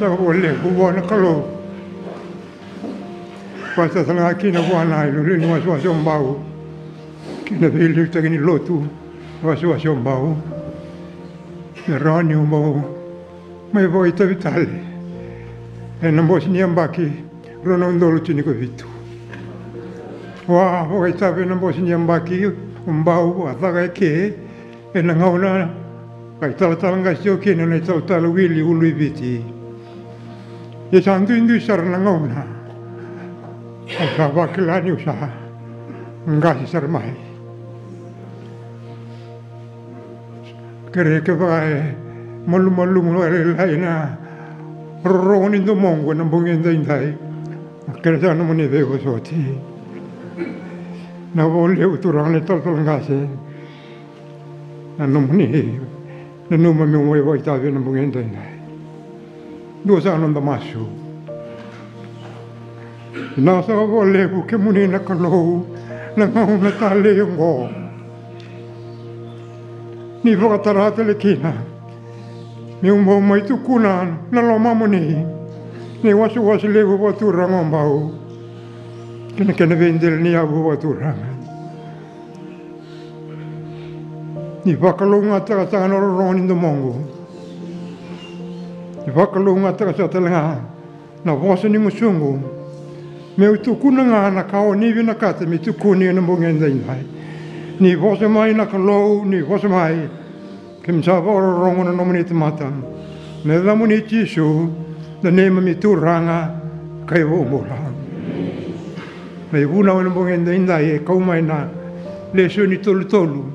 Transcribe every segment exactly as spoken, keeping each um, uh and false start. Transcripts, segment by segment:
Sa vakalevu vua na Kalou. Vata tale ga kina vua na iliuliu ni wasewase o Bau kei na veiliutaki ni lotu, wasewase o Bau. Me rawa niu bau mai vakaitavi tale ena bose ni yabaki rua na udolu tinikavitu. Au a vakaitavi ena bose ni yabaki o Bau a caka eke ena gauna ka italatala qase tiko kina na italatala Wili Uluiviti. Ia sa duidui sara na gauna, au sa vakila niu sa qase sara mai. Kere kevaka e malumalumu vakalailai na rorogo ni domoqu ena bogi edaidai, kere sa nomuni veivosoti. Na vakalevu turaga na italatala qase na nomuni nanuma meu mai vakaitavi ena bogi edaidai. Dua saka noda masu. Vinaka saka vakalevu kemuni na Kalou na gauna talei oqo ni vakatara tale kina meu bau mai tukuna na lomamuni na iwasewase levu vakaturaga o Bau kei na kena veidela ni yavu vakaturaga. Ni vakalougatataka saka na rorogo ni domoqu. Ni vakalougatataka saka tale ga na vosa ni gusuqu. Meu tukuna ga na ka o ni vinakata me tukuni ena bogi edaidai. Ni vosa mai na Kalou, ni vosa mai. Keimami sa vakarorogo na nomuni tamata. Na yacamuni Jisu, na neimami Turaga ka iVakabula. Na ivunau ena bogi edaidai e kau mai na lesoni tolutolu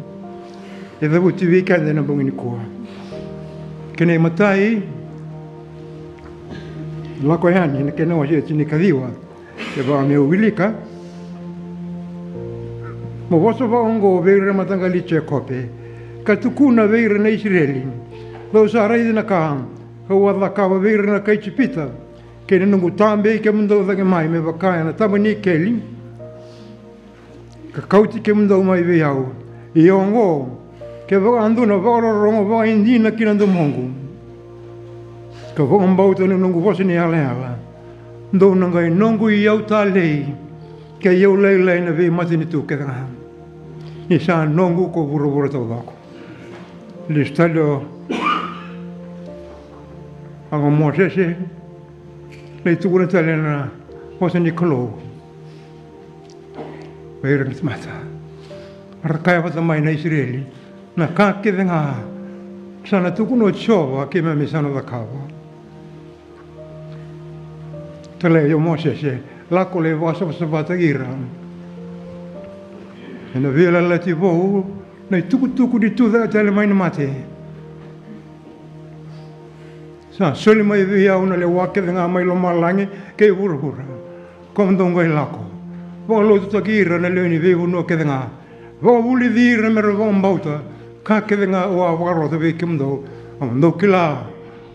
e cavuti vei keda ena bogi nikua. Kena imatai, Lako Yani na kena wase e tinikaciwa. Kevaka meu wilika, mo vosa vaka oqo vei ira na mataqali i Jekope, ka tukuna vei ira na Isireli, dou sa raici na ka kau a cakava vei ira na kai Ijipita, kei na noqu tabei kemudou cake mai me vaka ena taba ni ikeli, ka kauti kemudou mai vei au. Ia oqo, kevaka dou na vakarorogo vakaidina ki na domoqu, ka vakabauta na noqu vosa ni yalayala, dou na qai noqu iyau talei kei iyau lailai na veimatanitu kece ga, ni sa noqu ko vuravura taucoko. Lesu tale o Mosese, lai tukuna tale na vosa ni Kalou vei ira na tamata. Ra kaya vata mai na Isireli, na ka kece ga sa na tukuna o Jiova keimami sa na cakava. Talai o Mosese, lako lai vakasavasavataki ira ena Veiyalayalati Vou, na itukutuku ni tucake tale mai na mate. Sa soli mai vei au na lewa kece ga mai lomalagi kei vuravura. Kemudou qai lako, vakalotutaki ira na lewe ni veivanua kece ga. Vakavulici ira me ra vakabauta ka kece ga au a vakarota vei kemudou. Au dou kila,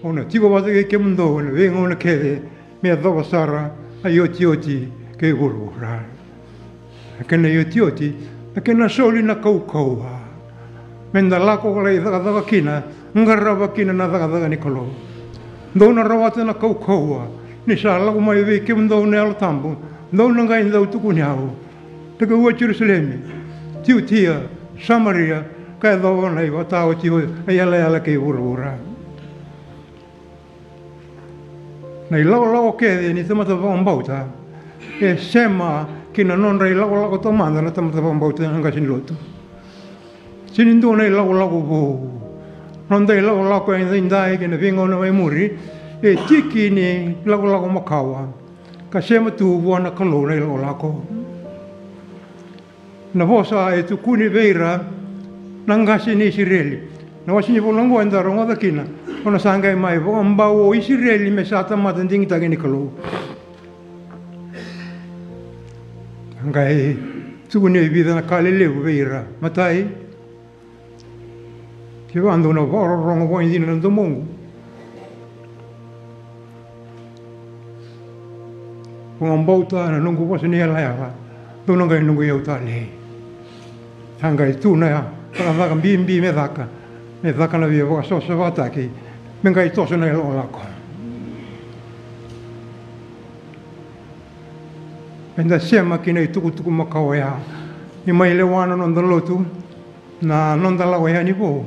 au na tiko vata kei kemudou ena veigauna kece me yacova sara na iotioti kei vuravura. Na kena iotioti, na kena soli na kaukauwa me da lako ka lai cakacaka kina, qarava kina na cakacaka ni Kalou. Dou na rawata na kaukauwa ni sa lako mai vei kemudou na Yalo Tabu. Dou na qai dau tukuni au, tekivu e Jerusalemi, Jutia, Samaria, ka yacova na ivakataotioti, na iyalayala kei vuravura. Na ilakolako kece ni tamata vakabauta e sema ki na nodra ilakolako taumada na tamata vakabauta na qase ni lotu. Sega ni dua na ilakolako vou. Noda ilakolako edaidai kei na veigauna mai muri e tiki ni ilakolako makawa, ka sema tu vua na Kalou na ilakolako. Na vosa e tukuni vei ira na qase ni Isireli. Na wase ni vola oqo eda rogoca kina, o na sa qai mai vakabau o Isireli me sa tamata digitaki ni Kalou. A qai tukuni e vica na ka lelevu vei ira. Matai, kevaka dou na vakarorogo vakaidina na domoqu, vakabauta na noqu vosa ni yalayala, dou na qai noqu iyau talei. Sa qai tu na cakacaka bibi me caka, me caka na veivakasavasavataki, me qai toso na ilakolako. Eda sema ki na itukutuku makawa oya. Ni mai lewa na noda lotu, na noda lako yani vou.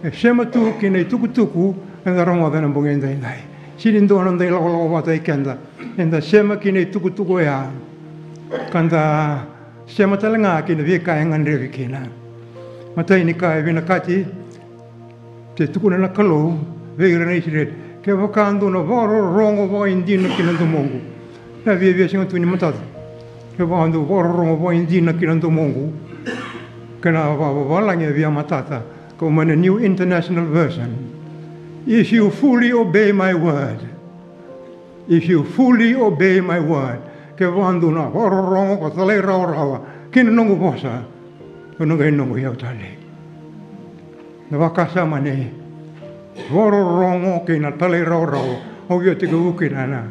E sema tu ki na itukutuku eda rogoca ena bogi edaidai. Sega ni dua na noda ilakolako vata kei keda. Eda sema ki na itukutuku oya. Ka da sema tale ga ki na veika e gadrevi kina. Matai ni ka e vinakati, e tukuna na Kalou vei ira na Isireli, kevaka dou na vakarorogo vakaidina ki na domoqu. Na viavia sega tu ni matata. Kevaka dou vakarorogo vakaidina ki na domoqu. Kei na vakavalagi e via matata. Kau mai na New International Version. If you fully obey my word. If you fully obey my word. Kevaka dou na vakarorogo ka talairawarawa ki na noqu vosa, dou na qai noqu iyau talei. Na vakasama ni vakarorogo kei na talairawarawa, au via tekivu kina na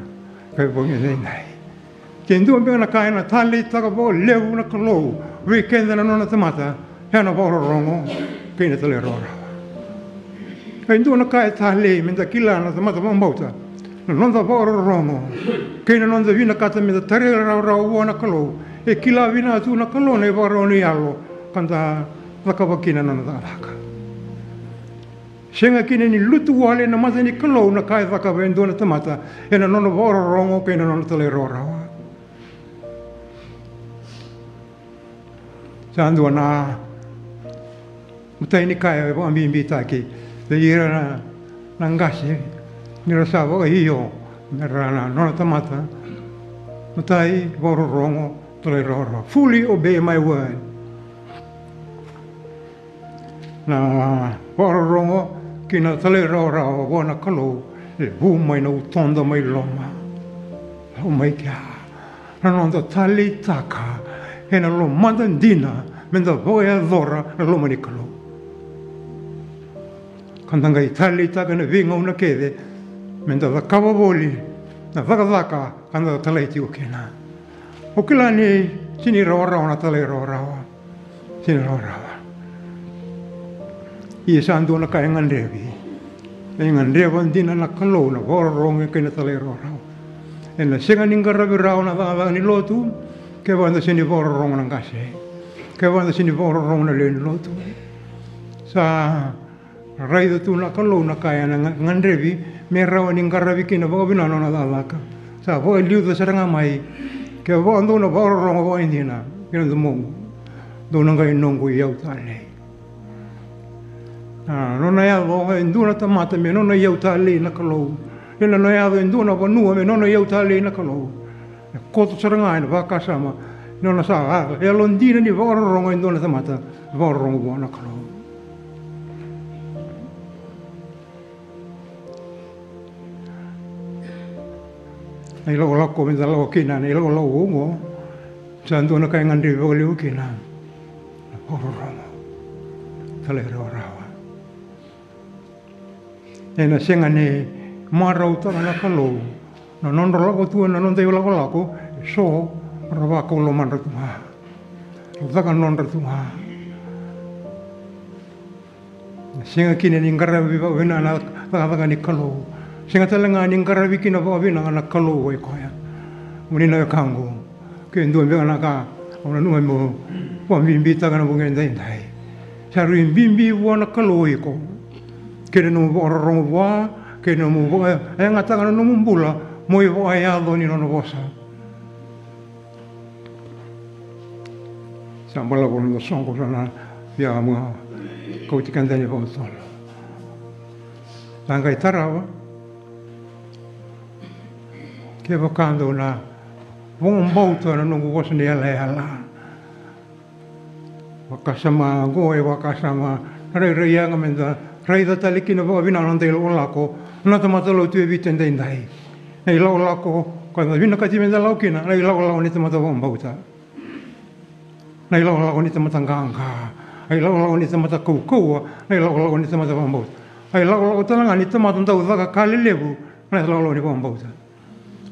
ka e vou ni daidai. Ke dua beka na ka ena taleitaka vakalevu na Kalou vei keda na nona tamata, ena vakarorogo kei na talairawarawa. Ke dua na ka e talei meda kila na tamata vakabauta, na noda vakarorogo kei na noda vinakata meda talairawarawa vua na Kalou. E kila vinaka tu na Kalou na ivakarau ni yalo ka da cakava kina na nona cakacaka. Sega kina ni lutu wale na mata ni Kalou na ka e cakava e dua na tamata ena nona vakarorogo kei na nona talairawarawa. Sa dua na matai ni ka e vakabibitaki vei ira na, na qase ni ra sa vakaio me ra na nona tamata. Matai, vakarorogo, talairawarawa. Fully obey my word. Na vakarorogo kei na talairawarawa vua na Kalou e vu mai na utoda mai loma. Lau mai kea na noda taleitaka ena lomada dina meda vakayacora na loma ni Kalou. Ka da qai taleitaka ena veigauna kece meda cakava voli na cakacaka ka da talai tiko kina. O kila ni sega ni rawarawa na talairawarawa. Sega ni rawarawa. Ia sa dua na ka e gadrevi. E gadreva dina na Kalou na vakarorogo kei na talairawarawa. Ena sega ni qaravi rawa na cakacaka ni lotu kevaka da sega ni vakarorogo na qase, kevaka da sega ni vakarorogo na lewe ni lotu. Sa raica tu na Kalou na ka ena ga-, gadrevi me rawa ni qaravi kina vakavinaka na nona cakacaka. Sa vakaliuca sara ga mai, kevaka dou na vakarorogo vakaidina ki na domoqu, dou na qai noqu iyau talei. Na nona yaco e dua na tamata me nona iyau talei na Kalou. Ena nona yaco e dua na vanua me nona iyau talei na Kalou. E koto sara ga ena vakasama ni nona sa yalodina ni vakarorogo e dua na tamata, vakarorogo vua na Kalou. Na ilakolako meda lako kina, na ilakolako oqo, sa dua na ka e gadrevi vakalevu kina na vakarorogo, talairawarawa. Ena sega ni marautaka na Kalou na nodra lako tu ena noda ilakolako, eso ra vakau lomadra tu ga, ra caka nodra tu ga. Sega kina ni qaravi vakavinaka na cakacaka ni Kalou. Sega tale ga ni qaravi kina vakavinaka na Kalou o koya. Moni na wekaqu, ke dua beka na ka au nanuma meu vakabibitaka na bogi edaidai, sa rui bibi vua na Kalou o iko kei na nomu vakarorogo vua, kei na nomu vakayagataka na nomu bula mo ivakayaco ni nona vosa. Sa balavu na soqo, sa na via kauti keda yani vakatotolo. Sa qai tarava, kevaka dou na vakabauta na noqu vosa ni yalayala. Vakasama oqo e vakasama na rairai yaga meda raica tale kina vakavinaka na noda ilakolako na tamata lotu e Viti edaidai. Na ilakolako ka da vinakati meda lako kina, na ilakolako ni tamata vakabauta. Na ilakolako ni tamata qaqa. Na ilakolako ni tamata kaukauwa. Na ilakolako ni tamata vakabauta. Na ilakolako tale ga ni tamata dau caka ka lelevu. Na ilakolako ni vakabauta.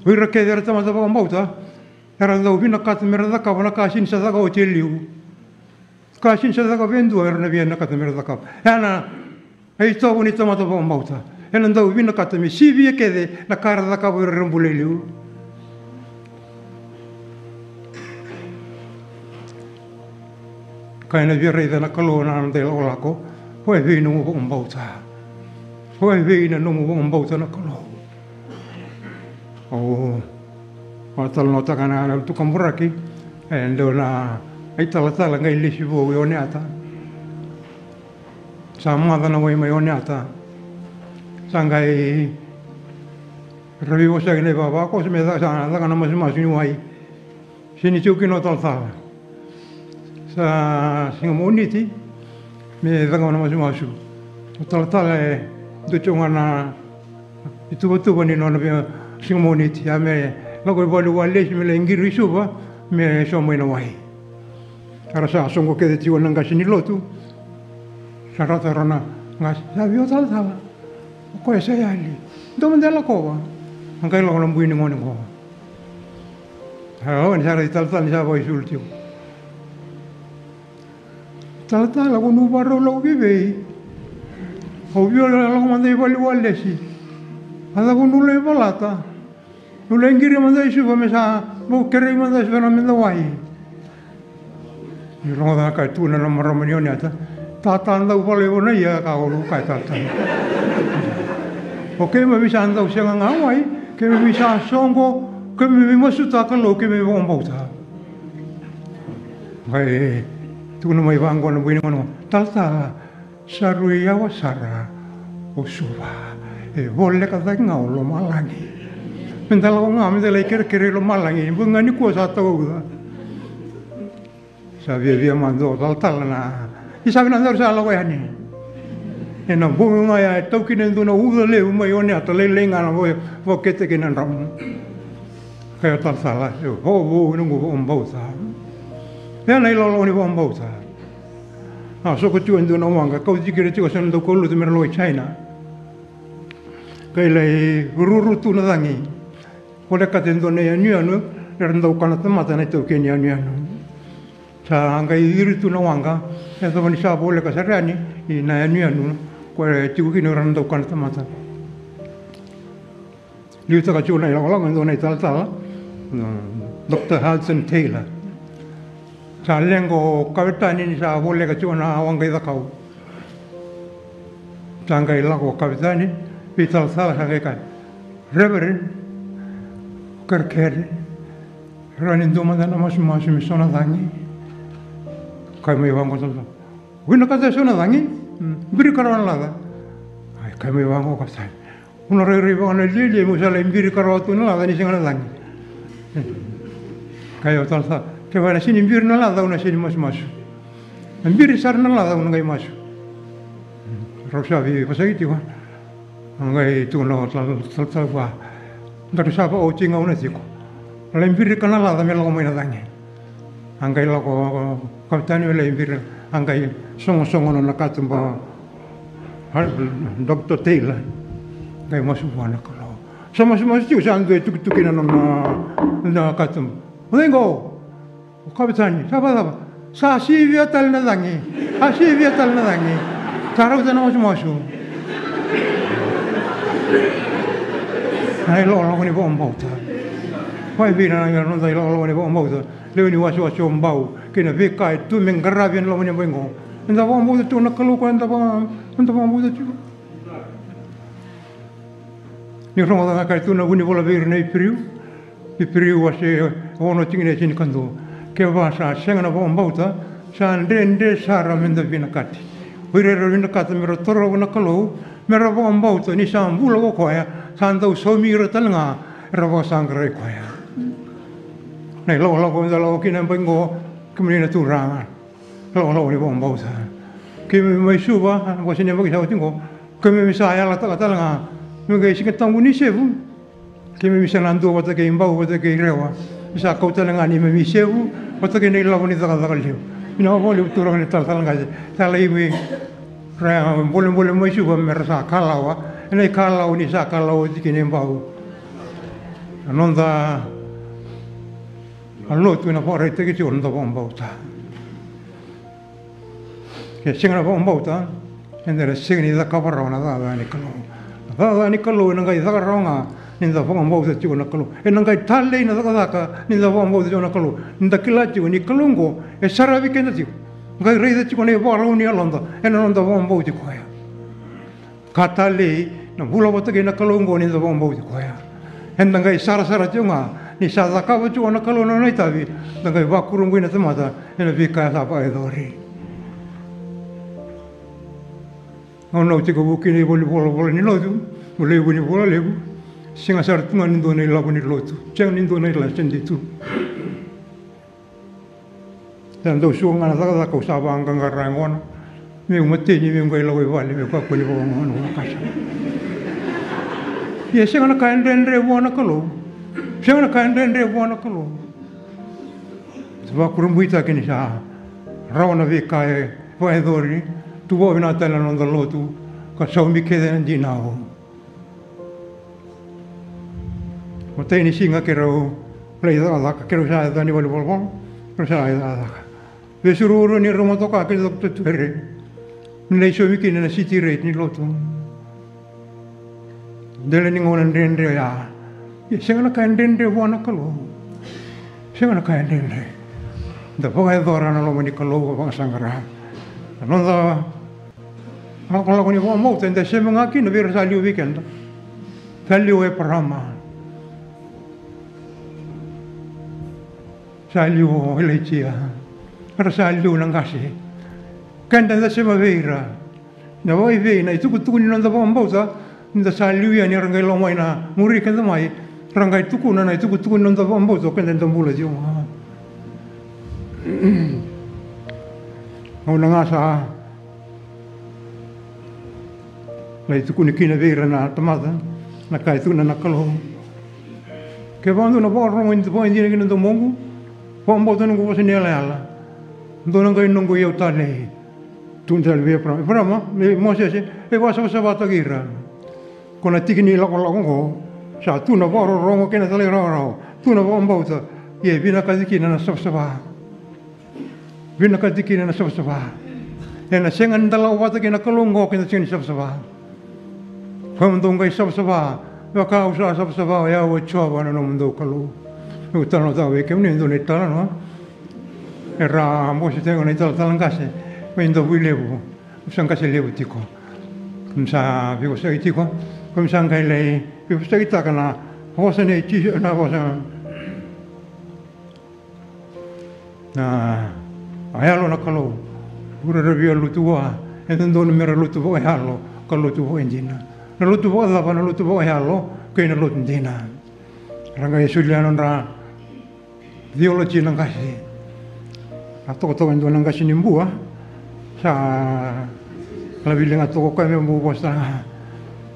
O ira kece era tamata vakabauta, era dau vinakata mera cakava na ka sega ni sa caka oti e liu. Ka sega ni sa caka vei dua era na vinakata mera cakava. Ena itovo ni tamata vakabauta, ena dau vinakata me sivia kece na ka era cakava o ira era bula e liu. Ka ena via raica na Kalou na noda ilakolako. Ko e vei nomu vakabauta? Ko e vei na nomu vakabauta na Kalou? Au vakatalanoataka na, na tukaburaki e dua na italatala qai lesi vou i Oneata. Sa maca na wai mai Oneata. Sa qai ravi wasaki na ivavakoso me sa caka na masumasu ni wai. Sega ni tiko kina o talatala. Sa siga Moniti me caka na masumasu. O talatala e dua tiko ga na ituvatuva ni nona vei siga Moniti, a me lako i vale, walesi me lai qiri i Suva me so mai na wai. Era sa soqo kece tiko na qase ni lotu. Sa rauta rau na qase, sa vei o talatala. O koya sa yali. Dou mada lakova. A qai lako na bui ni gone qo. Sa lako ni sa raici talatala ni sa vakaisulu tiko. Talatala, ko nu vakarau lako ki vei? Au via lako mada i vale, walesi. A cava ko nu lai valata? Au lai qiri mada i Suva me sa bau kerei mada e Suva na meda wai. Ni rogoca na ka e tukuna na marama ni Oneata. Tata dau vala i vona ia ka o lu ka e talatala. O keimami sa dau sega ga wai, keimami sa soqo, keimami masuta Kalou, keimami vakabauta. Qai tukuna mai vaqo na bui ni gone qo, talatala, sa rui yawa sara o Suva. E voleka cake ga o lomalagi. Meda lako ga meda lai kerekere i lomalagi, bau ga nikua sa tauca. Sa viavia mada o talatala na, ni sa vinaka daru sa lako yani. Ena bogi ga ya e tau kina e dua na uca levu mai Oneata, lailai ga na vo, vokete kei na dramu. Kaya o talatala, e vakavou ena noqu vakabauta. Ia na ilakolako ni vakabauta. A soko tiko e dua na waqa, kauti kina tiko e so na daukaulotu me ra lako i China. Qai lai ruru tu na cagi. Volekata e dua na yanuyanu, era dau kana tamata na itaukei ni yanuyanu. Sa qai iri tu na waqa, e yacova ni sa voleka sara yani na yanuyanu, ko e tiko kina o ira na dau kana tamata. Liutaka tiko na ilakolako e dua na italatala, Doctor Hudson Taylor. Sa leqa o kavetani ni sa voleka tiko na waqa i cakau. Sa qai lako o kavetani vei talatala, sa qai kaya, Reverend, kerekere, rawa ni dua mada na masumasu me so na cagi? Kaya mai vaqo o talatala, vinakata e so na cagi? Birika rawa na laca. Ai, kaya mai vaqo o kavetani, au na rairai vaka na lialia meu sa lai birika rawa tu na laca ni sega na cagi. Kaya o talatala, kevaka na sega ni biri na laca, au na sega ni masumasu. Na biri sara na laca au na qai masu. Rau sa veivosaki tiko. A qai tukuna o talatala vua, daru sa vakaoti gauna tiko. Lai birika na laca me lako mai na cagi. A qai lako o kavetani me lai biri, a qai sogosogo na katuba. Doctor Taylor. Qai masu vua na Kalou. Sa masumasu tiko, sa dua e tukituki na nona katuba. O cei qo? O kavetani, sa vakacava? Sa sivia tale na cagi. Sa sivia tale na cagi. Sa rauta na masumasu. Na ilakolako ni vakabauta. Koya e vei na noda ilakolako ni vakabauta. Lewe ni wasewase o Bau kei na veika e tu me qaravi ena loma ni bai qo. Eda vakabauta tiko na Kalou, koya eda vaka, eda vakabauta tiko. Ni rogoca na ka e tu na vunivola vei ira na Iperiu. Iperiu wase ono tikina e tinikadua. Kevaka sa sega na vakabauta, sa dredre sara meda vinakati. O ira era vinakata mera torovi na Kalou, mera vakabauta ni sa bula ko koya, sa dau saumi ira tale ga era vakasaqarai koya. Na ilakolako eda lako kina e bai qo, kemuni na turaga. Lakolako ni vakabauta. Keimami mai Suva, wase ni yabaki sa oti qo, keimami sa yalataka tale ga me qai Siga Tabu ni Sevu. Keimami sa na dua vata kei Bau vata kei Rewa. Ni sa kau tale ga neimami sevu vata kei na ilavo ni cakacaka levu. Vinaka vakalevu turaga ni talatala qase. Sa lai mai ra bolebole mai Suva me ra sa kalawa ena ikalawa ni sa kalawa oti kina e Bau. Na noda lotu ena vakaraitaki tiko na noda vakabauta. Ke sega na vakabauta, eda na sega ni cakava rawa na cakacaka ni Kalou. Na cakacaka ni Kalou ena qai caka rawa ga ni da vakabauta tiko na Kalou. Ena qai talei na cakacaka ni da vakabauta tiko na Kalou. Ni da kila tiko ni Kalou oqo e saravi keda tiko. Qai raica tiko na ivakarau ni yaloda ena noda vakabauti koya. Ka talei na bula vata kei na Kalou oqo ni da vakabauti koya. Eda qai sarasara tiko ga ni sa cakava tiko na Kalou na nona itavi, da qai vakurabui na tamata ena veika sa vakayacori. Au nau tekivu kina ivolanivolavola ni lotu, au levu ni vola levu. Sega sara tu ga ni dua na ilavo ni lotu, sega ni dua na ilavo se dei tu. Sa dau suka ga na cakacaka, au sa vaqaqara yaqona. Meu mateni, meu qai lako i vale, meu kakua ni vakaogaoga na vakasama. Ia sega na ka e dredre vua na Kalou. Sega na ka e dredre vua na Kalou. Sa vakurabuitaki ni sa rawa na veika e vakayacori, tu vakavinaka tale na noda lotu, ka saumi kece na dinau. Matai ni siga keirau lai cakacaka, keirau sa yaco yani valenivolavola, keirau sa lai cakacaka. Vesu ruarua ni rau motoka kei na Doctor Tuere, ni lai saumi kina na city rate ni lotu. Dela ni gauna dredre oya. Ia sega na ka e dredre vua na Kalou. Sega na ka e dredre. Da vakayacora na loma ni Kalou ka vakasaqara. Na noda lakolako ni vakabauta eda sema ga kina vei ira sa liu vei keda. Sa liu o Eparama. Sa liu o Ilaija. Era sa liu na qase. Keda da sema vei ira. Na vakaivei na itukutuku ni noda vakabauta, ni da sa liu yani era qai lako mai na muri keda mai, ra qai tukuna na itukutuku ni noda vakabauta, o keda eda bula tiko ga. Gauna ga sa lai tukuni kina vei ira na tamata na ka e tukuna na Kalou. Kevaka dou na vakarorogo vakaidina ki na domoqu, vakabauta noqu vosa ni yalayala, dou na qai noqu iyau tale. Tukuna tale vei Eparama, Eparama, vei Mosese, e vakasavasavataki ira. Ko na tiki ni lakolako oqo, sa tu na vakarorogo kei na talairawarawa, tu na vakabauta, ia e vinakati kina na savasava. Vinakati kina na savasava. Ena sega ni da lako vata kei na Kalou oqo ke da sega ni savasava. Ko dou qai savasava, vaka au sa savasava, o yau o Jiova na nomudou Kalou. Meu talanoataka vei kemuni e dua na italanoa. Era bose tiko na italatala qase mai Davuilevu. Au sa qase levu tiko. Au sa veivosaki tiko. Au sa qai lai veivosakitaka na vosa nei Jisu, na vosa na a yalo na Kalou. Ura ra via lotu vua, e dodonu me ra lotu vakayalo ka lotu vakaidina. Na lotu vakacava? Na lotu vakayalo kei na lotu dina. Ra qai solia nodra theology na qase. A tokatoka e dua na qase ni Bua. Sa lavili ga toka o koya me bau vosa.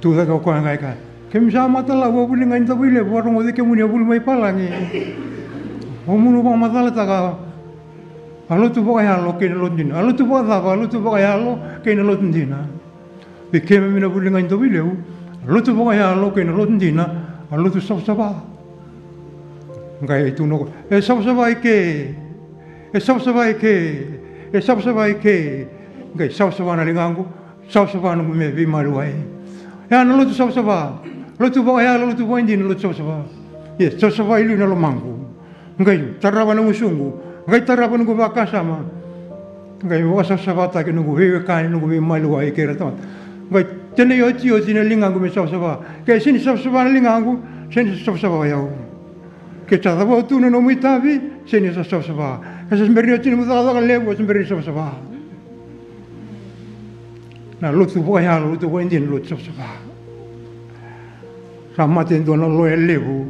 Tu cake o koya qai kaya, kemi sa mata lava vuli ga i Davuilevu, varogoci kemuni a vuli mai Palagi. O munu vakamacalataka a lotu vakayalo kei na lotu dina. A lotu vakacava? A lotu vakayalo kei na lotu dina. Vei keimami na vuli ga i Davuilevu, a lotu vakayalo kei na lotu dina, a lotu savasava. Qai tukuna o koya, e savasava i ke, e savasava i ke, e savasava i ke. Qai savasava na ligaqu, savasava noqu me veimaliwai. Ia na lotu savasava, lotu vakayalo, lotu vakaidina, lotu savasava. Ia savasava i liu na lomaqu. Qai tarava na gusuqu, qai tarava noqu vakasama. Qai vakasavasavataki noqu veiwekani, noqu veimaliwai kei ira tamata. Qai tenei otioti na ligaqu me savasava. Ke sega ni savasava na ligaqu, sega ni savasava o yau. Ke sa cava tu na nomu itavi, sega ni sa savasava. Ke sa bera ni oti nomu cakacaka levu, sa bera ni savasava. Na lotu vakayalo, lotu vakaidina, lotu savasava. Sa mate e dua na loya levu.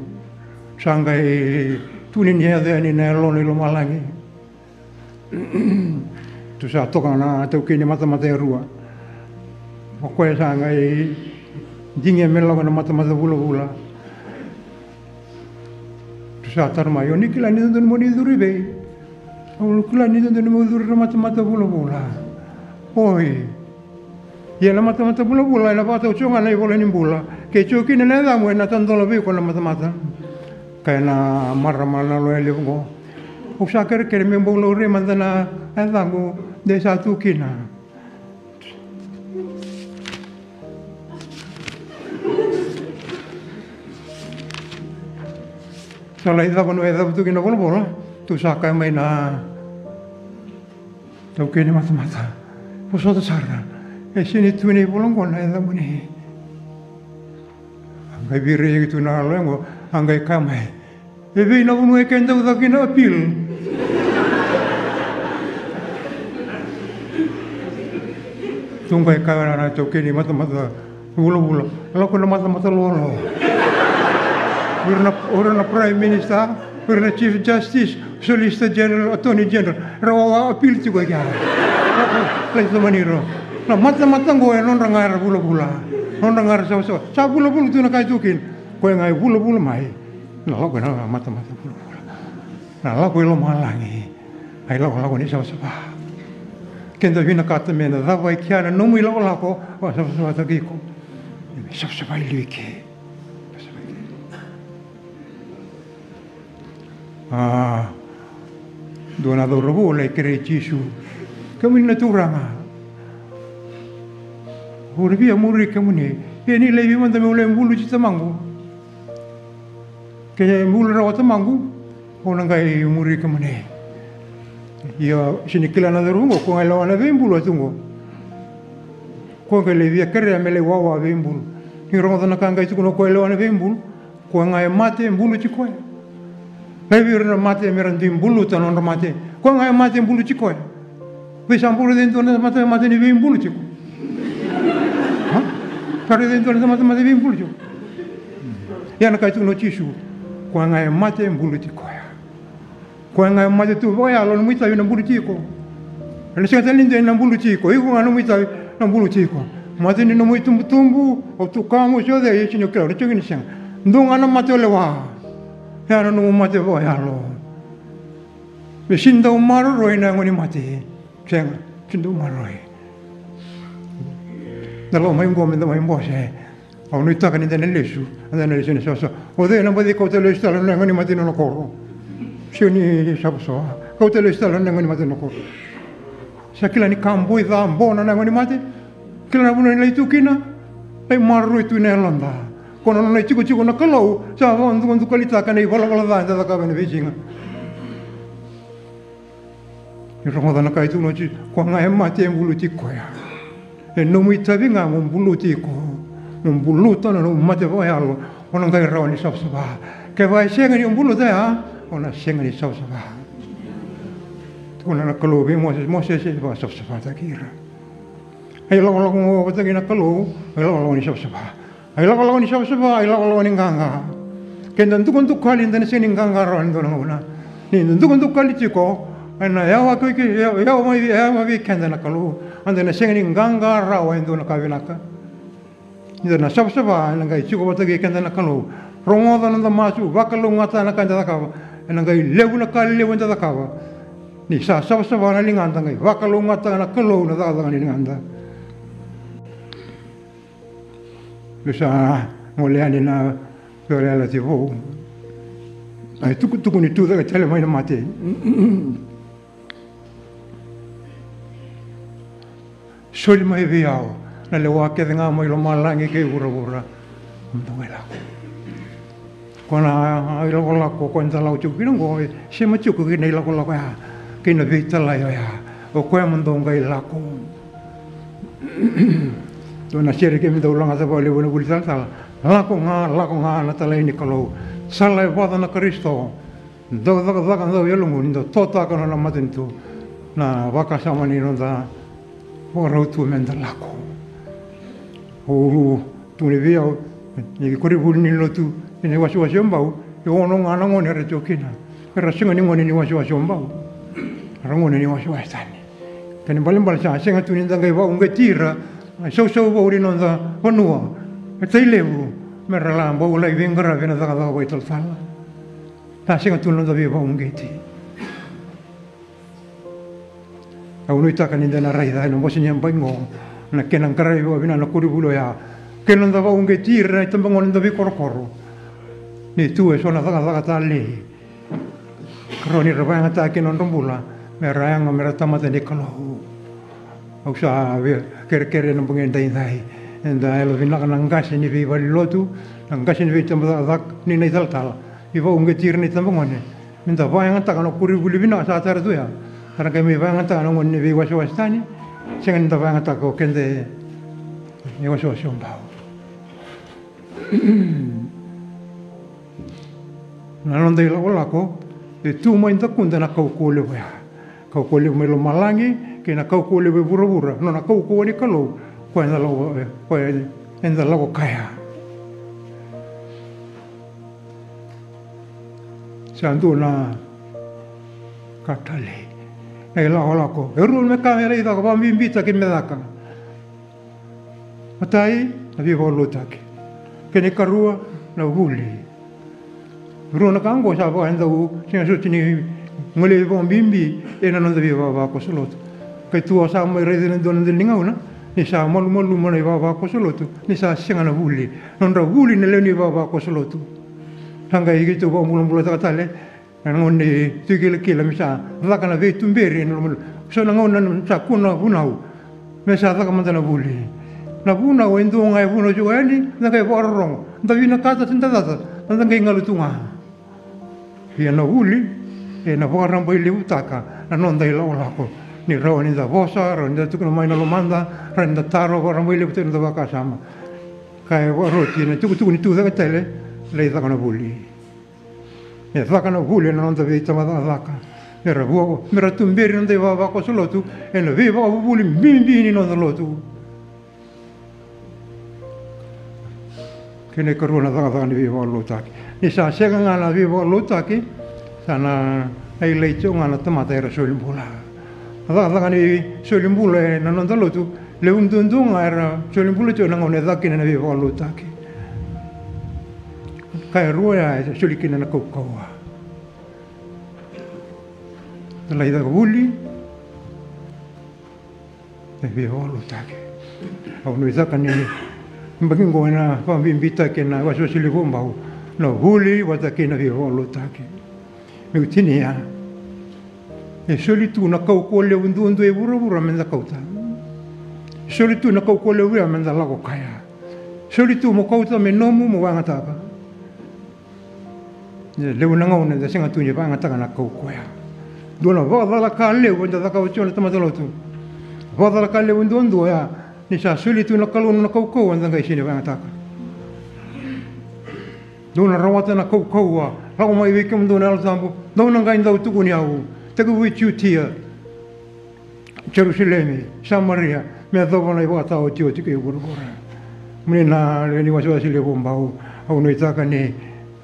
Sa qai tukuni ni yaco yani na yalona i lomalagi. Tu sa toka na taukei ni matamata e rua. O koya sa qai digia me lako na matamata vulavula. Tu sa tara mai, o ni kila ni dodonu mo ni curu i vei? Au kila ni dodonu mo curu na matamata vulavula. Oi. Ia na matamata vulavula ena vakatau tiko ga na ivola ni bula. Ke tiko kina na yacamu ena tadola vei iko na matamata. Kaya na marama na loya levu qo, au sa kerekere me bau laurai mada na yacaqu de sa tu kina. Sa lai cava na yacavu tu kina volavola. Tu sa kaya mai na Taukei ni matamata, vosota sara. E sega ni tu ena ivola qo na yacamuni. A qai virai tu na yalo qo, a qai kaya mai, e vei na vanua e ke dau caka kina appeal? Tou qai kaya na taukei ni matamata vulavula, lako na matamata lolo. O ira na, o ira na Prime Minister, o ira na Chief Justice, Solicitor General, Attorney General, era wawa appeal tiko e kea. Lai tomani ira. Na matamata qo e nodra ga era vulavula, nodra ga era savasava. Sa vulavula tu na ka e tu kina. Koya ga e vulavula mai, na lako ena matamata vulavula, na lako i lomalagi. A ilakolako ni savasava. Keda vinakata me na cava e kea na nomu ilakolako, vakasavasavataki iko. Me savasava i liu i ke. A, dua na cauravou lai kerei Jisu. Kemuni na Turaga, au via muri kemuni. Ia ni laivi mada meu lai buluti tamaqu. Ke bulu rawa tamaqu, au na qai muri kemuni. Ia, sega ni kila na cauravou qo, koya ga e lewa na veibulu e tu qo. Koya qai lai via kerea me lai wawa veibulu. Ni rogoca na ka qai tukuna o koya e lewa na veibulu. Koya ga e mate e buluti koya. Laivi ira na mate me ra dui buluta na nodra mate. Koya ga e mate e buluti koya. Vei sa bau raica e dua na tamata e mate ni veibulu tiko? A? Sa raica e dua na tamata e mate ni veibulu tiko? Ia na ka e tukuna o Jisu, koya ga e mate e buluti koya. Koya ga e mate tu vakayalo, nomu itavi na buluti iko. Ena sega tale ni dua na buluti iko, iko ga nomu itavi na buluti iko. Mate ni nomu itubutubu, o tukamu, se o cei, e sega ni kila, na joki ni sega. Dua ga na mate o lewa. Ia na nomu mate vakayalo. Me sega ni dau maroroi na yago ni mate. Sega, sega ni dau maroroi. Na lako mai qo me da mai bose. Au nuitaka ni da na lesu, da na lesu ena savasava. O cei ena baci kauta lesu tale na yago ni mate ena nona koro? Sega ni savasava. Kauta lesu tale na yago ni mate ena nona koro. Sa kila ni ka boi ca bona na yago ni mate. Kila na vanua ni lai tu kina. Lai maroroi tu na yaloda. Ko na nona itikotiko na Kalou, sa vakadukadukalitaka na ivalavala ca eda cakava ena veisiga. Ni rogoca na ka e tukuna oti, koya ga e mate e buluti koya. E nomu itavi ga mo buluti iko, mo buluta na nomu mate vakayalo, o na qai rawa ni savasava. Kevaka e sega ni o buluta ya, o na sega ni savasava. Tukuna na Kalou vei Mosese, Mosese, vakasavasavataki ira. A ilakolako qo vata kei na Kalou, a ilakolako ni savasava. A ilakolako ni savasava, a ilakolako ni qaqa. Ke da dukadukali, da na sega ni qaqa rawa ena dua na gauna. Ni da dukadukali tiko, ena yawa, ke, ke, yawa, yawa mai, yawa mai vei keda na Kalou. Eda na sega ni qaqa rawa ena dua na ka vinaka. Ni da na savasava, ena qai tiko vata kei keda na Kalou. Rogoca na noda masu, vakalougatataka na ka eda cakava. Ena qai levu na ka lelevu eda cakava. Ni sa savasava na ligada, qai vakalougatataka na Kalou na cakacaka ni ligada. Au sa gole yani na veiyalayalati vou. Na itukutuku ni tucake tale mai na mate. Soli mai vei au na lewa kece ga mai lomalagi kei vuravura. Mo dou qai lako. Ko na ilakolako ko na da lako tiko kina qo, e sema tiko kina ilakolako ya kei na veitalai oya. O koya mo dou qai lako. Dua na sere keimami dau lagata vakalevu ena vuli talatala. Lako ga, lako ga na talai ni Kalou. Sa lai vata na Karisito. Dau cakacaka, dau yalomu, ni dau totaka na nona matanitu. Na vakasama ni noda vakarau tu me da lako. Au tukuna vei au, ni koronivuli ni lotu, ni wasewase o Bau, e ono ga na gone era tiko kina. Era sega ni gone ni wasewase o Bau. Era gone ni wasewase tani. Kena ibalebale sa sega tu ni da qai vakauqeti ira na isausau vou ni noda vanua e Tailevu, me ra la bau lai veiqaravi ena cakacaka vakaitalatala. Sa sega tu na noda veivakauqeti. Au nuitaka ni da na raica ena bose ni yabaki qo na kena qaravi vakavinaka na koronivuli oya. Kei na noda vakauqeti ira na itabagone ni da veikorokoro. Ni tu eso na cakacaka talei ka rawa ni ra vakayagataka kina nodra bula me ra yaga me ra tamata ni Kalou. Au sa via kerekere ena bogi edaidai, eda yalovinaka na qase ni veivalenilotu, na qase ni veitabacakacaka ni na italatala, ni vakauqeti ira na itabagone me da vakayagataka na koronivuli vinaka sa tara tu ya. Ka ra qai mai vakayagataka na gauna ni veiwasewase tani, sega ni da vakayagataka o keda e wasewase o Bau. Na noda ilakolako e tu mai dakuda na kaukauwa levu ya. Kaukauwa levu mai lomalagi kei na kaukauwa levu e vuravura, nona kaukauwa ni Kalou. Koya eda lako, koya eda lako kaya. Sa dua na ka tale na ilakolako e rua me ka me lai caka, vakabibitaki me caka. Matai, na veivakalotutaki. Kena ikarua, na vuli. Rua na ka oqo sa vaka e dau sega soti ni gole vakabibi ena noda veivavakoso lotu. Kai tu au sa mai raica ena dua na dela ni gauna ni sa malumalumu na ivavakoso lotu ni sa sega na vuli. Nodra vuli na lewe ni vavakoso lotu. Sa qai keitou vakabulabulataka tale na gauna ni tui kilakila me sa caka na veituberi ena loma ni, so na gauna sa kua na vunau. Me sa caka mada na vuli. Na vunau e dua ga e vunau tiko yani, da qai vakarorogo, da vinakata se da cata, da qai galu tu ga. Ia na vuli ena vakarabailevutaka na noda ilakolako. Ni rawa ni da vosa, rawa ni da tukuna mai na lomada, rawa ni da taro, vakarabailevutaka na noda vakasama. Ka e vakaroti na tukutuku ni tu cake tale, lai caka na vuli. E caka na vuli ena noda veitabacakacaka. Me ra vua, me ra tuberi na noda ivavakoso lotu ena veivakavuvuli bibi ni noda lotu. Kena ikarua na cakacaka ni veivakalotutaki. Ni sa sega ga na veivakalotutaki, sa na highlight tiko ga na tamata era soli bula. Na cakacaka ni soli bula ena noda lotu, levu duadua ga era soli bula tiko ena gauna e caka kina na veivakalotutaki. Ka e rua ya e soli kina na kaukauwa. Na lai caka vuli, na veivakalotutaki. Au nuitaka ni baki oqo ena vakabibitaki ena wasewase levu o Bau, na vuli vata kei na veivakalotutaki. Meu tinia. E soli tu na kaukauwa levu duadua e vuravura me da kauta. E soli tu na kaukauwa levu ya me da lako kaya. E soli tu mo kauta me nomu mo vakayagataka. E levu na gauna eda sega tu ni vakayagataka na kaukauwa ya. Dua na vakacalaka levu eda cakava tiko na tamata lotu. Vakacalaka levu duadua ya, ni sa soli tu na Kalou na kaukauwa, eda qai sega ni vakayagataka. Dou na rawata na kaukauwa, lako mai vei kemudou na Yalo Tabu, dou na qai dau tukuni au, tekivu i Jutia, Jerusalemi, Samaria, me yacova na ivakataotioti kei vuravura. Kemuni na lewe ni wasewase levu o Bau, au nuitaka ni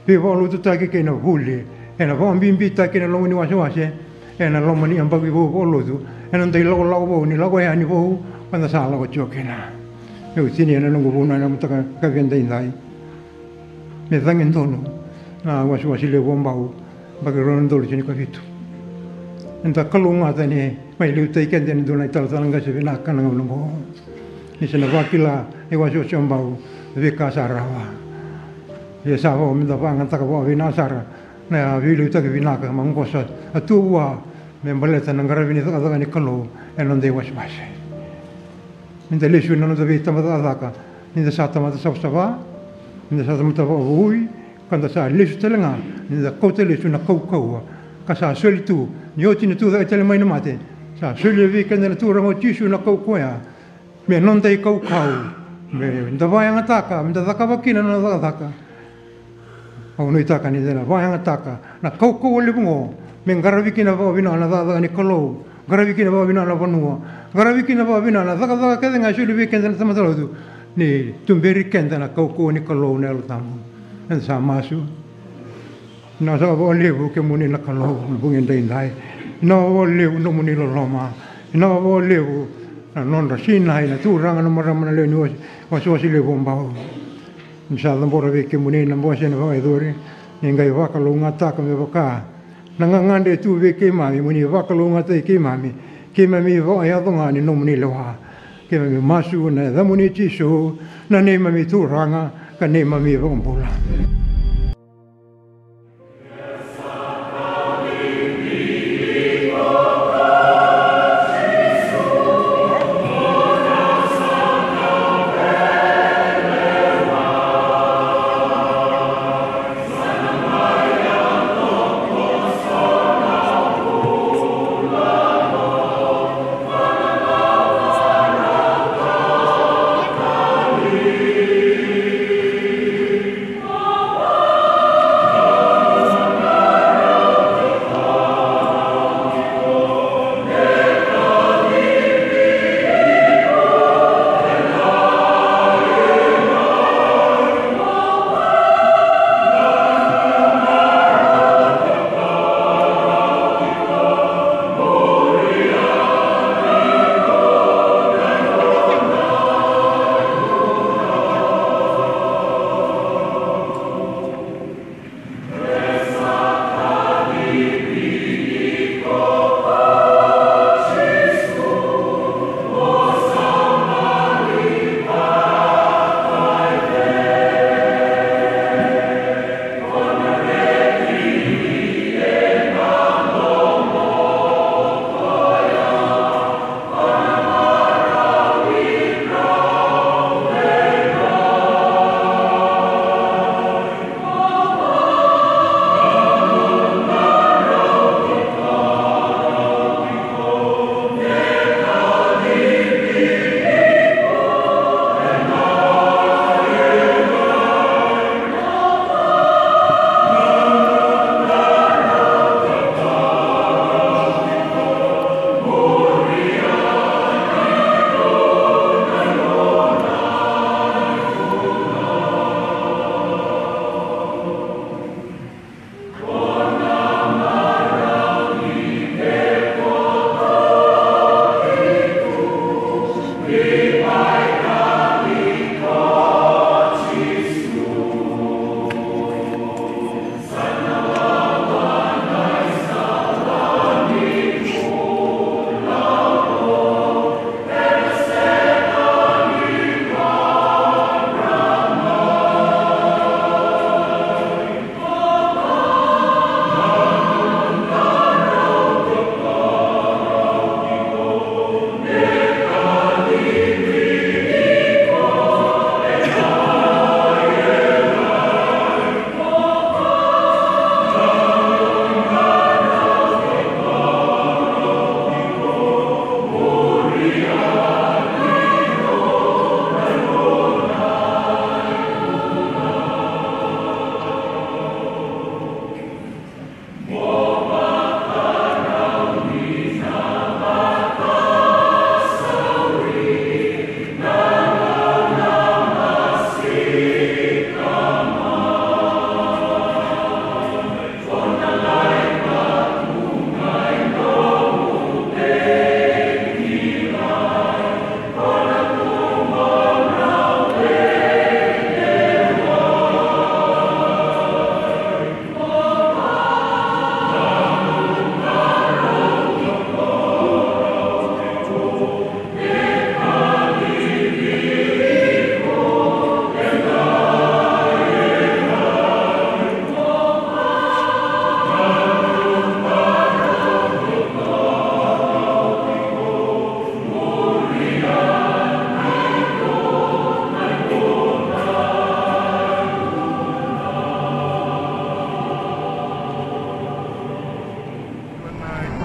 veivakalotutaki kei na vuli ena vakabibitaki ena loma ni wasewase, ena loma ni yabaki vou vakalotu, ena noda ilakolako vou ni lako yani vou ka da sa lako tiko kina. Meu tinia na noqu vunau ena mataka ka via daidai. Me cagi donu na wasewase levu o Bau, yabaki rua na udolu tinikavitu. Eda kalougata ni mai liutaki keda ena dua na italatala qase vinaka na gauna oqo. Ni sa na vakila na iwasewase o Bau na veika sa rawa. Ia sa vaka me da vakayagataka vakavinaka sara na veiliutaki vinaka, maqosa a tu vua me baleta na qaravi ni cakacaka ni Kalou ena noda iwasewase. Ni da lesu ena noda veitabacakacaka, ni da sa tamata savasava, ni da sa tamata vakavoui, ka da sa lesu tale ga, ni da kauta lesu na kaukauwa ka sa soli tu ni oti na tucake tale mai na mate. Sa solia vei keda na Turaga o Jisu na kaukauwa ya me noda ikaukau, me da vakayagataka, me da cakava kina na noda cakacaka. Au nuitaka ni da na vakayagataka na kaukauwa levu oqo me qaravi kina vakavinaka na cakacaka ni Kalou, qaravi kina vakavinaka na vanua, qaravi kina vakavinaka na cakacaka kece ga e soli vei keda na tamata lotu, ni tuberi keda na kaukauwa ni Kalou na Yalo Tabu. Eda sa masu. Vinaka saka vakalevu kemuni na Kalou na bogi edaidai. Vinaka vakalevu nomuni loloma. Vinaka vakalevu na nodra sinai na turaga na marama na lewe ni wase, wasewase levu o Bau. Ni sa cabora vei kemuni na bose na vakayacori, ni qai vakalougatataka me vaka na gagadre e tu vei keimami, mo ni vakalougatataki keimami. Keimami vakayaco ga ni nomuni lewa. Keimami masu ena yacamuni Jisu, na neimami Turaga ka neimami iVakabula.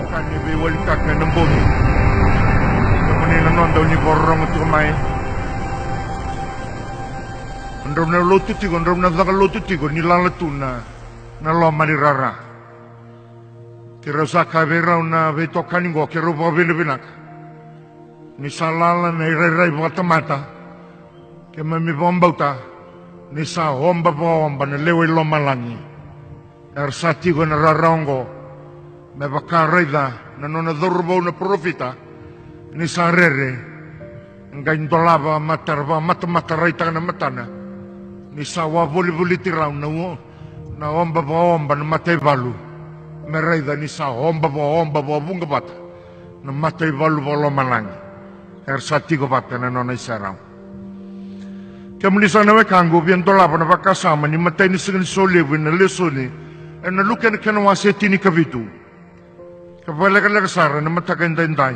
Ka ni veiwali kaka ena bogi. Kemuni na noda oni vakarorogo tiko mai. Drau na lotu tiko, drau na caka lotu tiko, ni lala tu na, na loma ni rara. Keirau sa kaya vei rau na veitokani qo, keirau vakavinavinaka. Ni sa lala na irairai vakatamata. Keimami vakabauta, ni sa oba vakaoba na lewe i lomalagi. Era sa tiko ena rara oqo, me vaka raica na nona cauravou na parofita, ni sa rere, qai dolava mata, ra vakamatamata raitaka na matana, ni sa wavolivoliti rau na uo, na oba vakaoba na mataivalu, me raica ni sa oba vakaoba vakavuqa vata na mataivalu vakalomalagi. Era sa tiko vata na nona iserau. Kemuni sa na wekaqu, via dolava na vakasama ni matai ni siga ni solevu ena lesoni ena Luke na kena wase tinikavitu. Ka vakalekaleka sara ena mataka edaidai.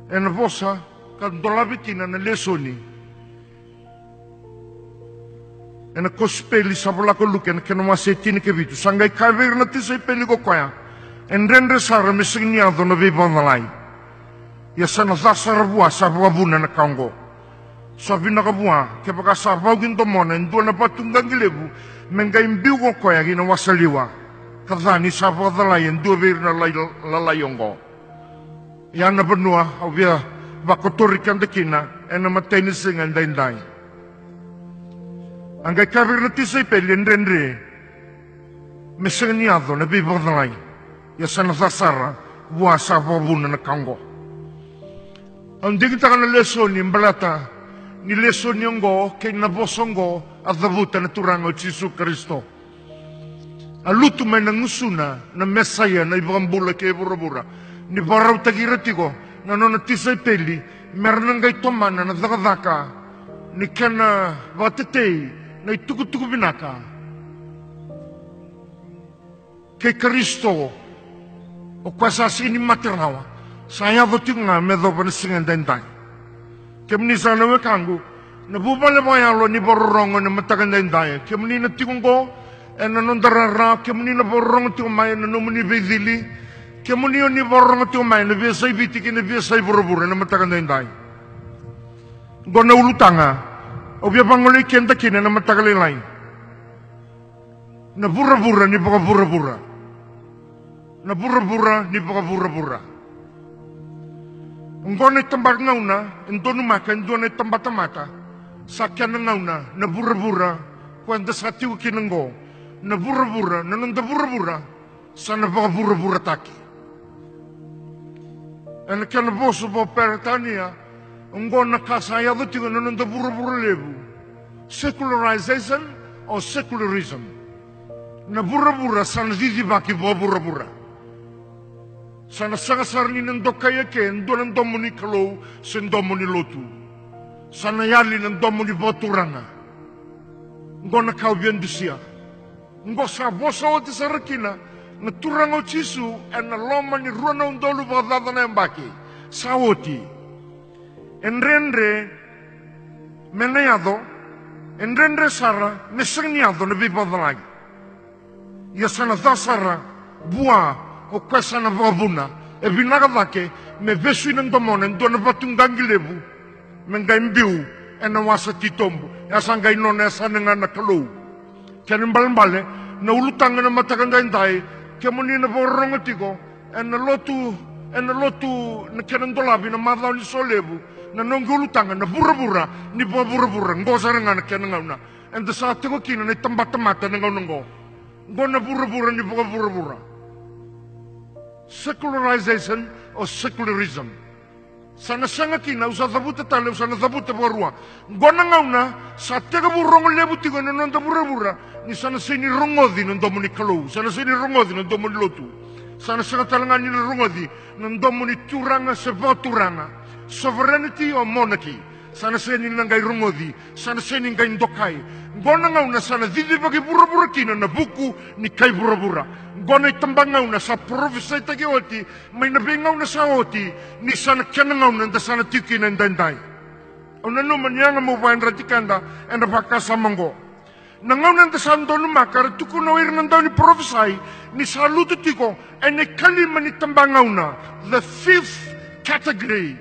Ena vosa ka dolavi kina na lesoni. Ena kosipeli sa vola ko Luke ena kena wase tinikavitu, sa qai kaya vei ira na tisaipeli ko koya, e dredre sara me sega ni yaco na veivakacalai. Ia sa na ca sara vua sa vakavuna na ka oqo. Sa vinaka vua kevaka sa vau ki domona e dua na vatu qaqi levu, me qai biu ko koya ki na wasaliwa, ka ca ni sa vakacalai e dua vei ira na lai, lalai oqo. Ia na vanua au via vakotori keda kina ena matai ni siga edaidai. A qai kaya vei ira na tisaipeli, e dredre me sega ni yaco na veivakacalai. Ia sa na ca sara vua sa vakavuna na ka oqo. Au digitaka na lesoni baleta ni lesoni oqo kei na vosa oqo a cavuta na Turaga o Jisu Karisito. A lutu mai na gusuna na Mesaia, na iVakabula kei vuravura, ni vakarautaki ira tiko na nona tisaipeli me ra na qai tomana na cakacaka ni kena vakatetei na itukutuku vinaka kei Karisito, o koya sa sega ni mate rawa, sa yaco tiko ga me yacova na siga edaidai. Kemuni sa na wekaqu, na vuvale vakayalo ni vakarorogo ena mataka edaidai, kemuni na tiko oqo ena noda rara, kemuni na vakarorogo tiko mai ena nomuni veicili, kemuni oni vakarorogo tiko mai ena veiyasai Viti kei na veiyasai vuravura ena mataka edaidai. Oqo na ulutaga au via vagolei keda kina ena mataka lailai. Na vuravura ni vakavuravura. Na vuravura ni vakavuravura. Oqo na itabagauna e donumaka e dua na itabatamata. Sa kena gauna na vuravura ko eda sa tiko kina oqo. Na vuravura, na noda vuravura sa na vakavuravurataki. Ena kena vosa vakaperetania, oqo na ka sa yaco tiko ena noda vuravura levu. Secularization or secularism. Na vuravura sa na cicivaki vakavuravura. Sa na sega sara ni na dokai eke e dua na domo ni Kalou se domo ni lotu. Sa na yali na domo ni vakaturaga. Oqo na ka au via dusia. Oqo sa vosa oti sara kina na Turaga o Jisu ena loma ni rua na udolu vakacaca na yabaki. Sa oti. E dredre me na yaco, e dredre sara me sega ni yaco na veivakacalai. Ia sa na ca sara vua o koya sa na vakavuna, e vinaka cake me vesu ina domona e dua na vatu qaqi levu, me qai biu ena wasa titobu, e a sa qai nona yasana ga na Kalou. Kena ibalebale na ulutaga na mataka edaidai, kemuni na vakarorogo tiko ena lotu, ena lotu na kena dolavi na macawa ni solevu, na noqu ulutaga na vuravura ni vakavuravura, oqo sara ga na kena gauna. Eda sa tiko kina na itabatamata na gauna oqo. Oqo na vuravura ni vakavuravura. Secularization or secularism. Sa na sega kina, au sa cavuta tale, au sa na cavuta vakarua. Oqo na gauna sa tekivu rogo levu tiko ena noda vuravura ni sa na sega ni rogoci na domo ni Kalou, sa na sega ni rogoci na domo ni lotu. Sa na sega tale ga ni na rogoci na domo ni turaga se vakaturaga, sovereignty or monarchy. Sa na sega ni na qai rogoci, sa na sega ni qai dokai. Oqo na gauna sa na cicivaki vuravura kina na vuku ni kai vuravura. Oqo na itabagauna sa parofisaitaki oti mai na veigauna sa oti, ni sa na kena gauna eda sa na tiko kina edaidai. Au nanuma ni yaga meu vakayadrati keda ena vakasama oqo. Na gauna eda sa donumaka, era tukuna o ira na dau ni parofisai ni sa lutu tiko ena ikalima ni tabagauna, the fifth category.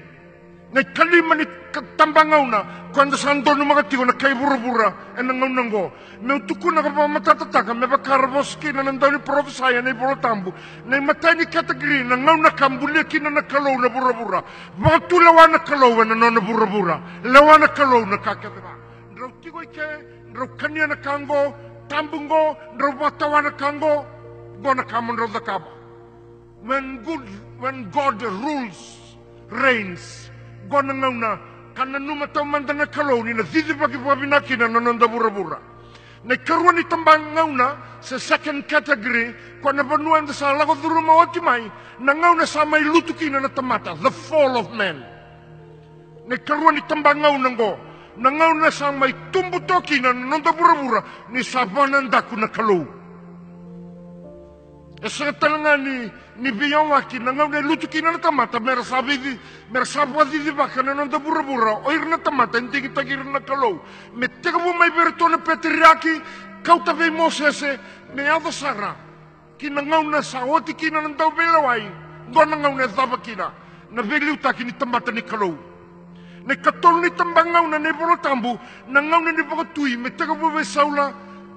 Na ikalima ni ka-, tabagauna ko eda sa donumaka tiko na kai vuravura ena gauna oqo. Meu tukuna ka vakamatatataka me vaka ra vosa kina na dau ni parofisai ena iVola Tabu, na imatai ni category, na gauna ka bulia kina na Kalou na vuravura. Vakatulewa na Kalou ena nona vuravura. Lewa na Kalou na ka kece ga. Drau tiko i ke, drau kania na ka oqo, tabu oqo, drau vakatawa na ka oqo, oqo na ka mo drau cakava. When good, when God rules, reigns, oqo na gauna ka nanuma taumada na Kalou ni na cicivaki vakavinaka kina na noda vuravura. Na ikarua ni tabagauna, se second category, ko na vanua eda sa lako curuma oti mai, na gauna sa mai lutu kina na tamata, the fall of man. Na ikarua ni tabagauna oqo, na gauna sa mai tubu toka kina na noda vuravura ni sa vakanadaku na Kalou. E sega tale ga ni, ni veiyawaki na gauna e lutu kina na tamata, mera sa veici-, mera sa vakacicivaka na noda vuravura o ira na tamata e digitaki ira na Kalou. Me tekivu mai vei iratou na peteriaki, kauta vei Mosese, me yaco sara ki na gauna sa oti kina na dauveilewai, oqo na gauna e cava kina na veiliutaki ni tamata ni Kalou. Na ikatolu ni tabagauna na iVola Tabu, na gauna ni vakatui, me tekivu vei Saula,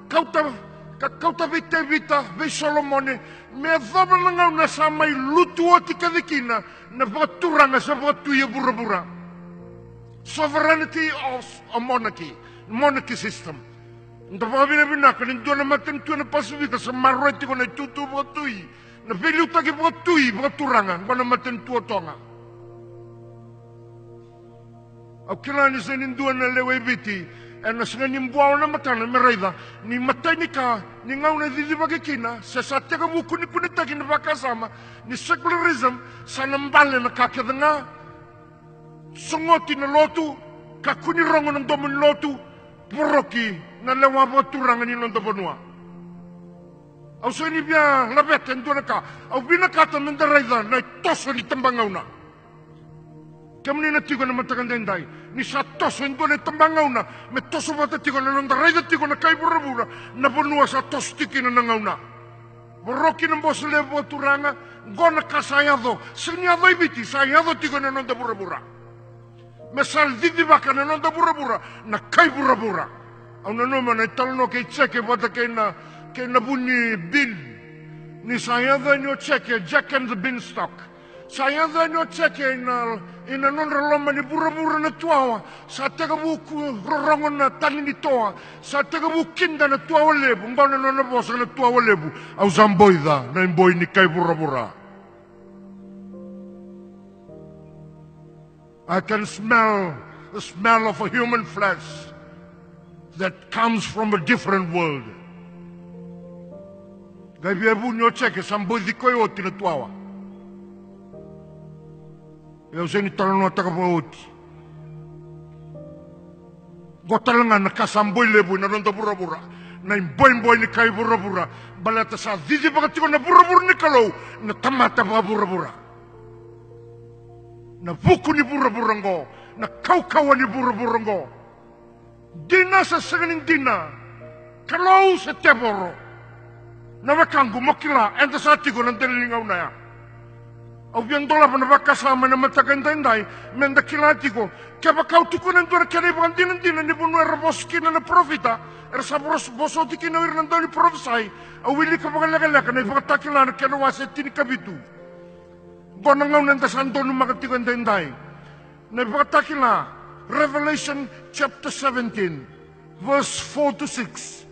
kauta, ka kauta vei Tevita, vei Solomone, me yacova na gauna sa mai lutu oti kece kina na vakaturaga sa vakatui e vuravura. Sovereignty of a monarchy, monarchy system. Da vakavinavinaka ni dua na matanitu ena Pasifika sa maroroi tiko na itutu vakatui, na veiliutaki vakatui vakaturaga, oqo na matanitu o Toga. Au kila ni sega ni dua na lewe i Viti ena sega ni buawa na matana me raica ni matai ni ka ni gauna e cicivaki kina, se sa tekivu kunikunitaki na vakasama ni secularism, sa na bale na ka kece ga. Sogoti na lotu, kakua ni rogo na domo ni lotu, voroki na lewa vakaturaga ni noda vanua. Au sega ni via laveta e dua na ka, au vinakata meda raica na itoso ni tabagauna. Kemuni na tiko ena mataka daidai, ni sa toso e dua na itabagauna me toso vata tiko na noda raica tiko na kai vuravura, na vanua sa toso tiko kina na gauna. Voroki na bose levu vakaturaga, oqo na ka sa yaco, sega ni yaco i Viti, sa yaco tiko ena noda vuravura. Me sa cicivaka na noda vuravura na kai vuravura. Au nanuma na italanoa kei Jeke vata kei na, kei na vu ni Bill. Ni sa yaco yani o Jeke, Jack and the Beanstalk. Sa yaco yani o Jeke ina, ina nodra loma ni vuravura na tuwawa. Sa tekivu ku rorogo na tali ni toa. Sa tekivu kida na tuwawa levu. Oqo na nona vosa na tuwawa levu: "Au sa boica na iboi ni kai vuravura. I can smell the smell of a human flesh that comes from a different world." Qai via vuni o Jeke, sa boici koya oti na tuwawa. Ia au sega ni talanoataka vakaoti. Qo tale ga na ka sa boi levu ina noda vuravura, na iboiboi ni kai vuravura. Baleta sa cicivaka tiko na vuravura ni Kalou na tamata vakavuravura. Na vuku ni vuravura oqo, na kaukauwa ni vuravura oqo. Dina se sega ni dina, Kalou se tevoro. Na wekaqu, mo kila, eda sa tiko na dela ni gauna ya. Au via dolava na vakasama ena mataka edaidai, meda kila tiko. Kevaka au tukuna e dua na kena ivakadinadina ni vanua era vosa kina na parofita, era sa vosa, vosa oti kina o ira na dau ni parofisai, au wilika vakalekaleka na iVakatakila na kena wase tinikavitu. Qo na gauna eda sa donumaka tiko edaidai. Na iVakatakila, Revelation chapter seventeen, verse four to six.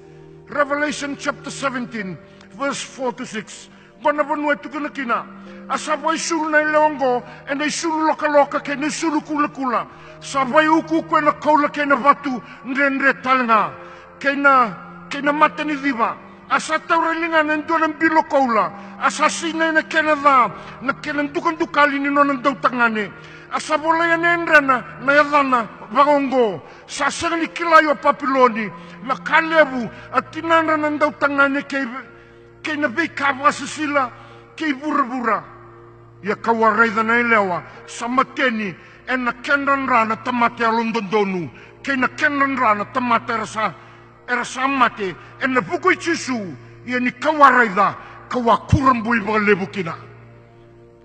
Revelation chapter seventeen, verse four to six. Qo na vanua e tukuna kina: "A sa vakaisulu na yalewa oqo ena isulu lokaloka kei na isulu kulakula. Sa vakaiukuuku ena koula kei na vatu dredre tale ga, kei na, kei na mata ni civa. A sa taura e ligana e dua na bilo koula, a sa sinai na kena ca, na kena dukadukali ni nona dautagane. A sa volai ena yadrena na yacana vakaoqo: Sa sega ni kilai o Papiloni, na ka levu, a tinadra na dautagane kei, kei na veika vakasisila kei vuravura. Ia ka'u a raica na yalewa sa mateni ena kedra dra na tamata yalododonu, kei na kedra dra na tamata era sa Era sa mate ena vuku i Jisu, ia ni kau a raica, kau a kurabui vakalevu kina.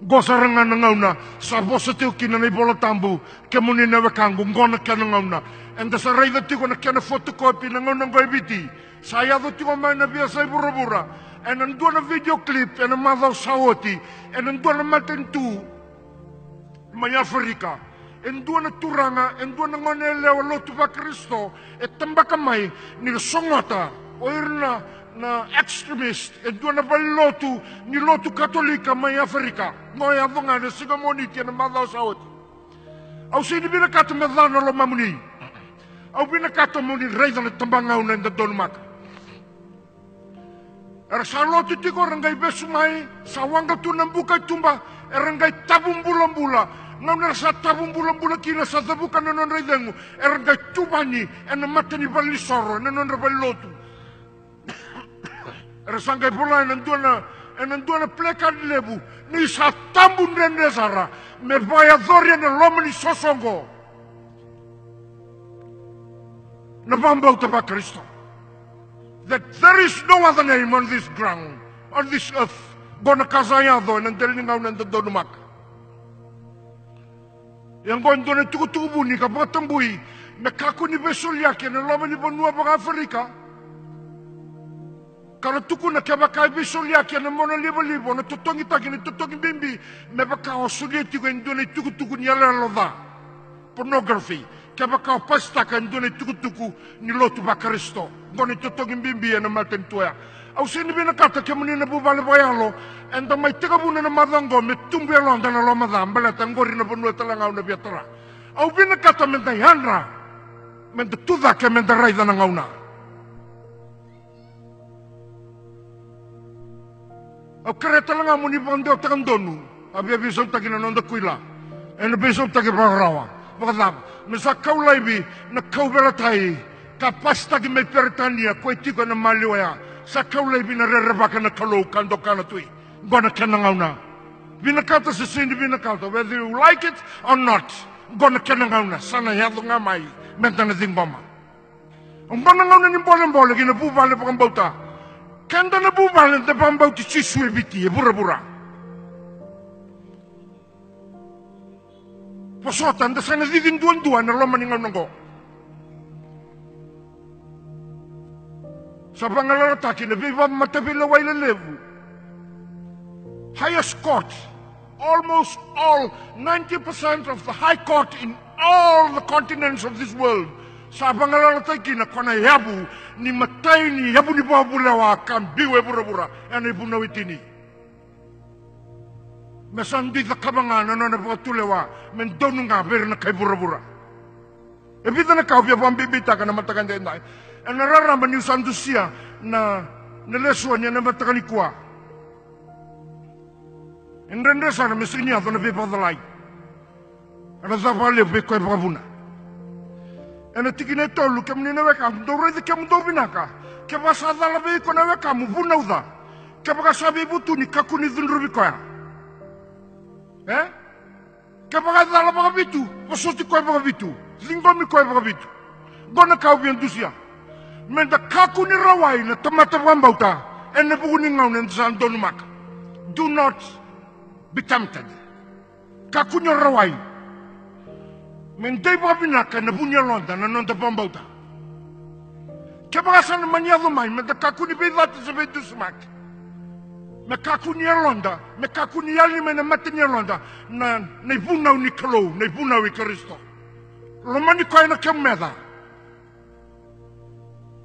Qo sara ga na gauna sa vosa tiko kina na iVola Tabu, kemuni na wekaqu, qo na kena gauna. Eda sa raica tiko na kena photocopy na gauna qo e Viti. Sa yaco tiko mai na veiyasai vuravura ena dua na video clip ena macawa sa oti, ena dua na matanitu mai Aferika. E dua na turaga, e dua na gone yalewa lotu vaKarisito e tabaka mai ni sogota o ira na, na extremist e dua na valenilotu ni lotu Katolika mai Aferika. Qo e yaco ga ena siga Moniti ena macawa sa oti. Au sega ni vinakata me ca na lomamuni. Au vinakata mo ni raica na tabagauna eda donumaka. Era sa lotu tiko, era qai vesu mai, sa waqa tu na buka e tuba, era qai tavu bulabula. Gauna era sa tavu bulabula kina, sa cavuka na nodra icegu, era qai tuvani ena mata ni valenisoro, ena nodra valenilotu. Era sa qai vola ena dua na, ena dua na placard levu, ni sa tabu dredre sara me vakayacori ena loma ni soso oqo na vakabauta vaKarisito. That there is no other name on this ground, on this earth. Qo na ka sa yaco ena dela ni gauna eda donumaka. Ia qo e dua na itukutuku vuni ka vakatabui me kakua ni veisoliyaki ena loma ni vanua vakaAferika. Ka ra tukuna kevaka e veisoliyaki ena mona livaliva, na totogitaki, na totogi bibi, me vaka o solia tiko e dua na itukutuku ni yaloyalo ca, pornography. Kevaka o pasitaka e dua na itukutuku ni lotu vaKarisito, qo na itotogi bibi ena matanitu oya. Au sega ni vinakata, kemuni na vuvale vakayalo, eda mai tekivuna na macawa oqo me tubu e yaloda na loma ca, baleta qori na vanua tale ga au na via tara. Au vinakata meda yadra, meda tucake, meda raica na gauna. Au kerea tale ga mo ni vakadewataka donu. A via veisautaki na noda kuila, ena veisautaki vakarawa. Vakacava? Me sa kau laivi na kauveilatai ka pasitaki mai Peritania, ko e tiko ena maliwa ya. Sa kau laivi na rerevaka na Kalou ka dokana tu i. Qo na kena gauna. Vinakata se sega ni vinakata, whether you like it or not, qo na kena gauna. Sa na yaco ga mai, meda na ciqoma. Oqo na gauna ni bolebole ki na vuvale vakabauta. Keda na vuvale da vakabauti Jisu e Viti, e vuravura. Vosota, da sa na cici duadua ena loma ni gauna oqo. Sa vagalalataki na veivakamataveilawa lelevu. Highest court, almost all, ninety percent of the high court in all the continents of this world. Sa vagalalataki kina ko na yavu ni matai ni yavu ni vakavulewa ka biu e vuravura, ena ivunau e tini. Me sa dui cakava ga na nona vakatulewa me donu ga vei ira na kai vuravura. E vica na ka au via vakabibitaka na mataka edaidai. Ena rarama niu sa dusia na, na lesoni ena mataka nikua. E dredre sara me sega ni yaco na veivakacalai. Ena ca vakalevu vei koya e vakavuna. Ena tikina e tolu, kemuni na wekaqu, dou raici kemudou vinaka. Kevaka sa cala vei iko na wekamu, vunauca. Kevaka sa veivutuni, kakua ni cudruvi koya. E? Kevaka e cala vakavitu, vosoti koya vakavitu. Ciqomi koya vakavitu. Qo na ka au via dusia. Meda kakua ni rawai na tamata vakabauta ena vuku ni gauna eda sa donumaka. Do not be tempted. Kakua ni rawai. Me dei vakavinaka ena vu ni yaloda na noda vakabauta. Kevaka sa na mani yaco mai, meda kakua ni veicati se veidusimaki. Me kakua ni yaloda, me kakua ni yali mai na mata ni yaloda na, na ivunau ni Kalou, na ivunau i Karisito. Lomani koya na kemu meca.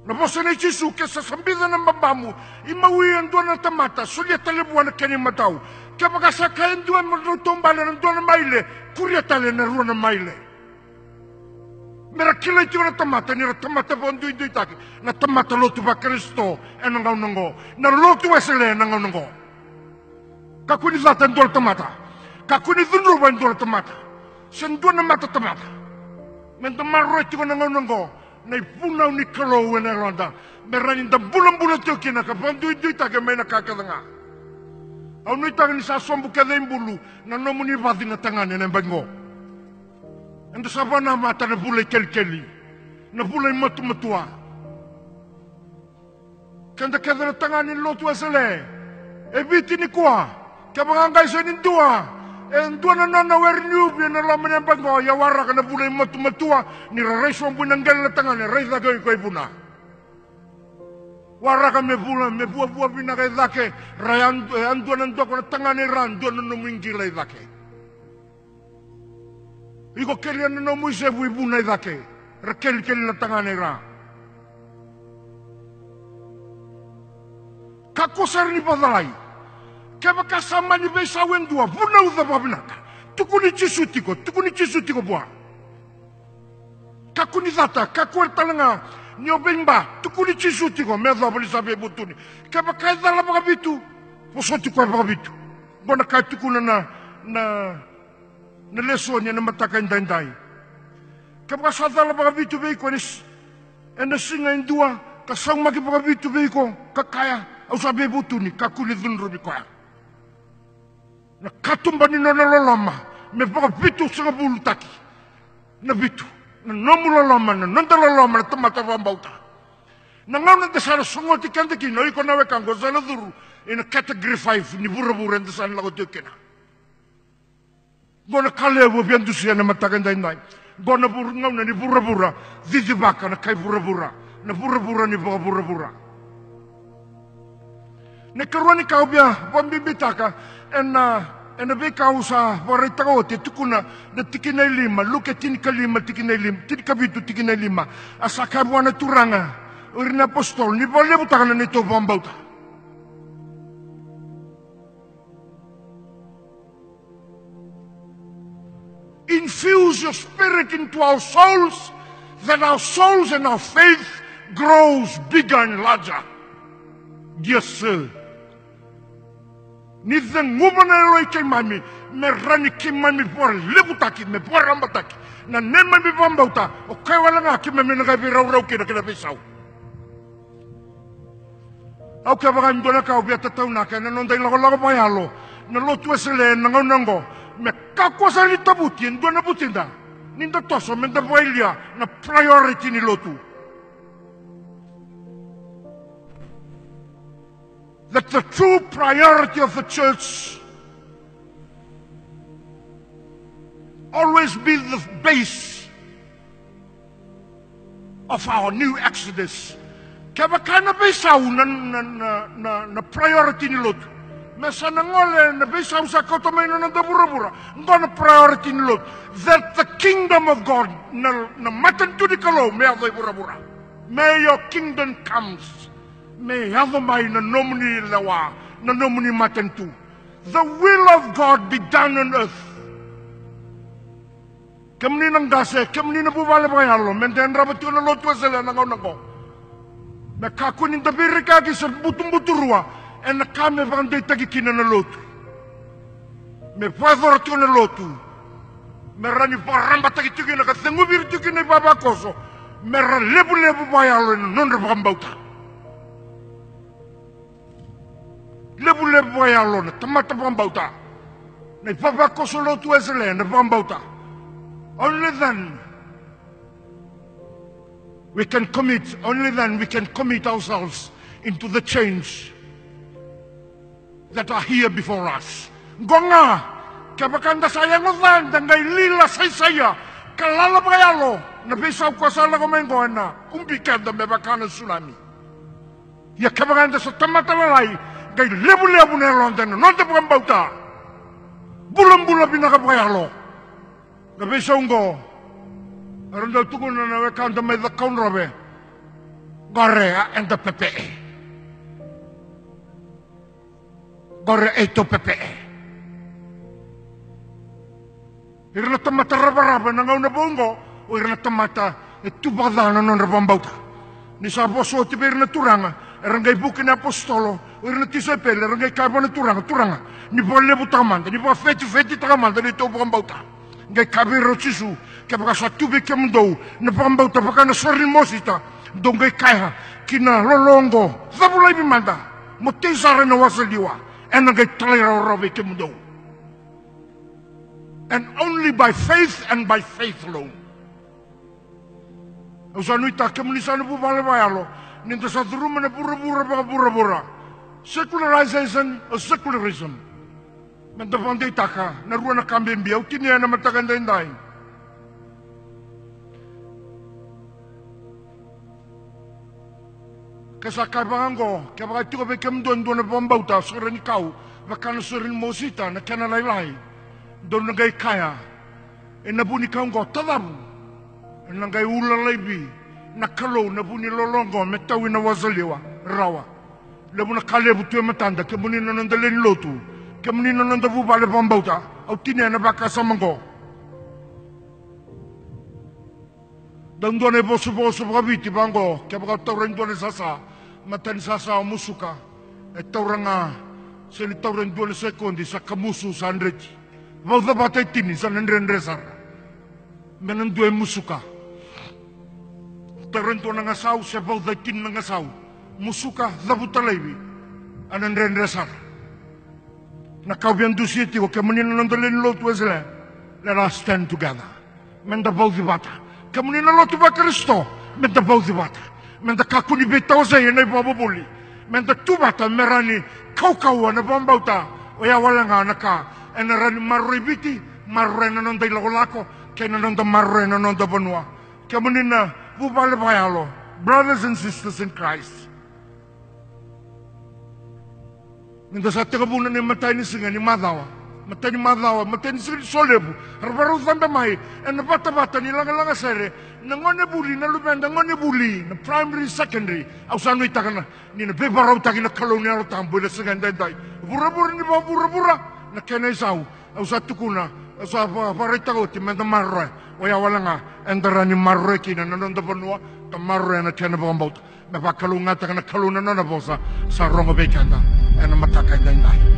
Na vosa nei Jisu, ke sa sabica na babamu, imawi e dua na tamata, solia tale vua na kena imatau. Kevaka sa kaya e dua me drau taubale ena dua na maile, kuria tale ena rua na maile. Me ra kilai tiko na tamata ni ra tamata vakaduiduitaki, na tamata lotu vaKarisito ena gauna oqo, na lotu Wesele ena gauna oqo. Kakua ni cata e dua na tamata. Kakua ni cudruva e dua na tamata se dua na matatamata. Meda maroroi tiko na gauna oqo na ivunau ni Kalou ena yaloda, me rawa ni da bulabula tiko kina ka vakaduiduitaki mai na ka kece ga. Au nuitaka ni sa sobu kece i bulu na nomuni vaci na tagane ena yabaki oqo. Eda sa vakanamata na vula i kelikeli, na vula i matumatua. Keda kece na tagane ni lotu Wesele e Viti nikua, kevaka qai sega ni dua e dua na nona were ni uvi ena loma ni yabaki qo, ia waraka na vula imatumatua ni ra rai sobu ina qele na tagane, rai cake o iko e Vuna. Waraka me vula, me vuavua vinaka e cake, ra yadua, e yadua na dua ko na tagane, ra dua na nomu iqila e cake. Iko kelia na nomu isevu i Vuna e cake, ra kelikeli na tagane, ra. Kakua sara ni vakacalai. Kevaka sa mani veisau e dua, vunauca vakavinaka. Tukuni Jisu tiko, tukuni Jisu tiko vua. Kakua ni cata, kakua tale ga ni o veiba, tukuni Jisu tiko me yacova ni sa veivutuni. Kevaka e cala vakavitu, vosoti koya vakavitu. Qo na ka e tukuna na, na, na lesoni ena mataka edaidai. Kevaka sa cala vakavitu vei iko ena s-, ena siga e dua, ka saumaki vakavitu vei iko, ka kaya, au sa veivutuni, kakua ni cudruvi koya. Na katuba ni nona loloma me vakavitusagavulutaki na vitu, na nomu loloma, na noda loloma na tamata vakabauta. Na gauna eda sa na sogoti keda kina, o iko na wekaqu, sa na curu ina category five ni vuravura eda sa na lako tiko kina. Qo na ka levu au via dusia ena mataka edaidai. Qo na vur-, gauna ni vuravura cicivaka, na kai vuravura, na vuravura ni vakavuravura. Na ikarua ni ka au via vakabibitaka ena, ena veika au sa vakaraitaka oti, e tukuna na tikina e lima, Luke tinikalima, tikina e lima, tinikavitu, tikina e lima. A sa kaya vua na Turaga o ira na apositolo, ni vakalevutaka na neitou vakabauta. Infuse your spirit into our souls, that our souls and our faith grows bigger and larger. Yes, sir. Ni ceguva na yalo i keimami, me rawa ni keimami vakalevutaki, me vakarabataki na neimami vakabauta, o koya wale ga keimami na qai veiraurau kina kei na veisau. Au kevaka e dua na ka au via tataunaka ena noda ilakolako vakayalo na lotu Wesele ena gauna oqo, me kakua sara ni tavuti e dua na vutida ni da toso me da vakayalia na priority ni lotu. That the true priority of the church always be the base of our new exodus. Kevaka na veisau na, na, na, na, na priority ni lotu, me sa na gole na veisau sa kauta mai na noda vuravura. Qo na priority ni lotu. That the kingdom of God, na, na matanitu ni Kalou me yaco i vuravura. May your kingdom comes. Me yaco mai na nomuni lewa, na nomuni matanitu. The will of God be done on earth. Kemuni na qase, kemuni na vuvale vakayalo, me da yadrava tiko na lotu Wesele ena gauna oqo. Me kakua ni da veiraikaki se butubuturua ena ka me vakadeitaki kina na lotu. Me vakayacora tiko na lotu, me rawa ni vakarabataki tiko kina ka ceguvi ira tiko kina ivavakoso, me ra levulevu vakayalo ena nodra vakabauta. Levulevu vakayalo na tamata vakabauta. Na ivavakoso lotu Wesele na vakabauta. Only then we can commit, only then we can commit ourselves into the change that are here before us. Qo ga, kevaka da sa yago ca, da qai lila saisaia ka lala vakayalo, na veisau ko sa lako mai qo ena ubi keda me vaka na tsunami. Ia kevaka eda sa tamata lalai, qai levulevu na yaloda ena noda vakabauta, bulabula vinaka vakayalo. Na veisau oqo era dau tukuna na wekada mai Cakaudrove, qore a eda pepe'e. Qore eitou pepe'e. Ira na tamata ravarava ena gauna vou oqo, o ira na tamata e tu vakaca na nodra vakabauta. Ni sa vosa oti vei ira na turaga, era qai vuki na apositolo, o ira na tisaipeli, era qai kaya vua na Turaga, Turaga, ni vakalevutaka mada, ni vakavetiveti taka mada na neitou vakabauta. Qai kaya vei ira o Jisu, kevaka sa tu vei kemudou na vakabauta vaka na sore ni mosita, dou qai kaya ki na lolo oqo, cavu laivi mada, mo tei sara ena wasa liwa, ena qai talairawarawa vei kemudou. And only by faith and by faith alone. Au sa nuitaka kemuni sa na vuvale vakayalo, Ni da sa curuma na vuravura vakavuravura, secularization or secularism, me da vakadeitaka na rua na ka bibi au tinia ena mataka edaidai. Ke sa kaya vaka oqo, kevaka e tiko vei kemudou e dua na vakabauta, sa rawa ni kau, vaka na sore ni mosita na kena lailai. Dou na qai kaya ena vu ni ka oqo, tacavu. Ena qai ula laivi na Kalou na vu ni lolo oqo me tau ina wasaliwa rawa. Levu na ka levu tu e matada, kemuni na noda lewe ni lotu, kemuni na noda vuvale vakabauta, au tinia na vakasama oqo. Dau dua na ivosavosa vakaviti vaqo, kevaka o taura e dua na sasa, matani sasa o musuka, e taura ga, se ni taura e dua na sekodi sa kamusu sa dreti. Vauca vata e tini sa na dredre sara. Me na dua e musuka. Taura e dua na gasau se vauca e tini na gasau, musuka, cavuta laivi, a na dredre sara. Na ka au via dusia tiko, kemuni na noda lewe ni lotu Wesele, let us stand together. Me da vauci vata. Kemuni na lotu vaKarisito, me da vauci vata. Me da kakua ni veitawasei ena ivakavuvuli. Me da tu vata me rawa ni kaukauwa na vakabauta. Oya wale ga na ka ena rawa ni maroroi Viti, maroroya na noda ilakolako, kei na noda maroroya na noda vanua. Kemuni na vuvale vakayalo, brothers and sisters in Christ. Ni da sa tekivuna na imatai ni siga ni macawa, matai ni macawa, matai ni siga ni solevu, ra varau cabe mai ena vatavata ni lagalaga sere na gonevuli, na luveda gonevuli, na primary, secondary. Au sa nuitaka na, ni na veivakarautaki na Kalou ni Yalo Tabu ena siga edaidai. Vuravura ni vakavuravura na kena isau. Au sa tukuna, au sa va-, vakaraitaka oti me da maroroya. Oya wale ga eda rawa ni maroroya kina na noda vanua, da maroroya na kena vakabauta. Me vakalougatataka na Kalou na nona vosa sa rogo vei keda ena mataka edaidai.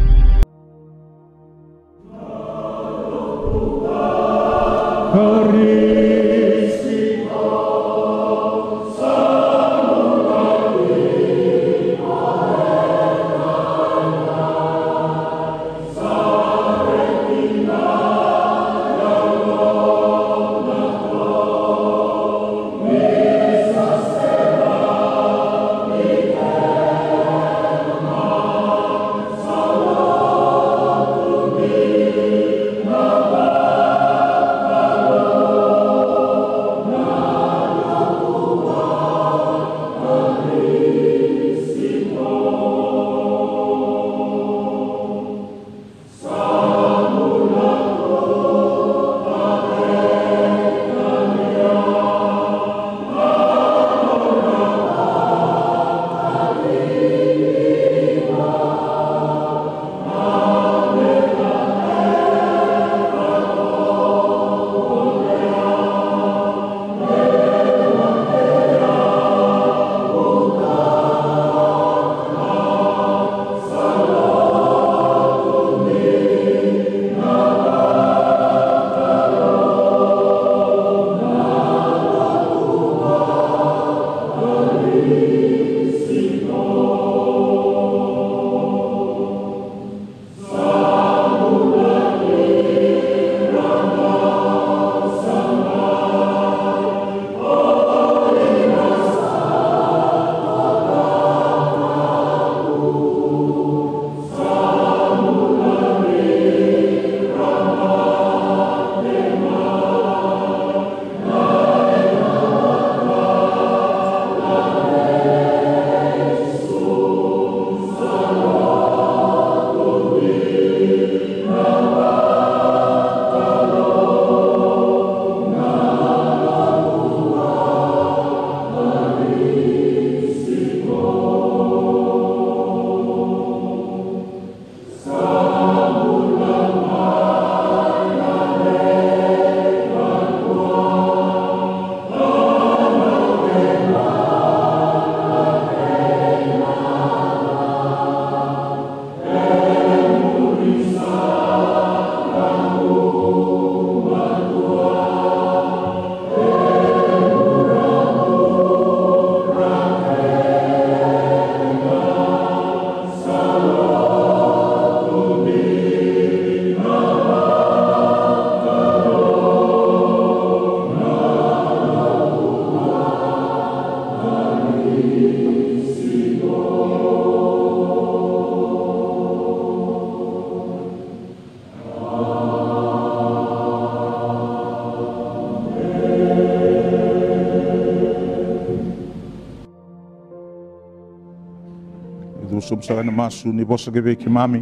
Sobu saka ena masu ni vosa ki vei keimami.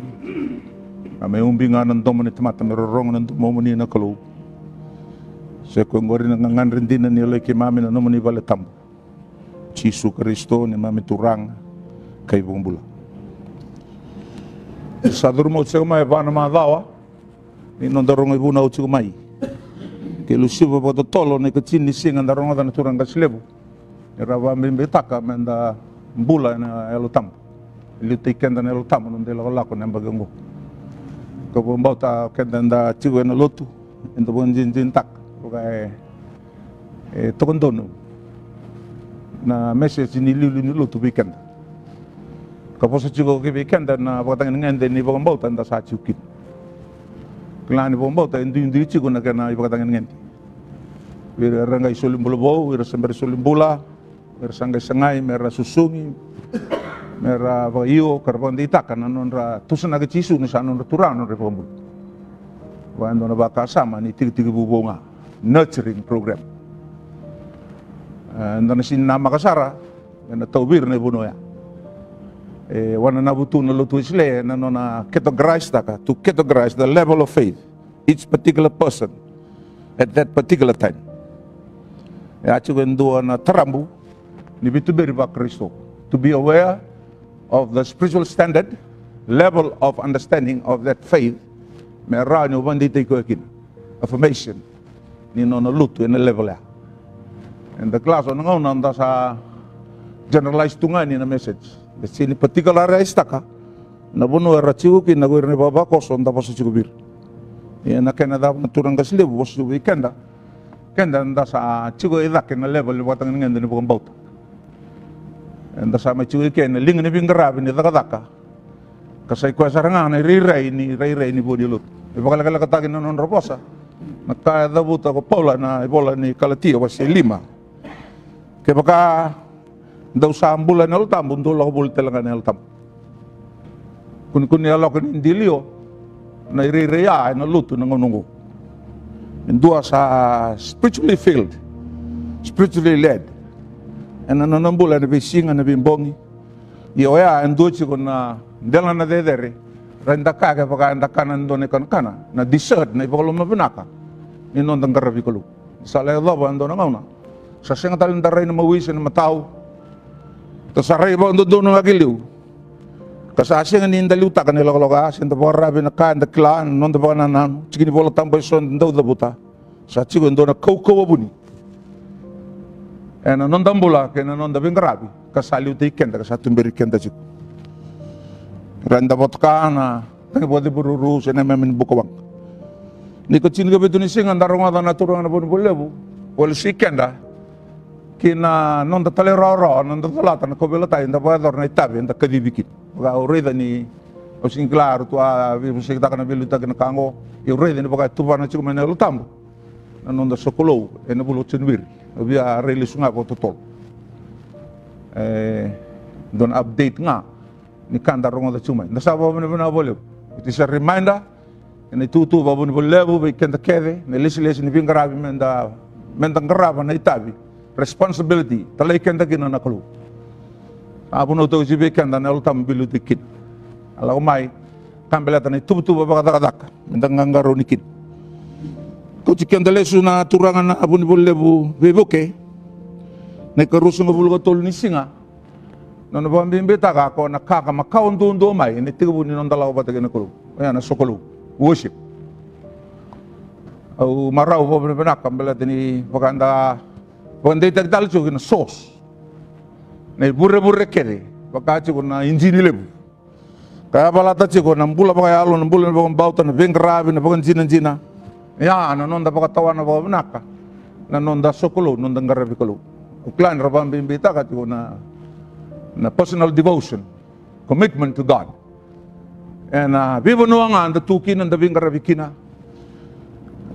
Ka me ubi ga na domo ni tamata, me rorogo na domomuni na Kalou. Se koya oqori na gagadre dina ni yaloi keimami na nomuni vale tabu. Jisu Karisito neimami Turaga ka iVakabula. Sa curu mai tiko mai e va na macawa ni noda rogo ivunau tiko mai. Kei Lusiva vakatotolo na ikatini ni siga da rogoca na turaga qase levu. Ni ra vakabibitaka me da bula ena Yalo Tabu. Liutaki keda na Yalo Tabu na noda ilakolako na yabaki oqo. Ka vakabauta keda da tiko ena lotu, eda vakadinadinataka vaka e, e tokodonu na message ni liuliu ni lotu vei keda. Ka vosa tiko ki vei keda na vakatagedegede ni vakabauta eda sa tiko kina. Kila ni vakabauta e duidui tiko na kena ivakatagedegede. Vei ira era qai soli bula vou, ira sa bera soli bula, ira sa qai sagai me ra susugi, me ra vakaio ka ra vakadeitaka na nodra tusanaki Jisu ni sa nodra Turaga, nodra iVakabula. Vaka e dua na vakasama ni tikitiki vuvau ga, nurturing program. E, eda na sini namaka sara ena tauvi ira na ivunau oya. E wananavu tu na lotu Wesele ena nona categorize-taka, to categorize the level of faith each particular person at that particular time. E a tiko e dua na tarabu ni veituberi vaKarisito, to be aware of the spiritual standard, level of understanding of that faith, me rawa ni o vakadeitaki koya kina. Affirmation ni nona lotu ena level ya. Eda kila so na gauna da sa generalize tu ga ni na message, da sini particularize-taka na vanua era tiko kina ko ira na ivavakoso da vosa tiko vei ira. Ia na kena cava na turaga qase levu vosa tiko vei keda, keda da sa tiko i cake na level ni vakatagedegede ni vakabauta. Eda sa mai tiko i ke na liga ni veiqaravi ni cakacaka, ka sa i koya sara ga na irairai ni rairai ni vua ni lotu. E vakalekalekataki na nodra vosa na ka e cavuta ko Paula na ivola ni Kalatia wase lima. Kevaka dou sa bula ena Yalo Tabu, dou lako voli tale ga ena Yalo Tabu. Kunekune yaloka ni dilio na irairai ya ena lotu na gauna oqo. E dua sa spiritually filled, spiritually led ena nona bula ena veisiga, ena veibogi. Ia oya e dua tiko na dela na cecere, ra da kaya kevaka eda kana e dua na ikanakana, na dessert, na ivakaloma vinaka ni noda qaravi Kalou. Sa lai yacova e dua na gauna sa sega tale ni da rai na mawi se na matau. Da sa rai vakadodonu ga ki liu, ka sa sega ni da liutaka na ilakolako ya, se da vakararavi na ka eda kila, na noda vakanananu. Tiki ni Vola Tabu eso eda dau cavuta, sa tiko e dua na kaukauwa vuni ena noda bula kei na noda veiqaravi, ka sa liutaki keda, ka sa tuberi keda tiko. Ra da votaka na tagi vakacevururu se na meme ni buka waqa. Ni ka tini ka vitu ni siga da rogoca na turaga na vunivola levu, o lesi keda ki na noda talairawarawa, noda colata na kauveilatai, da vakayacora na itavi eda kacivi kina. Vaka au raica ni, au sega ni kila, ratou a veivosakitaka na veiliutaki na ka oqo. Ia au raica ni vaka e tuvana tiko mai na Yalo Tabu na noda sokalou ena vula o January. Au via rai lesu ga vakatotolo. E dua na update ga ni ka da rogoca tiko mai. Da sa vakavinavinaka vakalevu. It is a reminder ena itutu vakavunivola levu vei keda kece, na lesilesi ni veiqaravi, meda, meda qarava na itavi, responsibility, talai keda kina na Kalou. A vunautaki tiko vei keda na Yalo Tabu me veiliutaki kina. A lako mai ka baleta na ituvatuva vakacakacaka meda qaqarauni kina. Kauti keda lesu na turaga na vunivola levu Veivuke, na ikaruasagavulu ka tolu ni siga. Nona vakabibitaka ko na ka ka makawa duadua mai ena itekivu ni noda lako vata kei na Kalou, oya na sokalou, worship. Au marau vakavinavinaka baleta ni vaka da vakadeitaki tale tiko ki na source, na ivurevure kece, vaka tiko na ijini levu. Ka yavalata tiko na bula vakayalo, na bula ni vakabauta, na veiqaravi, na vakadinadina. Ia na noda vakatawana vakavinaka na noda sokalou, noda qaravi Kalou. Au kila ni ra vakabibitaka tiko na, na personal devotion, commitment to God. Ena veivanua ga da tu kina, da veiqaravi kina.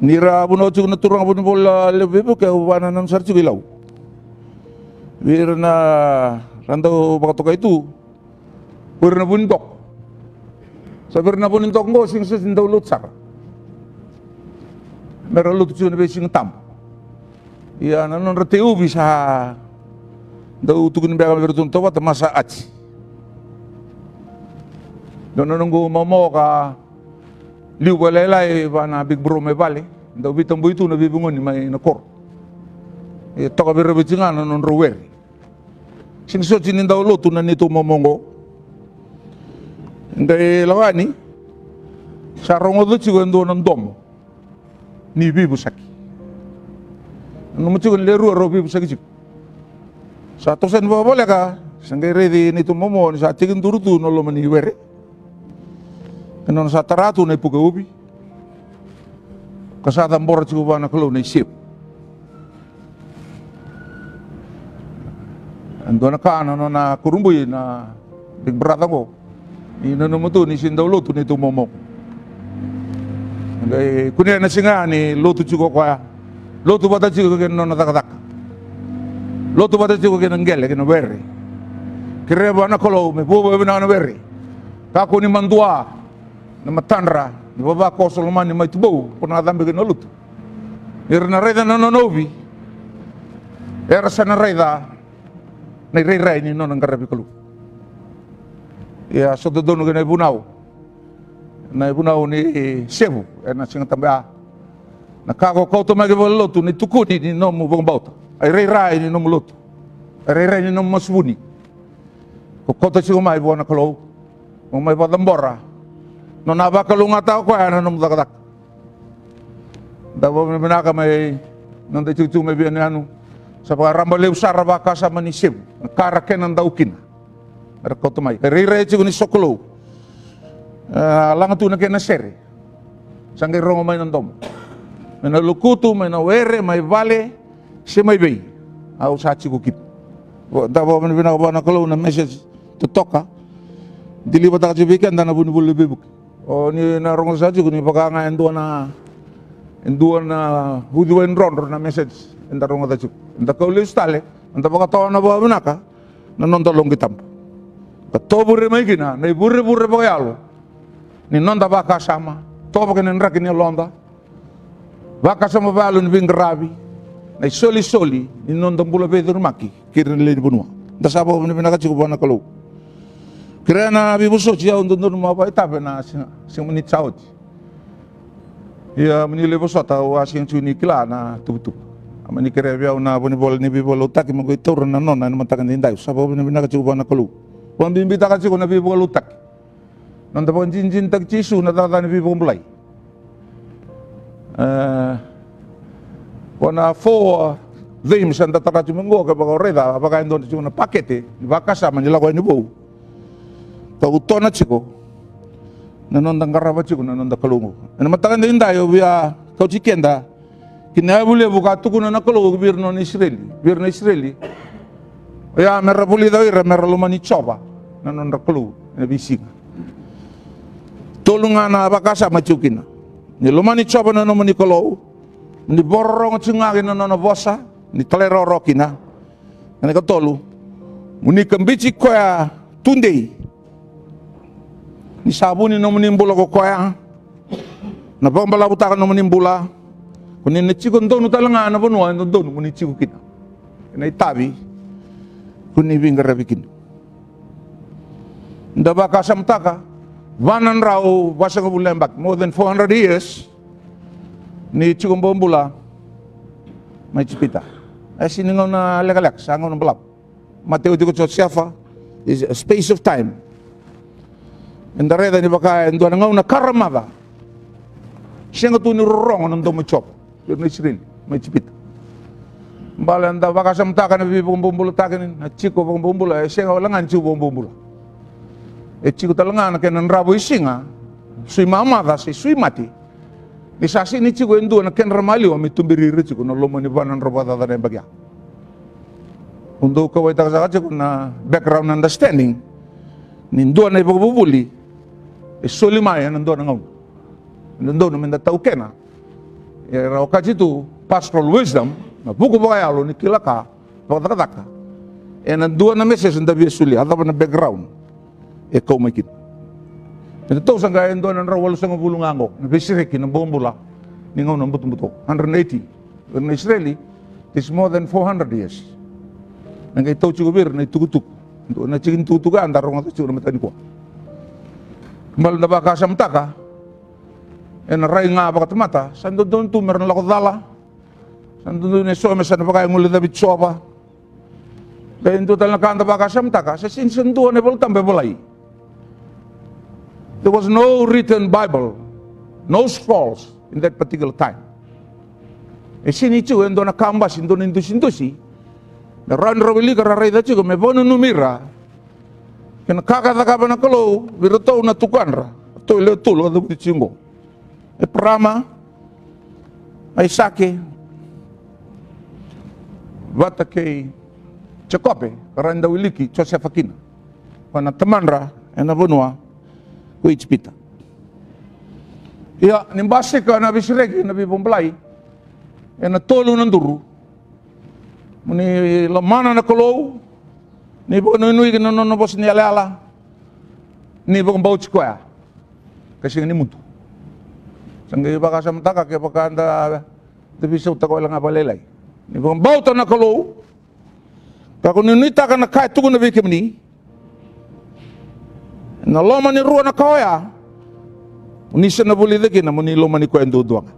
Ni ra vunau tiko na turaga vunivola levu Veivuke, au vakanananu sara tiko i Lau. Vei ira na ra dau vakatokai tu, o ira na vunidoko. Sa vei ira na vunidoko oqo, sega soti ni dau lotu sara. Me ra lotu tiko ena veisiga tabu. Ia na nodra tei uvi sa dau tukuni beka vei iratou na tauvata, masa ati. Dua na noqu momo ka liu vakalailai vua na big bro mai vale, dau veitabui tu na veivugoni mai na koro. E toka vei ira vei tiko ga na nodrau were. Sega ni soti ni dau lotu na neitou momo oqo. Qai lako yani, sa rogoca tiko e dua na domo ni veivosaki. Nanuma tiko ni le rua rau veivosaki tiko. Sa toso yani vakavoleka, sa qai raici neitou momo ni sa tekiduru tu na loma ni were. E nona sa tara tu na ipuka uvi, ka sa cabora tiko vua na Kalou na isevu. E dua na ka na nona kurabui na big brother oqo, ni nanuma tu ni sega ni dau lotu neitou momo. Qai kunea na siga ni lotu tiko o koya. Lotu vata tiko kei na nona cakacaka. Lotu vata tiko kei na qele kei na were. Kerea vua na Kalou me vuavuai vinaka na were. Kakua ni madua na matadra ni vavakoso lomani mai Tubou, ko na cabe kei na lotu. Ni ra na raica na nona uvi, era sa na raica na irairai ni nona qaravi Kalou. Ia, sa dodonu kei na ivunau, na ivunau ni sevu ena Siga Tabu ya. Na ka ko kauta mai ki valenilotu, na itukuni ni nomu vakabauta, a irairai ni nomu lotu, a irairai ni nomu masu vuni. Ko kauta tiko mai vua na Kalou, mo mai vakacabora. Nona vakalougatataka o koya na nomu cakacaka. Da vakavinavinaka mai noda itikotiko mai vei yanuyanu. Sa vakaraba levu sara vakasama ni sevu, na ka ra kena dau kina. Era kauta mai, e rairai tiko ni sokalou. E laga tu na kena sere. Sa qai rogo mai na domo. Mai na lokutu, mai na were, mai vale, se mai vei. Au sa tiko kina. Da vakavinavinaka vua na Kalou na message totoka. Deliver-taka tiko vei keda na vunivuli ni veivuke. O ni na rogoca tiko ni vaka ga e dua na, e dua na uciwai drodro na message eda rogoca tiko. Eda kau lesu tale, eda vakatawana vakavinaka na noda loqi tabu, ka tovure mai kina na ivurevure vakayalo ni noda vakasama, tovo kei na draki ni yaloda. Vakasama vakayalo ni veiqaravi, na isolisoli ni noda bula veicurumaki kei ira na lewe ni vanua. Da sa vakavinavinaka tiko vua na Kalou. Kerea na veivosoti, au dodonu mo vakaitavi ena siga, siga ni sa oti. Ia, mo ni lai vosota, au a sega tiko ni kila na tuvatuva. A mani kerea vei au na vunivola ni veivakaloutaki meu qai taura na nona ena mataka edaidai. Au sa vakavinavinaka tiko vua na Kalou. Vakabibitaka tiko na veivakaloutaki. Noda vakadinadinataki Jisu na cakacaka ni veivakabulai. E, ko na four themes eda tara tiko mai qo, kevaka o raica, vaka e dua tiko na pakete ni vakasama ni lako yani vou. Ka utona tiko na noda qarava tiko na noda Kalou qo. Ena mataka edaidai au via kauti keda ki na yavu levu ka tukuna na Kalou vei ira na nona Isireli, vei ira na Isireli. Oya me ra vulica o ira me ra lomani Jiova na nodra Kalou ena veisiga. Tolu ga na vakasama e tiko kina. Ni lomani Jiova na nomuni Kalou, ni vakarorogo tiko ga ki na nona vosa, ni talairawarawa kina. Kena ikatolu, mo ni kabiti koya tudei. Ni sa vu ni nomuni bula ko koya, na vakabalavutaka nomuni bula. Ko ni na tiko donu tale ga na vanua e dodonu mo ni tiko kina. Ena itavi ko ni veiqaravi kina. Da vakasamataka, va na drau vasagavulu na yabaki, more than four hundred years, ni tiko bobula mai Ijipita. E sega ni gauna lekaleka, sa gauna balavu. Mateu tiko Josefa, is a space of time. Eda raica ni vaka e dua na gauna karamaca. Sega tu ni rorogo na domo i Jiova vei ira na Isireli mai Ijipita. Baleta eda vakasamataka na veivakabobulataki ni na tiko vakabobula, e sega wale ga ni tiko vakabobula. E tiko tale ga na kena dravo i siga, sui mamaca se sui mate. Ni sa sega ni tiko e dua na kedra maliwa me tuberi ira tiko na loma ni va na drau vakacaca na yabaki ya. Au dau kauwaitaka saka tiko na background understanding ni dua na ivakavuvuli e soli mai ena dua na gauna. E dodonu meda taukena. Era okati tu pastoral wisdom, na vuku vakayalo ni kila ka, vakacakacaka. Ena dua na message da via solia, a cava na background e kau mai kina. Eda tausa ga e dua na drau walusagavulu ga oqo na veisereki na bobula ni gauna butobuto, hundred eighty. Vei ira na Isireli, it's more than four hundred years. Na qai tau tiko vei ira na itukutuku. Dua na tiki ni tukutuku ya da rogoca tiko na mataka nikua. Baleta da vakasamataka ena rai ga vakatamata, sa dodonu tu me ra na lako cala. Sa dodonu eso me sa na vakayagulicavi Jiova. Qai dua tale na ka da vakasamataka, sa sega ni sa dua na iVolatabu e volai. There was no written Bible, no scrolls in that particular time. E sega ni tiko e dua na kabasi, dua na idusidusi me rawa ni ra wilika, ra raica tiko, me vakananumi ira kei na ka ka cakava na Kalou vei iratou na tukadra, ratou e lewe tolu a cavuti tiko oqo: Eparama, Aisake vata kei Jekope, ka ra dau wiliki Josefa kina, koya na tamadra ena vanua ko Ijipita. Ia, ni basika na veisereki, na veivakabulai, ena tolu na duru: mo ni lomana na Kalou, ni vakanuinui ki na nona vosa ni yalayala, ni vakabauti koya, ka sega ni mudu. Sa qai vakasamataka, kevaka da, da veisautaka wale ga vakalailai, ni vakabauta na Kalou, ka ko ni nuitaka na ka e tukuna vei kemuni ena loma ni rua na ka oya, ni sa na vulica kina mo ni lomani koya duadua ga.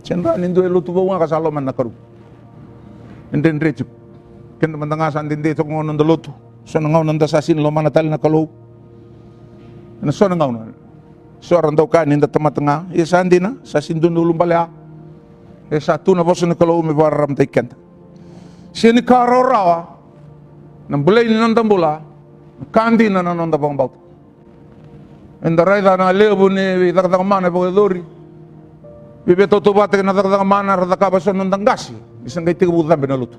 Sega ni dua e lotu vou ga ka sa lomana na Kalou. E dredre tiko. Keda mada ga sa dede toka ga na noda lotu, so na gauna da sa sega ni lomana tale na Kalou. Ena so na gauna, so era dau kaya ni da tamata ga, ia sa dina, sa sega ni dua na ulubale ya. E sa tu na vosa ni Kalou me vakararamataki keda. Sega ni ka rawarawa na bulai ni noda bula, na ka dina na noda vakabauta. Eda raica na levu ni veicakacaka mana e vakayacori, veivatautauvata kei na cakacaka mana era cakava eso na noda qase, ni sa qai tekivu cabe na lotu.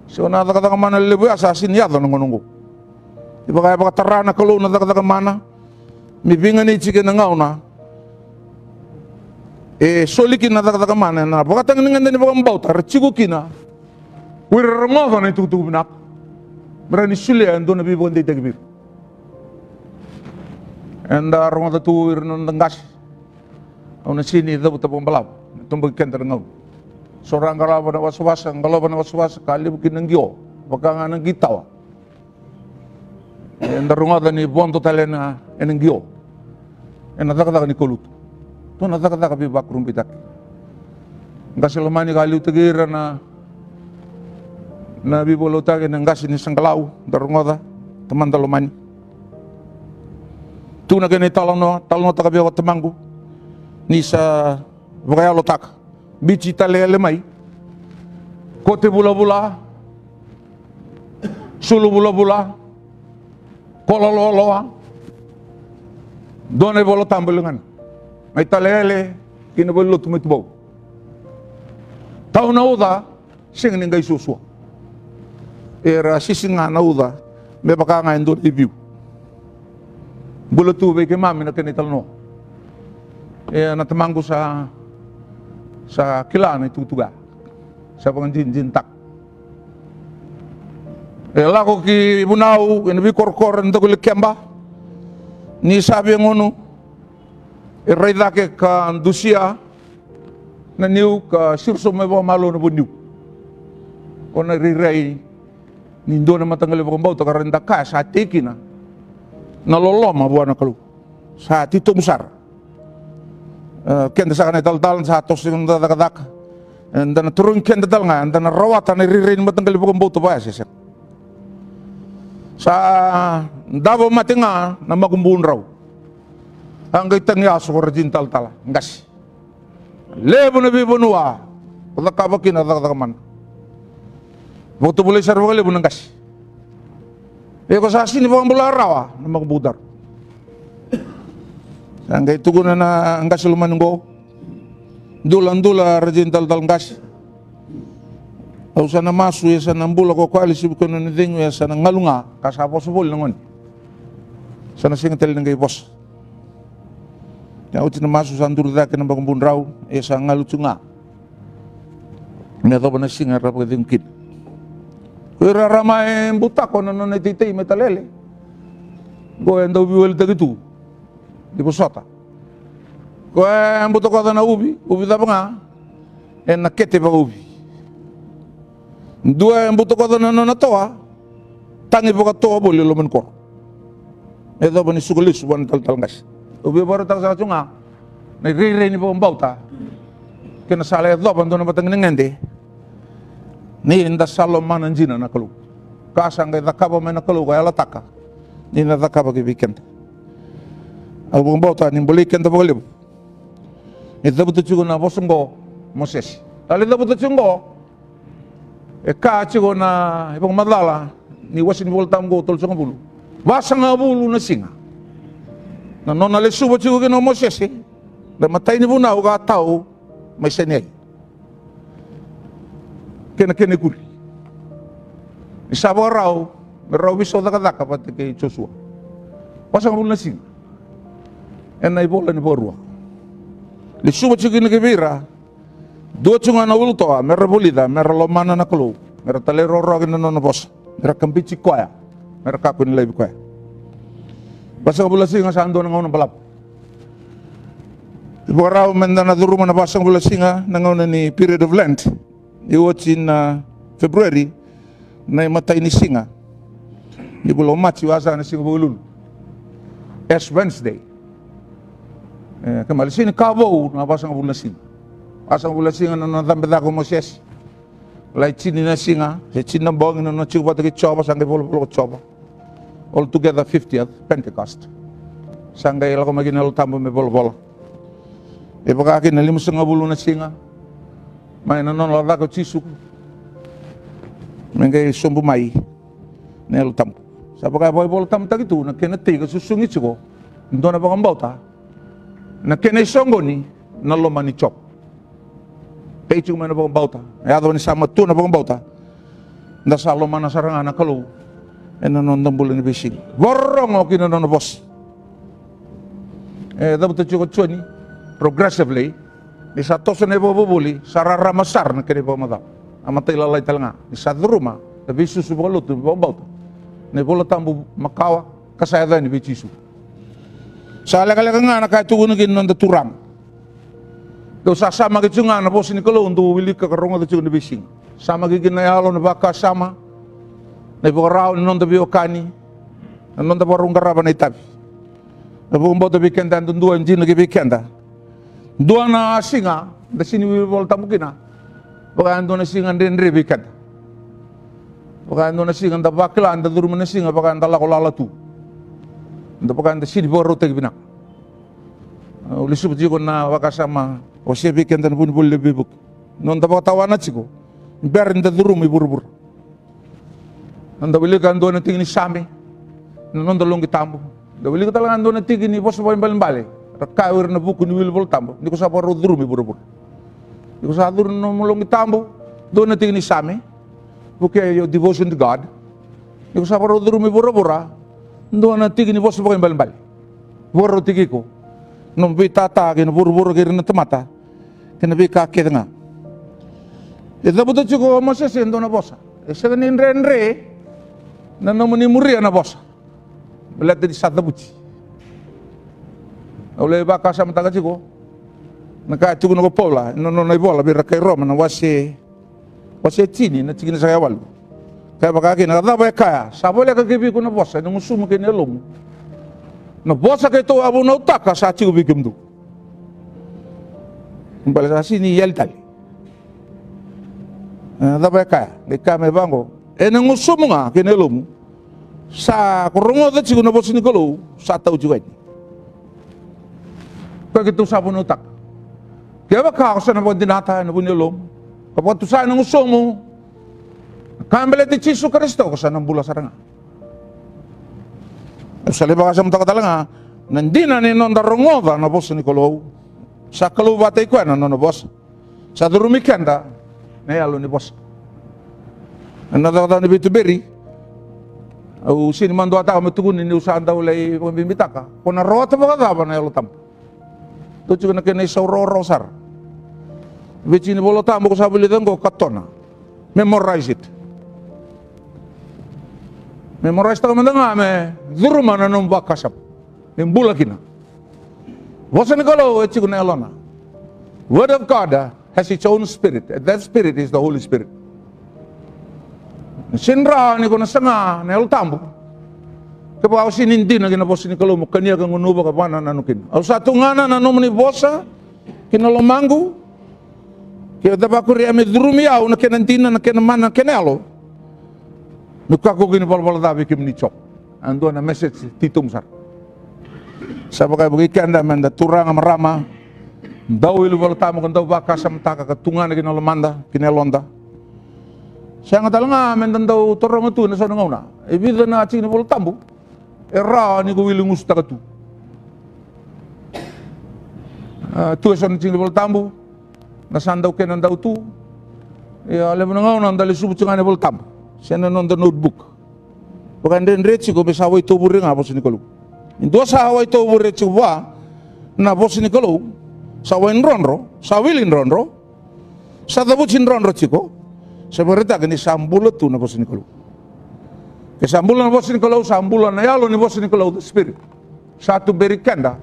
So na cakacaka mana levu ya sa sega ni yaco na gauna oqo. Ni vaka e vakatara na Kalou na cakacaka mana, me veiganiti kei na gauna e soli kina na cakacaka mana, ena ivakatagedegede ni vakabauta era tiko kina ko ira era rogoca na itukutuku vinaka, me rawa ni solia e dua na veivakadeitaki vei ira. Eda rogoca tu ira na noda qase, au na sega ni cavuta vakabalavu, me tabaki keda na gauna. So ra qarava na wasawasa, qalova na wasawasa, ka levu kina na qio, vaka ga na qitawa. Eda rogoca ni vodo tale ena, ena qio, ena cakacaka ni kaulotu. Dua na cakacaka veivakurabuitaki. Qase lomani ka liutaki ira na, na veivakalotutaki, na qase ni Saqalau, da rogoca, tamada lomani. Tu na kena italanoa, talanoataka vei au o tamaqu, ni sa vakayalotaka. Biuti tale ele mai, kote vulavula, sulu vulavula, kola loaloa, dua na iVola Tabu e ligana. Mai tale ele ki na valenilotu mai Tuvau. Tau na uca, sega ni qai suasua. Era sisi ga na uca me vaka ga e dua na iviu. Bula tu vei keimami na kena italanoa. E, na tamaqu sa, sa kila na itukutuku ya. Sa vakadinadinataka. E lako ki vunau ena veikorokoro ena daku i Lakeba. Ni sa via gunu, e rai cake ka dusia na niu ka siro sobu mai vakamalua na vuniu. Ko na rairai ni dua na mataqali vakabauta ka rawa ni da kaya sa tei kina na loloma vua na Kalou. Sa titobu sara. E, keda saka na italatala, sa toso na noda cakacaka. E, da na tarogi keda tale ga, da na rawata na irairai ni mataqali vakabauta vaya se sega. Sa davo mate ga na makubu drau. A qai tagi yaso ko Rajini Talatala, qase. Levu na veivanua ko cakava kina cakacaka mana. Vakatovolei sara vakalevu na qase. Ia ko sa sega ni vakabula rawa na makubu drau. Sa qai tukuna na qase lomani qo, duladula Rajini Talatala qase. Au sa na masu, ia sa na bula ko koya, lesu vei koya na nona icegu, ia sa na galu ga, ka sa vosa voli na gone. Sa na sega tale ni qai vosa. Ia oti na masu sa duri cake na makubu drau, ia sa galu tu ga. Me yacova na siga era vakacegu kina. Ko ira era mai butako na nona iteitei mai tale ele. Qo e dau veiwalitaki tu ni vosota. Ko e butakoca na uvi, uvi cava ga, ena kete vakauvi. Dua e butakoca na nona toa, tagi vakatoa voli e loma ni koro. Me yacova ni suka lesu vua na talatala qase. Au via vakarautaka saka tiko ga na irairai ni vakabauta kei na sala e yacova dua na mataqali gede. Ni da sa lomana dina na Kalou, ka sa qai cakava mai na Kalou ka yalataka ni na cakava ki vei keda. Au vakabauta ni bolei keda vakalevu ni cavuta tiko na vosa oqo Mosese. Tale cavuta tiko oqo. E ka tiko na ivakamacala ni wase ni Vola Tabu oqo tolusagavulu. Vasagavulu na siga na nona lesuva tiko kina o Mosese na imatai ni vunau ka tau mai Saineai kei na kena ikuri. Ni sa vakarau me rau veisau cakacaka vata kei Josua. Vasagavulu na siga ena ivola ni Vakarua. Lesuva tiko kina ki vei ira dua tiko ga na ulutawa me ra vulica, me ra lomana na Kalou, me ra talairawarawa ki na nona vosa, me ra kabiti koya, me ra kakua ni laivi koya. Vasagavulu na siga sa dua na gauna balavu. Ivakarau me da na curuma na vasagavulu na siga na gauna ni period of Lent. Ni oti na February, na imatai ni siga ni vula o Maji, au sa na siga Vukelulu, Ash Wednesday. E, kena ibalebale sega ni ka vou na vasagavulu na siga. Vasagavulu na siga na nona cabe cake o Mosese. Lai tini na siga se tini na bogi na nona tiko vata kei Jiova, sa qai volavola ko Jiova. Altogether fiftieth, Pentecost. Sa qai lako mai kina na Yalo Tabu me volavola. E vaka kina na limasagavulu na siga mai na nona lako cake o Jisu me qai sobu mai na Yalo Tabu. Sa vaka e vakaivolatabu taki tu na kena tei ka susugi tiko e dua na vakabauta, na kena isoqoni na loma ni Jiova. Tei tiko mai na vakabauta. E yaco ni sa matua na vakabauta, da sa lomana sara ga na Kalou ena noda bula ni veisiga. Vakarorogo ki na nona vosa. E cavuta tiko o Joni, progressively, ni sa toso na ivakavuvuli sa rarama sara na kena ivakamacala. A matailalai tale ga ni sa curuma na veisusu vakalotu ni vakabauta, na iVola Tabu makawa ka sa yaco yani vei Jisu. Sa lekaleka ga na ka e tukuna kina na noda Turaga. Dou sa samaki tiko ga na vosa ni Kalou dou wilika ka rogoca tiko na veisiga. Samaki kina na yalo, na vakasama, na ivakarau ni noda veiwekani, na noda vakarau qarava na itavi. Na vakabauta vei keda yadudua e dina ki vei keda. Dua na siga da sega ni wili Vola Tabu kina, vaka e dua na siga dredre vei keda. Vaka e dua na siga da vakila da curuma na siga vaka da lako lala tu, da vaka da sega ni vakarautaki vinaka. Au lesuva tiko na vakasama, au wasea vei keda na vunivola levu veivuke, noda vakatawana tiko bera ni da curuma i vuravura. Noda wilika e dua na tiki ni Same na noda loqi tabu. Da wilika tale ga e dua na tiki ni vosa vakaibalebale ra kaya o ira na vuku ni wili Vola Tabu, ni ko sa vakarau curuma i vuravura. Ni ko sa curu na nomu loqi tabu, dua na tiki ni Same, vukea your devotion to God. Ni ko sa vakarau curuma i vuravura, dua na tiki ni vosa vakaibalebale, vakarautaki iko, nomu veitata kei na vuravura kei ira na tamata, kei na veika kece ga. E cavuta tiko o Mosese e dua na vosa. E sega ni dredre na nomuni muria na vosa, baleta ni sa cavuti. Au lai vakasamataka tiko na ka e tukuna ko Paula ena nona ivola vei ira kai Roma, na wase, wase tini, na tikina saka e walu. Kaya vaka kina, ka cava e kaya? Sa voleka ki vei iko na vosa ena gusumu kei na yalomu. Na vosa keitou a vunautaka sa tiko vei kemudou. Baleta sa sega ni yali tale. E, cava e kaya? Qai kaya mai vaqo, ena gusumu ga kei na yalomu, sa ko rogoca tiko na vosa ni Kalou, sa tau tiko yani. Koya keitou sa vunautaka. Kevaka ko sa na vakadinata ena vu ni yalomu ka vakatusa ena gusumu na ka e baleti Jisu Karisito, ko sa na bula sara ga. Au sa lai vakasamataka tale ga na dina ni noda rogoca na vosa ni Kalou. Sa Kalou vakataki koya na nona vosa. Sa curumi keda na yalo ni vosa. Ena cakacaka ni veituberi, au sega ni maduataka me tukuni niu sa dau lai vakabibitaka, ko na rawata vakacava na Yalo Tabu? Dou tiko na kena isau rawarawa sara. Veitiki ni Vola Tabu ko sa vulica oqo, katona. Memorize it. Memorize taka mada ga me curuma na nomu vakasama, me bula kina. Vosa ni Kalou e tiko na yalona. Word of God, uh, has its own spirit. That spirit is the Holy Spirit. Sega ni rawa ni ko na saga na Yalo Tabu Kevaka o sega ni dina ki na vosa ni Kalou, mo kania ka gunuva ka vakanananu kina. Au sa tu ga na, na nomuni vosa ki na lomaqu. Ke da vakuria me curumi au na kena dina, na kena mana, na kena yalo, meu kakua kina ni valavala ca vei kemuni Jiova. A dua na message titobu sara. Sa vaka e vukei keda me da turaga, marama, dau wili Vola Tabu ka dau vakasamataka ka tugana ki na lomada, ki na yaloda. Sega tale ga me da dau taroga tu ena so na gauna e vica na tiki ni Vola Tabu e rawa ni ko wili gusutaka tu. A, tu e so na tiki ni Vola Tabu, na sa dau kena dau tu. Ia, levu na gauna da lesuvu tiko ga ena Vola Tabu se na noda notebook. Vakadredre tiko me sa waitovure ga vosa ni Kalou. Ni dua sa waitovure tiko vua na vosa ni Kalou, sa waidrodro, sa wili drodro, sa cavuti drodro tiko, sa vakaraitaka ni sa bula tu na vosa ni Kalou. Ke sa bula na vosa ni Kalou, sa bula na yalo ni vosa ni Kalou, the spirit. Sa tuberi keda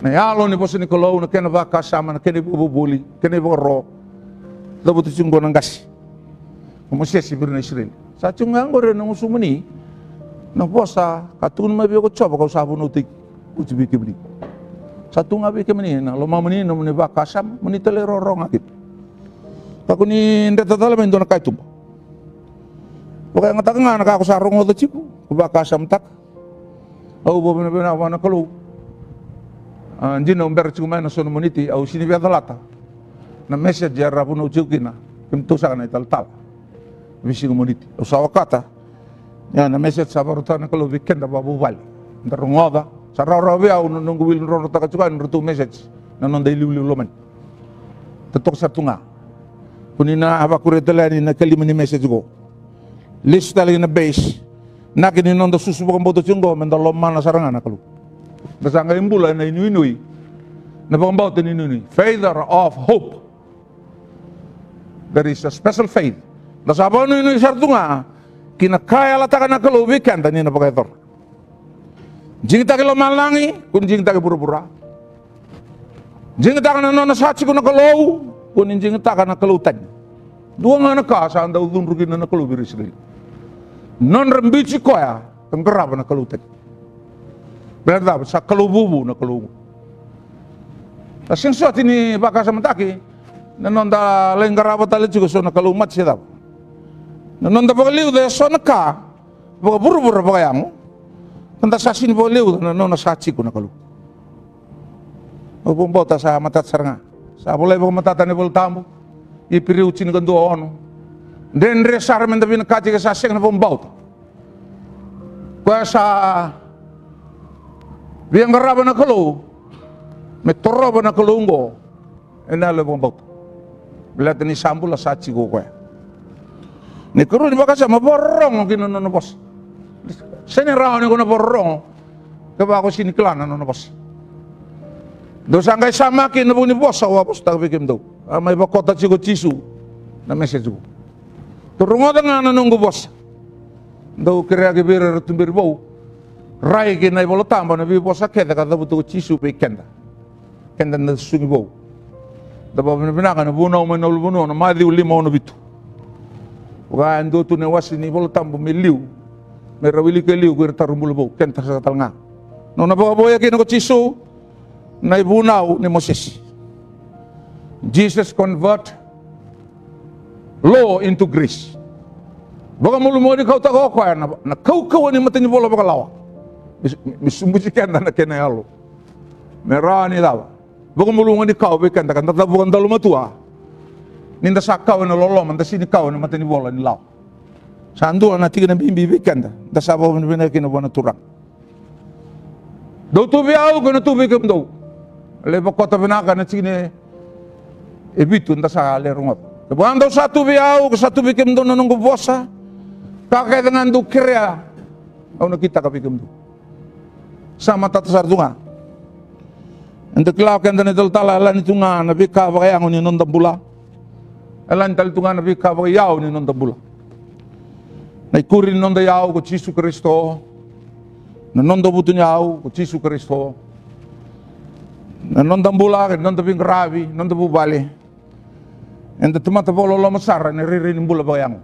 na yalo ni vosa ni Kalou, na kena vakasama, na kena ivakavuvuli, kena ivakaro. Cavuta tiko qo na qase. O Mosese vei ira na Isireli. Sa tiko ga qori ena gusumuni na vosa ka tukuna mai vei au ko Jiova, kau sa vunautaki oti vei kemuni. Sa tu ga vei kemuni na lomamuni, nomuni vakasama, mo ni talairawarawa ga kina. Kakua ni dreta tale mai e dua na ka e tuba. Vakayagataka ga na ka ko sa rogoca tiko, ko vakasamataka. Au vakavinavinaka vua na Kalou. A, dina au bera tiko mai na so na Moniti, au sega ni via calata na message era vunau tiko kina, kemudou saka na italatala. Veisiga Moniti au sa okata. Ia, na message sa vakarautaka na Kalou vei keda vakavuvale, da rogoca. Sa rawarawa vei au na noqu wili drodrotaka tiko yani na nodratou message, na noda iliuliu lomani. Totoka sara tu ga. Ko ni na vakuria tale yani na ikalima ni message qo. Lesu tale ki na base. Inaki ni noda susu vakabauta tiko qo me da lomana sara ga na Kalou. Da sa qai bula ena inuinui, na vakabauta ni inuinui. Faith of hope. There is a special faith. Da sa vakanuinui sara tu ga ki na ka e yalataka na Kalou vei keda ni na vakayacora. Digitaki lomalagi, ko ni digitaki vuravura. Digitaka na nona sa tiko na Kalou, ko ni digitaka na kalou tani. Dua ga na ka sa dau cudru kina na Kalou vei ira Isireli. Nodra biuti koya ka qarava na kalou tani. Baleta cava? Sa kalou vuvu na Kalou. Sa sega soti ni vakasamataki na noda lai qarava tale tiko so na kalou mate se cava. Na noda vakaliuca e so na ka vakavuravura vakayago, ka da sa sega ni vakaliuca na nona sa tiko na Kalou. Au vakabauta sa matata sara ga. Sa volai vakamatata ena iVola Tabu, Iperiu tinikadua ono. Dredre sara me da vinakati ke sa sega na vakabauta. Koya sa via qarava na Kalou me torova na Kalou oqo ena yalo e vakabauta. Baleta ni sa bula, sa tiko o koya. Na ikarua ni vakasama, vakarorogo ki na nona vosa. Sega ni rawa ni ko na vakarorogo kevaka ko sega ni kila na nona vosa. Dou sa qai samaki ena vuku ni vosa au a vosataka vei kemudou. A mai vakota tiko o Jisu na message qo. Dou rogoca ga na noqu vosa. Dou kerea ki vei ira era tuberi vou. Rai ki na iVola Tabu na veivosa kece ka cavuta o Jisu vei keda. Keda na susugi vou. Da vakavinavinaka ena Vunau mai na Ulunivanua, na Maciu lima ono vitu. Vaka e dua tu na iwase ni iVola Tabu me liu, me ra wilika e liu ko ira taro bula vou, keda saka tale ga. Nona vakavoya kina ko Jisu na ivunau nei Mosese. Jesus convert law into grace. Vakamalumalumu ni kautaka o koya na, na kaukauwa ni matanivola vakalawa. Me, me subuti keda na kena yalo. Me rawa ni cava? Vakamalumalumu ni kawa vei keda ka da cavuka dalu matua. Ni da sa kawa ena loloma, da sega ni kawa ena matanivola ni lawa. Sa dua na tikina bibi vei keda, da sa vakavinavinaka kina vua na Turaga. Dou tu vei au, kau na tu vei kemudou. Lai vakota vinaka na tikina e vitu da sa lai rogoca. Kevaka dou sa tu vei au, kau sa tu vei kemudou na noqu vosa, ka kece ga dou kerea, au na kitaka vei kemudou. Sa matata sara tu ga. Eda kila o keda na italatala, e lani tu ga na veika vakayago ni noda bula. E lani tale tu ga na veika vakayau ni noda bula. Na ikuri ni noda iyau ko Jisu Karisito. Na noda vutuniyau ko Jisu Karisito. Na noda bula, na noda veiqaravi, noda vuvale. Eda tamata vakaloloma sara ena rairai ni bula vakayago.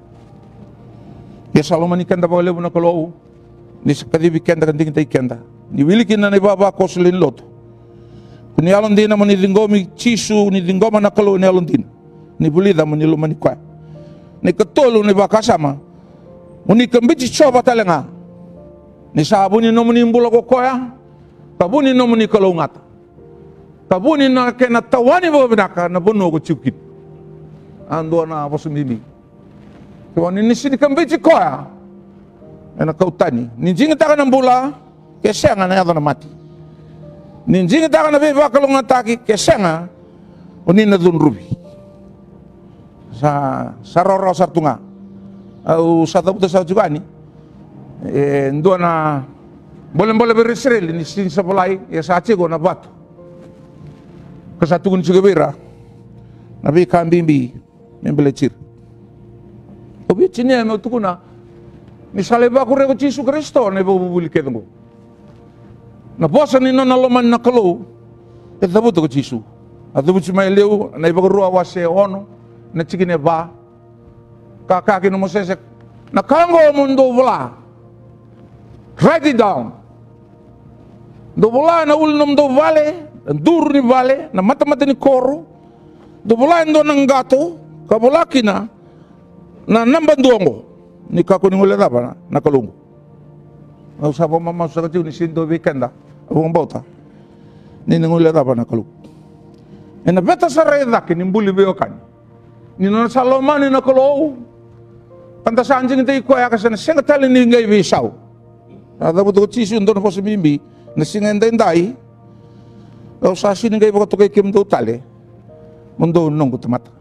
Ia sa lomani keda vakalevu na Kalou. Ni sa kacivi keda ka digitaki keda. Ni wili kina na ivavakoso lewe ni lotu. Ko ni yalodina mo ni ciqomi Jisu, ni ciqoma na Kalou ena yalodina. Ni vulica mo ni lomani koya. Na ikatolu na ivakasama. Mo ni kabiti Jiova tale ga. Ni sa vu ni nomuni bula ko koya. Ka vu ni nomuni kalougata. Ka vu ni na kena tawani vakavinaka na vanua ko tiko kina. A dua na vosa bibi. Kevaka ni sega ni kabiti koya, ena kau tani. Ni digitaka na bula, ke sega na yaco na mate. Ni digitaka na veivakalougatataki, ke sega, o ni na cudruvi. Sa, sa rawarawa sara tu ga. Au sa cavuta sara tiko yani. E dua na bolebole vei ira Isireli, ni sega ni sa volai, ia sa tiko na vatu. Ka sa tukuni tiko vei ira na veika bibi me baleti ira. Au via tinia meu tukuna ni sa lai vakuria ko Jisu Karisito na ivakavuvuli kece oqo. Na vosa ni nona lomani na Kalou e cavuta ko Jisu. A cavuti mai e liu na iVakarua wase ono, na tikina e va. Ka kaya kina o Mosese, na ka oqo mo dou vola. Write it down. Dou vola ena ulu ni nomudou vale, na duru ni vale, na matamata ni koro. Dou vola e dua na qato, ka vola kina na naba dua oqo. Ni kakua ni guilecava na, na Kalou oqo. Au sa vakamamasu saka tiko ni sega ni dua vei keda, au vakabauta, ni na guilecava na Kalou. Ena veta sara e cake ni buli veiwekani. Ni nona sa lomani na Kalou. Ka da sa digitaki koya ka sa na sega tale ni qai veisau. A cavuta ko Jisu e dua na vosa bibi. Na siga edaidai, au sa sega ni qai vakatokai kemudou tale mo dou noqu tamata.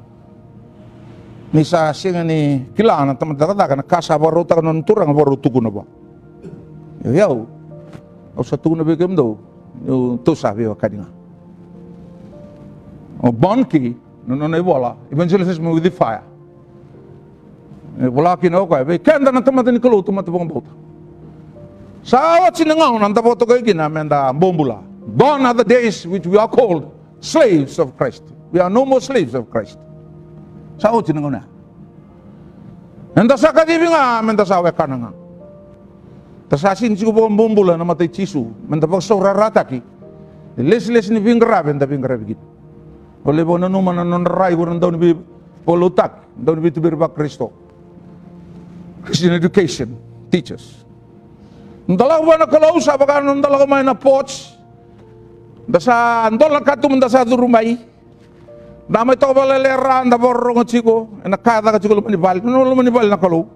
Ni sa sega ni kila na tamata cakacaka na ka sa vakarautaka na nona Turaga, vakarau tukuna vua. Ia o au, au sa tukuna vei kemudou, tou sa veiwekani ga. O Bonnke, na nona ivola Evangelism with the Fire, e vola kina o koya, vei keda na tamata ni Kalou, tamata vakabauta, sa oti na gauna da vakatokai kina me da bobula. Gone are the days which we are called slaves of Christ. We are no more slaves of Christ. Sa oti na gauna ya. Eda sa kacivi ga me da sa wekana ga. Da sa sega ni tiko vakabobula ena mata i Jisu me da vakasaurarataki. E lesilesi ni veiqaravi eda veiqaravi kina. O lai vakananuma na nodra rai ko ira na dauniveivakaloutaki, dauniveituberi vaKarisito. Christian education teachers. Da lako vua na Kalou, sa vaka na noda lako mai na porch. Da sa dola na katuba, da sa curu mai. Da mai toka vakalailai e ra, da vakarorogo tiko ena ka e caka tiko e loma ni vale, na loma ni vale na Kalou.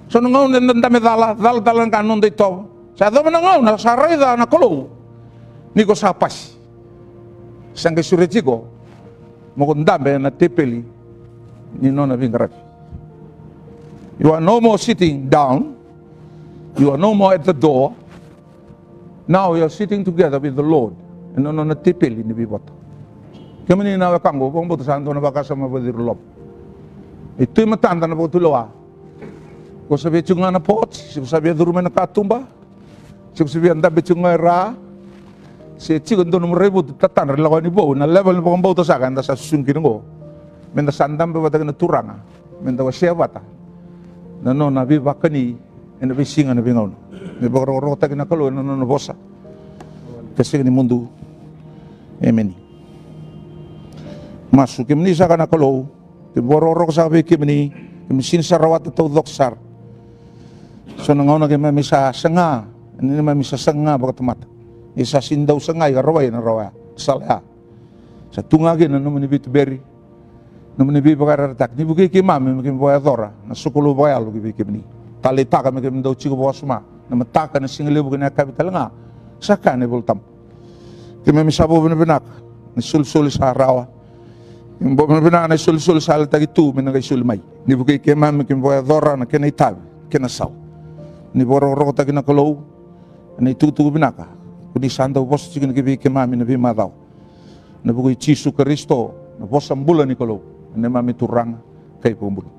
So na gauna eda dabe cala, cala tale ga na noda itovo. Sa yacova na gauna sa raica na Kalou ni ko sa pasi. Sa qai sureti iko mo ko dabe ena tepeli ni nona veiqaravi. You are no more sitting down. You are no more at the door. Now you are sitting together with the Lord. Ena nona tepeli ni veivota. Kemuni na wekaqu, vakabauta sa dua na vakasama vakaciroloma. E tu e matada na vakatulewa. Ko sa via tiko ga na porch, se ko sa via curu mai na katuba, se ko sa via dabe tiko ga e ra, se tiko e dua nomu raivotu tatadra, lako yani vou, na level ni vakabauta saka eda sa susugi kina oqo. Me da sa dabe vata kei na Turaga, me da wasea vata na nona veivakani ena veisiga, ena veigauna. Me vakarokorokotaki na Kalou ena nona vosa ka sega ni mudu. Emeni. Masu. Kemuni saka na Kalou, keimami vakarokoroko saka vei kemuni, keimami sega ni sa rawata taucoko sara. So na gauna keimami sa saga, neimami sa saga vakatamata. Ia sa sega ni dau sagai ka rawai ena rawa ya, sala ya. Sa tu ga kina na nomuni veituberi, nomuni veivakayarayarataki. Ni vukei keimami me keimami vakayacora na sokalou vakayalo ki vei kemuni. Taleitaka me keimami dau tiko vakawasoma na mataka, na sigalevu kei na yakavi tale ga. Sa kaya na iVolatabu. Keimami sa vakavinavinaka na isolisoli sa rawa. Keimami vakavinavinaka na isolisoli sa yalataki tu me na qai soli mai. Ni vukei keimami me keimami vakayacora na kena itavi kei na sala. Ni vakarokorokotaki na Kalou ena itukutuku vinaka ko ni sa dau vosa tiko kina ki vei keimami ena veimacawa. Ena vuku i Jisu Karisito, na vosa bula ni Kalou, na neimami Turaga kei Vakabula.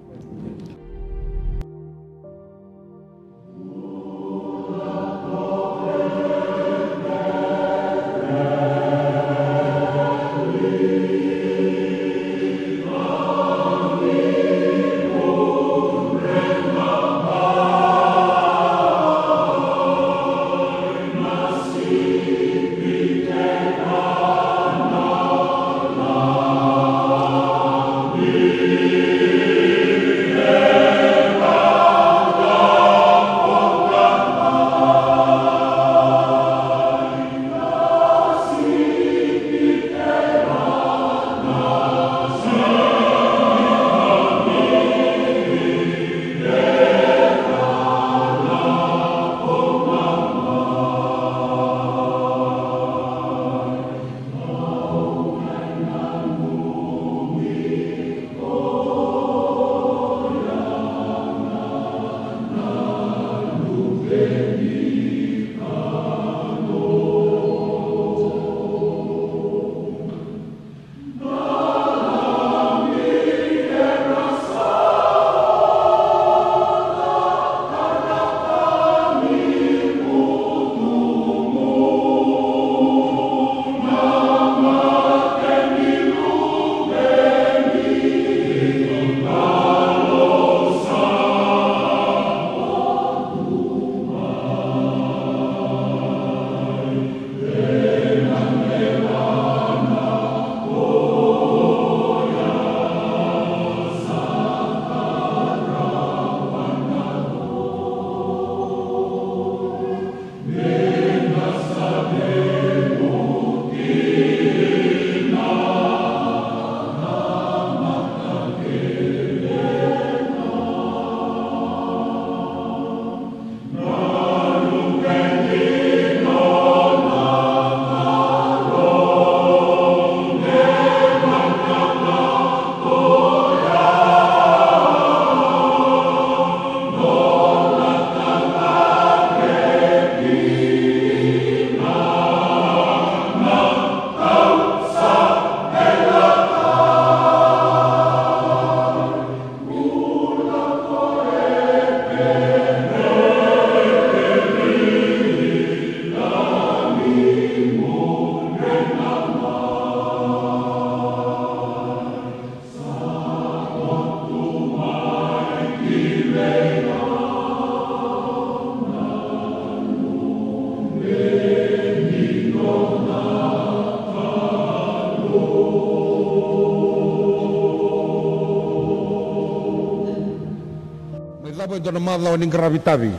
Cava e dua na macawa ni qaravi tavi?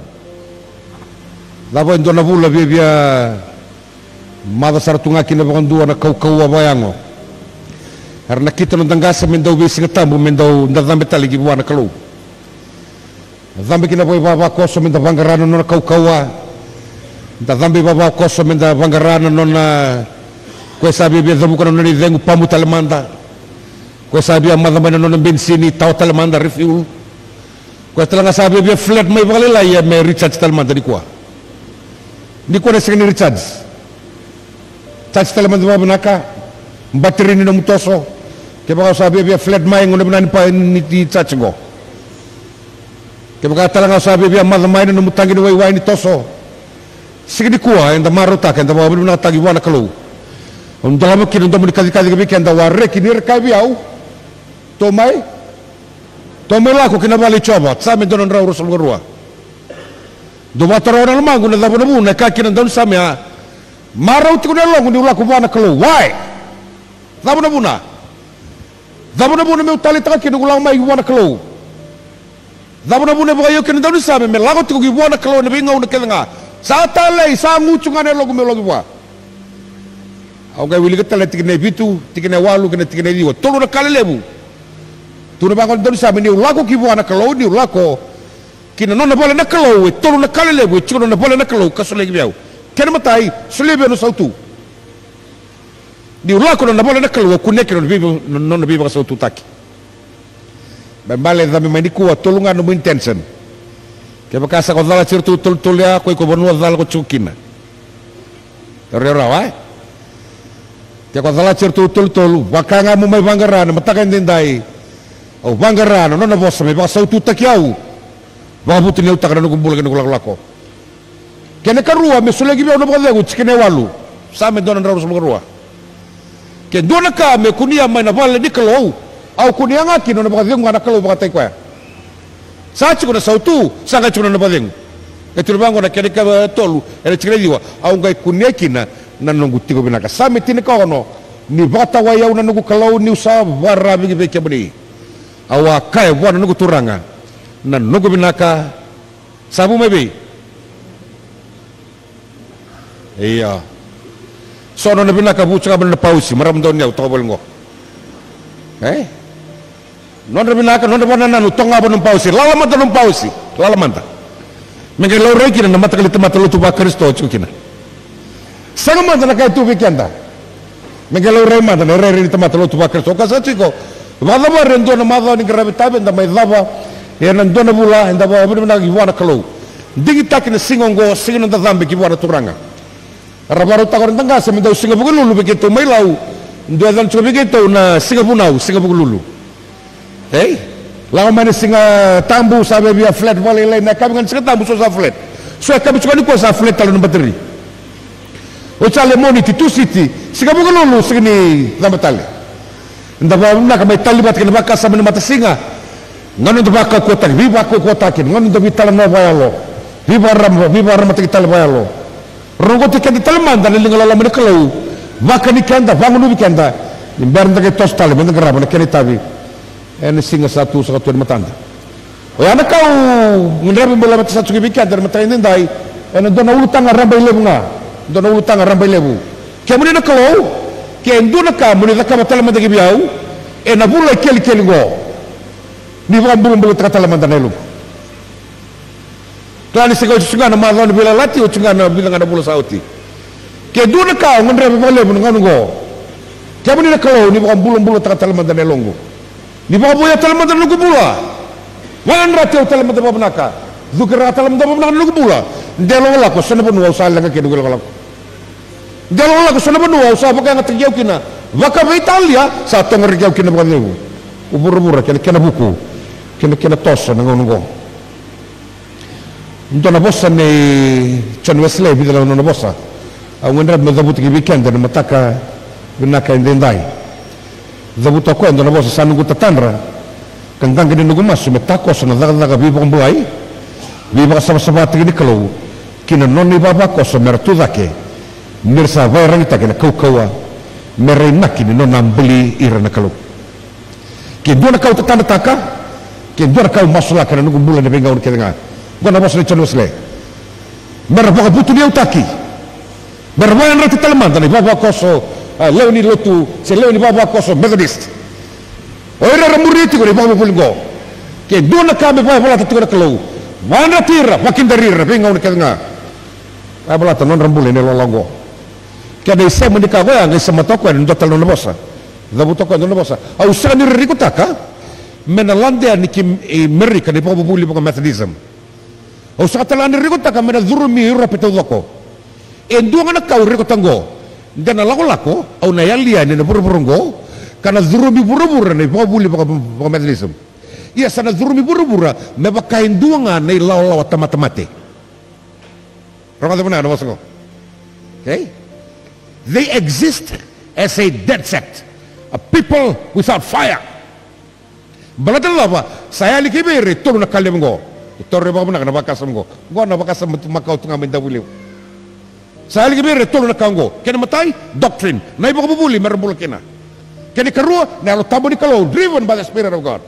Cava e dua na vula viavia maca sara tu ga kina vakadua na kaukauwa vakayago? Era nakita noda qase me dau veisiga tabu, me dau da cabe tale ki vua na Kalou. Cabe kina vakaivavakoso me da vaqara na nona kaukauwa. Da cabe ivavakoso me da vaqara na nona, koya sa viavia cavuka na nona icegu, pamu tale mada. Koya sa via maca mai na nona benisini, tawa tale mada, refuel. Koya tale ga sa viavia flat mai vakalailai, ia me recharge tale mada nikua. Nikua na siga ni recharge. Charge tale mada vakavinaka, batiri ni nomu toso. Kevaka o sa viavia flat mai, gauna vinaka ni pa ni, ni charge qo. Kevaka tale ga o sa viavia maca mai na nomu taqi ni waiwai ni toso. Siga nikua eda marautaka, eda vakavinavinakataki vua na Kalou. Au dolava kina domo ni kacikaci vei keda, au a reki ni ra kaya vei au, tou mai, tou mai lako ki na vale i Jiova. Same dua na drau ruasagavulu ka rua. Dou vakataroga na lomaqu na cava na vuna e kaya kina na daunisame, a marau tiko na yaloqu niu lako vua na Kalou. Why? Cava na vuna? Cava na vuna meu taleitaka kina noqu lako mai vua na Kalou? Cava na vuna e vakaio kina na daunisame me lako tiko ki vua na Kalou ena veigauna kece ga? Sa talei, sa gucu ga na yaloqu meu lako vua. Au qai wilika tale na tikina e vitu, tikina e walu kei na tikina e ciwa. Tolu na ka lelevu. Tukuna vaqo na daunisame, niu lako ki vua na Kalou, niu lako ki na nona vale na Kalou, e tolu na ka lelevu e tiko na nona vale na Kalou ka solia ki vei au. Kena imatai, solia vei au na sautu. Niu lako na nona vale na Kalou, au kunea kina na nona veiva-, na nona veivakasaututaki. Baleta e cabe mai nikua, tolu ga nomu intention. Kevaka sa ko cala tiko iratou tolutolu ya, ko iko vanua cala ko tiko kina. Rerau, e? Ke ko cala tiko iratou tolutolu, vaka ga mo mai vaqara na mataka edaidai. Au vaqara na nona vosa me vakasaututaki au. Vakavutuniyautaka na noqu bula kei na noqu lakolako. Kena ikarua, me solia ki vei au na vakacegu, tikina e walu. Same dua na drau ruasagavulu ka rua. Ke dua na ka me kunea mai na vale ni Kalou, au kunea ga kina na vakacegu ga na Kalou vakataki koya. Sa tiko na sautu, sa qai tiko na nona vakacegu. E tukuna vaqo na kena ikatolu ena tikina e ciwa, au qai kunea kina na noqu tiko vinaka. Same tinikaono, ni vakatawai au na noqu Kalou, niu sa vakararavi ki vei kemuni. Au a kaya vua na noqu Turaga, na noqu vinaka sa vu mai vei? Ia. So nona vinaka vu tiko ga mai na pausi, marama dau ni au toka voli qo. E? Nodra vinaka, nodra vakanananu toka ga vua na nomu pausi. Lala mada na nomu pausi. Lala mada. Me qai laurai kina na mataqali tamata lotu vaKarisito tiko kina. Sega mada na ka e tu vei keda. Me qai laurai mada na irairai ni tamata lotu vaKarisito. Ka sa tiko, vakacavari e dua na macawa ni qaravi tavi, eda mai cava ena dua na vula, eda vakavinavinaka ki vua na Kalou. Digitaki na siga oqo, siga ni noda cabe ki vua na Turaga. Era vakarautaka o ira na qase me dau siga Vukelulu vei keitou mai Lau. Dua e yacana tiko vei keitou na siga Vunau, siga Vukelulu. Ei? Lako mai na Siga Tabu, sa via flat vakalailai, na yakavi ga ni Siga Tabu so sa flat. So yakavi tiko nikua sa flat tale na batiri. Oti sa le Moniti, Tusiti, siga Vukelulu, siga ni cabe tale. Eda vakavinavinaka mai tali vata kei na vakasama ni matasiga. Gauna eda vakaukauwataki, veivakaukauwataki, gauna eda veitalanoa vakayalo, veivakarama, veivakararamataki tale vakayalo. Roqoti keda tale mada na liga loloma ni Kalou, vakani keda, vagunuvi keda, ni bera da qai toso tale meda qarava na kena itavi ena siga sa tu saka tu e matada. Oya na ka au gadreva meu laveta saka tiko vei keda ena mataka edaidai, ena dua na ulutaga rabailevu ga, dua na ulutaga rabailevu. Kemuni na Kalou, ke dua na ka mo ni cakava tale mada ki vei au ena vula ikelikeli oqo, ni vakabulabulataka tale mada na yaloqu. Kila ni se qai oti ga na macawa ni veiyalayalati, oti ga na vica ga na vula sa oti. Ke dua na ka au gadreva vakalevu na gauna oqo, kemuni na Kalou, ni vakabulabulataka tale mada na yaloqu. Ni vakavouya tale mada na noqu bula. Vakayadrati au tale mada vakavinaka. Cukira tale mada vakavinaka na noqu bula. De lakolako e so na vanua au sa leqa kina noqu lakolako. De lakolako e so na vanua au sa vakayagataki au kina vakaveitalia, sa togariki au kina vakacegu. O vuravura kei na kena vuku, kei na kena toso na gauna oqo. Dua na vosa nei John Wesley, e vica na nona vosa. Au gadreva meu cavuta ki vei keda ena mataka vinaka edaidai. Cavuta o koya e dua na vosa sa noqu tatadra, ka qaqa ni noqu masu me takoso na cakacaka veivakabulai, veivakasavasavataki ni Kalou ki na nona ivavakoso me ra tu cake, ni ra sa vakaiyaragitaki na kaukauwa, me ra inaki ni nona a buli ira na Kalou. Ke dua na ka au tatadrataka, Ke dua na ka au masulaka ena noqu bula ena veigauna kece ga, oqo na vosa nei John Wesley. Me ra vakavutuniyautaki, me ra vakayadrati tale mada na ivavakoso, a, lewe ni lotu se lewe ni ivavakoso Methodist. O ira era muria tiko na ivakavuvuli oqo, ke dua na ka me vakayavalata tiko na Kalou, vakayadrati ira, vakidari ira ena veigauna kece ga. Vakayavalata na nodra bula ena ilawalawa oqo. Kena isema ni ka oqo ya, qai semata o koya ena dua tale na nona vosa. Cavuta o koya ena dua na vosa. Au sega ni ririkotaka me na lade yani ki, e, Merika na ivakavuvuli vaka-Methodism. Au sega tale ga ni ririkotaka me na curumi Europe taucoko. E dua ga na ka au ririkotaka oqo, de na lakolako au na yali yani ena vuravura oqo, ka na curumi vuravura na ivakavuvuli vaka, vaka-Methodism. Ia sa na curumi vuravura me vaka e dua ga na ilawalawa tamata mate. Rogoca vinaka na vosa oqo. Okay? They exist as a dead set, a people without fire. Baleta na cava? Sa yali ki vei ira e tolu na ka levu oqo. Ni taura vakavinaka na vakasama oqo. Oqo na vakasama tu makawa tu ga mai Davuilevu. Sa yali ki vei ira e tolu na ka oqo. Kena imatai, doctrine, na ivakavuvuli me ra bula kina. Kena ikarua, na Yalo Tabu ni Kalou, driven by the Spirit of God.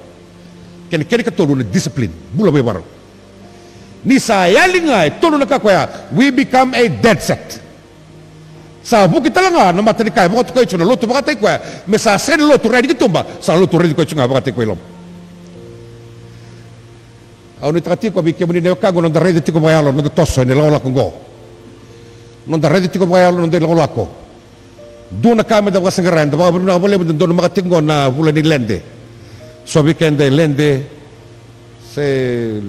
Kena, kena ikatolu na discipline, bula vaivakarau. Ni sa yali ga e tolu na ka koya, we become a dead set. Sa vuki tale ga na mata ni ka e vakatokai tiko na lotu vakataki koya, me sa sega ni lotu rai ni katuba, sa lotu rai ni koya tiko ga vakataki koya i loma. Au nuitaka tiko vei kemuni na wekaqu, noda raica tiko vakayalo noda toso ena ilakolako oqo. Noda raica tiko vakayalo noda ilakolako. Dua na ka meda vakasaqara, eda vakavinavinaka vakalevu, da donumaka tiko oqo na vula ni Lede. So vei keda e Lede, se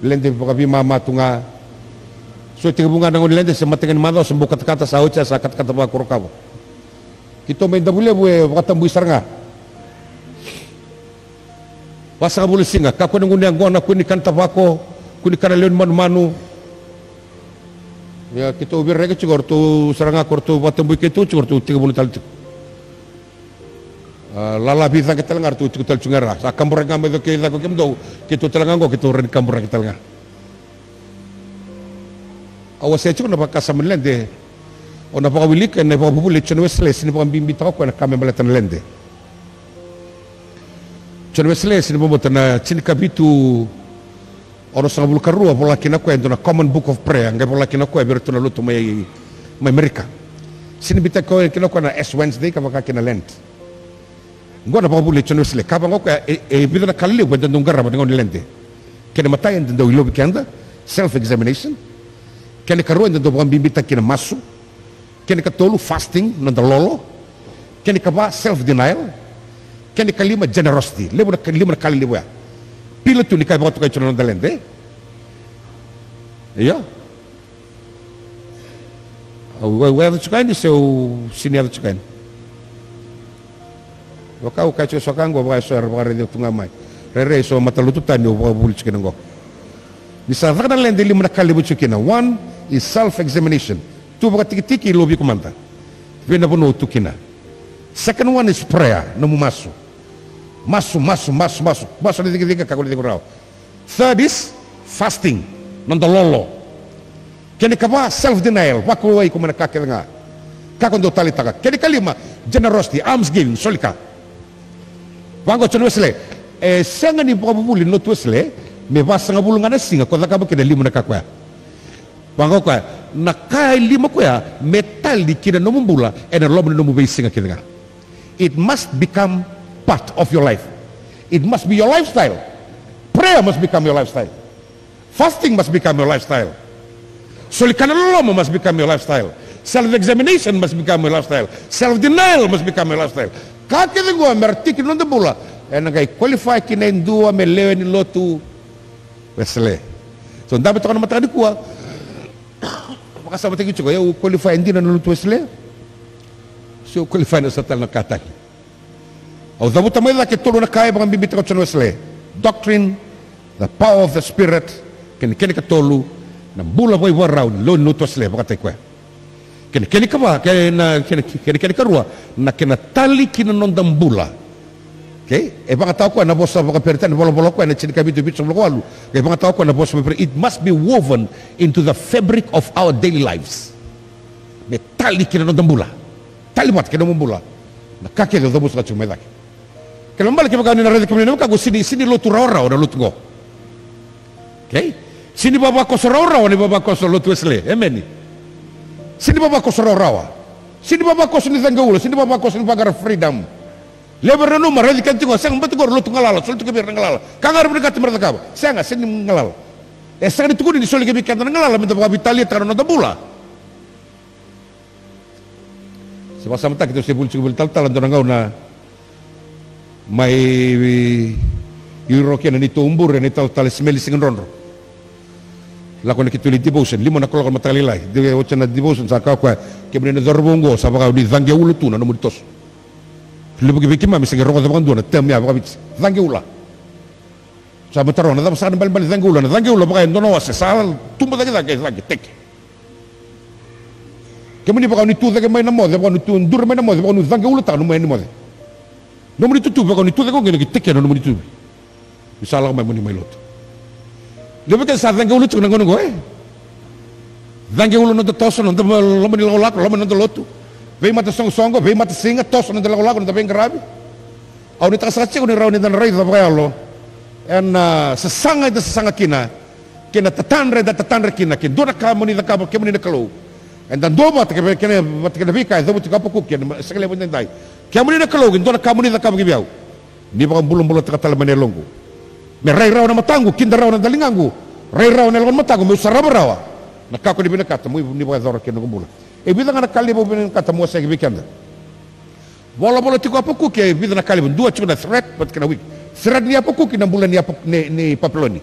Lede vakaveimama tu ga. So e tekivu ga na gauna ni Lede, se mataka ni macawa, se bau katakata, sa oti, sa katakata vakakoro kava. Keitou mai Davuilevu e vakatabui sara ga. Vasagavulu siga, kakua ni gunu yaqona, kua ni kana tavako, kua ni kana lewe ni manumanu. Ia, keitou via raica tiko o ratou sara ga, ko ratou vakatabui keitou tiko, o ratou tekivu tale tiko. A, lala veicaqe tale ga, ratou tiko tale tiko ga ra. Sa kaburaki ga mai cake cake kemudou, keitou tale ga oqo, keitou rawa ni kaburaki tale ga. Au wasea tiko na vakasama ni Lede, o na vakawilika ena ivakavuvuli nei John Wesley, sega ni vakabibitaka o koya na ka me baleta na Lede. John Wesley, sega ni vakabauta na tinikavitu onosagavulu karua, vola kina o koya e dua na Common Book of Prayer, qai vola kina o koya vei iratou na lotu mai, mai Amerika. Sega ni bitaki koya kina o koya na Ash Wednesday ka vaka kina Lent. Oqo na vakavuvuli nei John Wesley, ka vaqo o koya, e, e vica na ka lelevu eda dau qarava ena gauna ni Lede. Kena imatai, eda dau ilovi keda, self examination. Kena ikarua, eda dau vakabibitaki kina masu. Kena ikatolu, fasting, noda lolo. Kena ikava, self denial. Kena ikalima, generosity. Levu na ka, lima na ka lelevu ya. Pila tu ni ka e vakatokai tiko na noda Lede. Io. Au, au, au yaco tiko yani se au sega ni yaco tiko yani? Vaka au kaya tiko, so ka oqo vaka e so era vakaraici au tu ga mai. Rairai so matalotu tani au vakavuvuli tiko kina oqo. Ni sa caka na Lede, e lima na ka levu tiko kina. One is self examination. Tu vakatikitiki, ilovi iko mada. Vei na vanua o tu kina. Second one is prayer, nomu masu. Masu, masu, masu, masu. Masu na cigiciga, kakua ni cici rawa. Third is fasting, noda lolo. Kena ikava, self denial, vakauwai iko mai na ka kece ga. Kakua ni dau taleitaka. Kena ikalima, generosity, alms giving, soli ka. Vaqo o John Wesley, e sega ni vakavuvuli na lotu Wesley me vasagavulu ga na siga ko cakava kina e lima na ka koya. Vaqo o koya, na ka e lima koya me tali ki na nomu bula ena loma ni nomu veisiga kece ga. It must become part of your life. It must be your lifestyle. Prayer must become your lifestyle. Fasting must become your lifestyle. Soli ka na loloma must become your lifestyle. Self-examination must become your lifestyle. Self-denial must become your lifestyle. Ka kece oqo me ra tiki na noda bula, ena qai qualify kina e dua me lewe ni lotu Wesley. So dabe toka na mataka nikua. Vakasamataki tiko, au qualify dina na lotu Wesley? Se au qualify na so tale na ka tani? Au cavuta mai cake e tolu na ka e vakabibitaka o John Wesley. Doctrine, the power of the Spirit, kei na kena ikatolu, na bula vakaivakarau ni lewe ni lotu Wesley vakataki koya. Kei na kena ikava, kei na, kei na, kei na kena ikarua, na kena tali ki na noda bula. Okay? E vagataka o koya na vosa vakaperitania, volavola o koya na tinikavitu, vitusagavulu ka walu. E vagataka o koya na vosa vakaperitania, it must be woven into the fabric of our daily lives. Me tali ki na noda bula. Tali vata ki na nomu bula na ka kece o cavuta tiko mai cake. Kena ibalebale kevaka ni na raica kemuni na wekaqu, sega ni, sega ni lotu rawarawa na lotu qo. Okay? Sega ni vavakoso rawarawa na ivavakoso lotu Wesele. Emeni. Sega ni vavakoso rawarawa. Sega ni vavakoso ni caqe ula, sega ni vavakoso ni vaqara freedom. Levu era nanuma, raici keda tiko, sega, baleta qori lotu galala, soli tu kivei ira na galala. Ka ga era vinakata mera cakava. Sega, sega ni galala. E sega ni tukuni ni soli kivei keda na galala meda vakavitaliataka na noda bula. Se vakasamataki, tou se vuli tiko vei ira na talatala, dua na gauna mai Europe kina, neitou bure, na italatala Simeli Sigadrodro. Lako na keitou lai devotion, lima na kaloko na mataka lailai. De oti na devotion, sa kaya o koya, kemuni na cauravou oqo, sa vaka ni caqe ula tu na nomuni toso. Levu vei keimami sega ni rogoca vakadua na term ya vakaviti. Caqe ula. Sa mataro, na cava saka na ibalebale ni caqe ula? Na caqe ula vaka e dua na ose sa tubu cake, cake, cake, teke. Kemuni vaka ni tu cake mai na moce, vaka ni tu duri mai na moce, vaka ni caqe ulataka nomu yani moce. Nomuni tutuvi vaka ni tu cake oqo, na qai teke na nomuni tuvi. Ni sa lako mai moni mai lotu. Levu vei keda sa caqe ula tiko na gauna oqo, e? Caqe ula noda toso, noda loma ni lakolako, loma ni noda lotu. Veimatasoqosoqo, veimatasiga, toso noda lakolako, noda veiqaravi. Au nuitaka saka tiko ni rawa ni da na raica vakayalo ena, a, sasaga eda sasaga kina, kei na tatadra eda tatadra kina, ke dua na ka moni cakava kemuni na Kalou. Eda duavata kei, kei na, vata kei na veika e cavuti ko Apakuki ena saka levu edaidai. Kemuni na Kalou, ke dua na ka moni cakava ki vei au, ni vakabulabulataka tale mai na yaloqu. Me rai rawa na mataqu, kida rawa na daligaqu, rai rawa na yaloka ni mataqu, meu sarava rawa na ka ko ni vinakata mo ni vakayacora kina noqu bula. E vica ga na ka levu au vinakata meu wasea vei keda. Volavola tiko o Apakuki e vica na ka levu, dua tiko na threat, vata kei na weak. Threat ni Apakuki na bula ni Apa-, ni, ni Papiloni.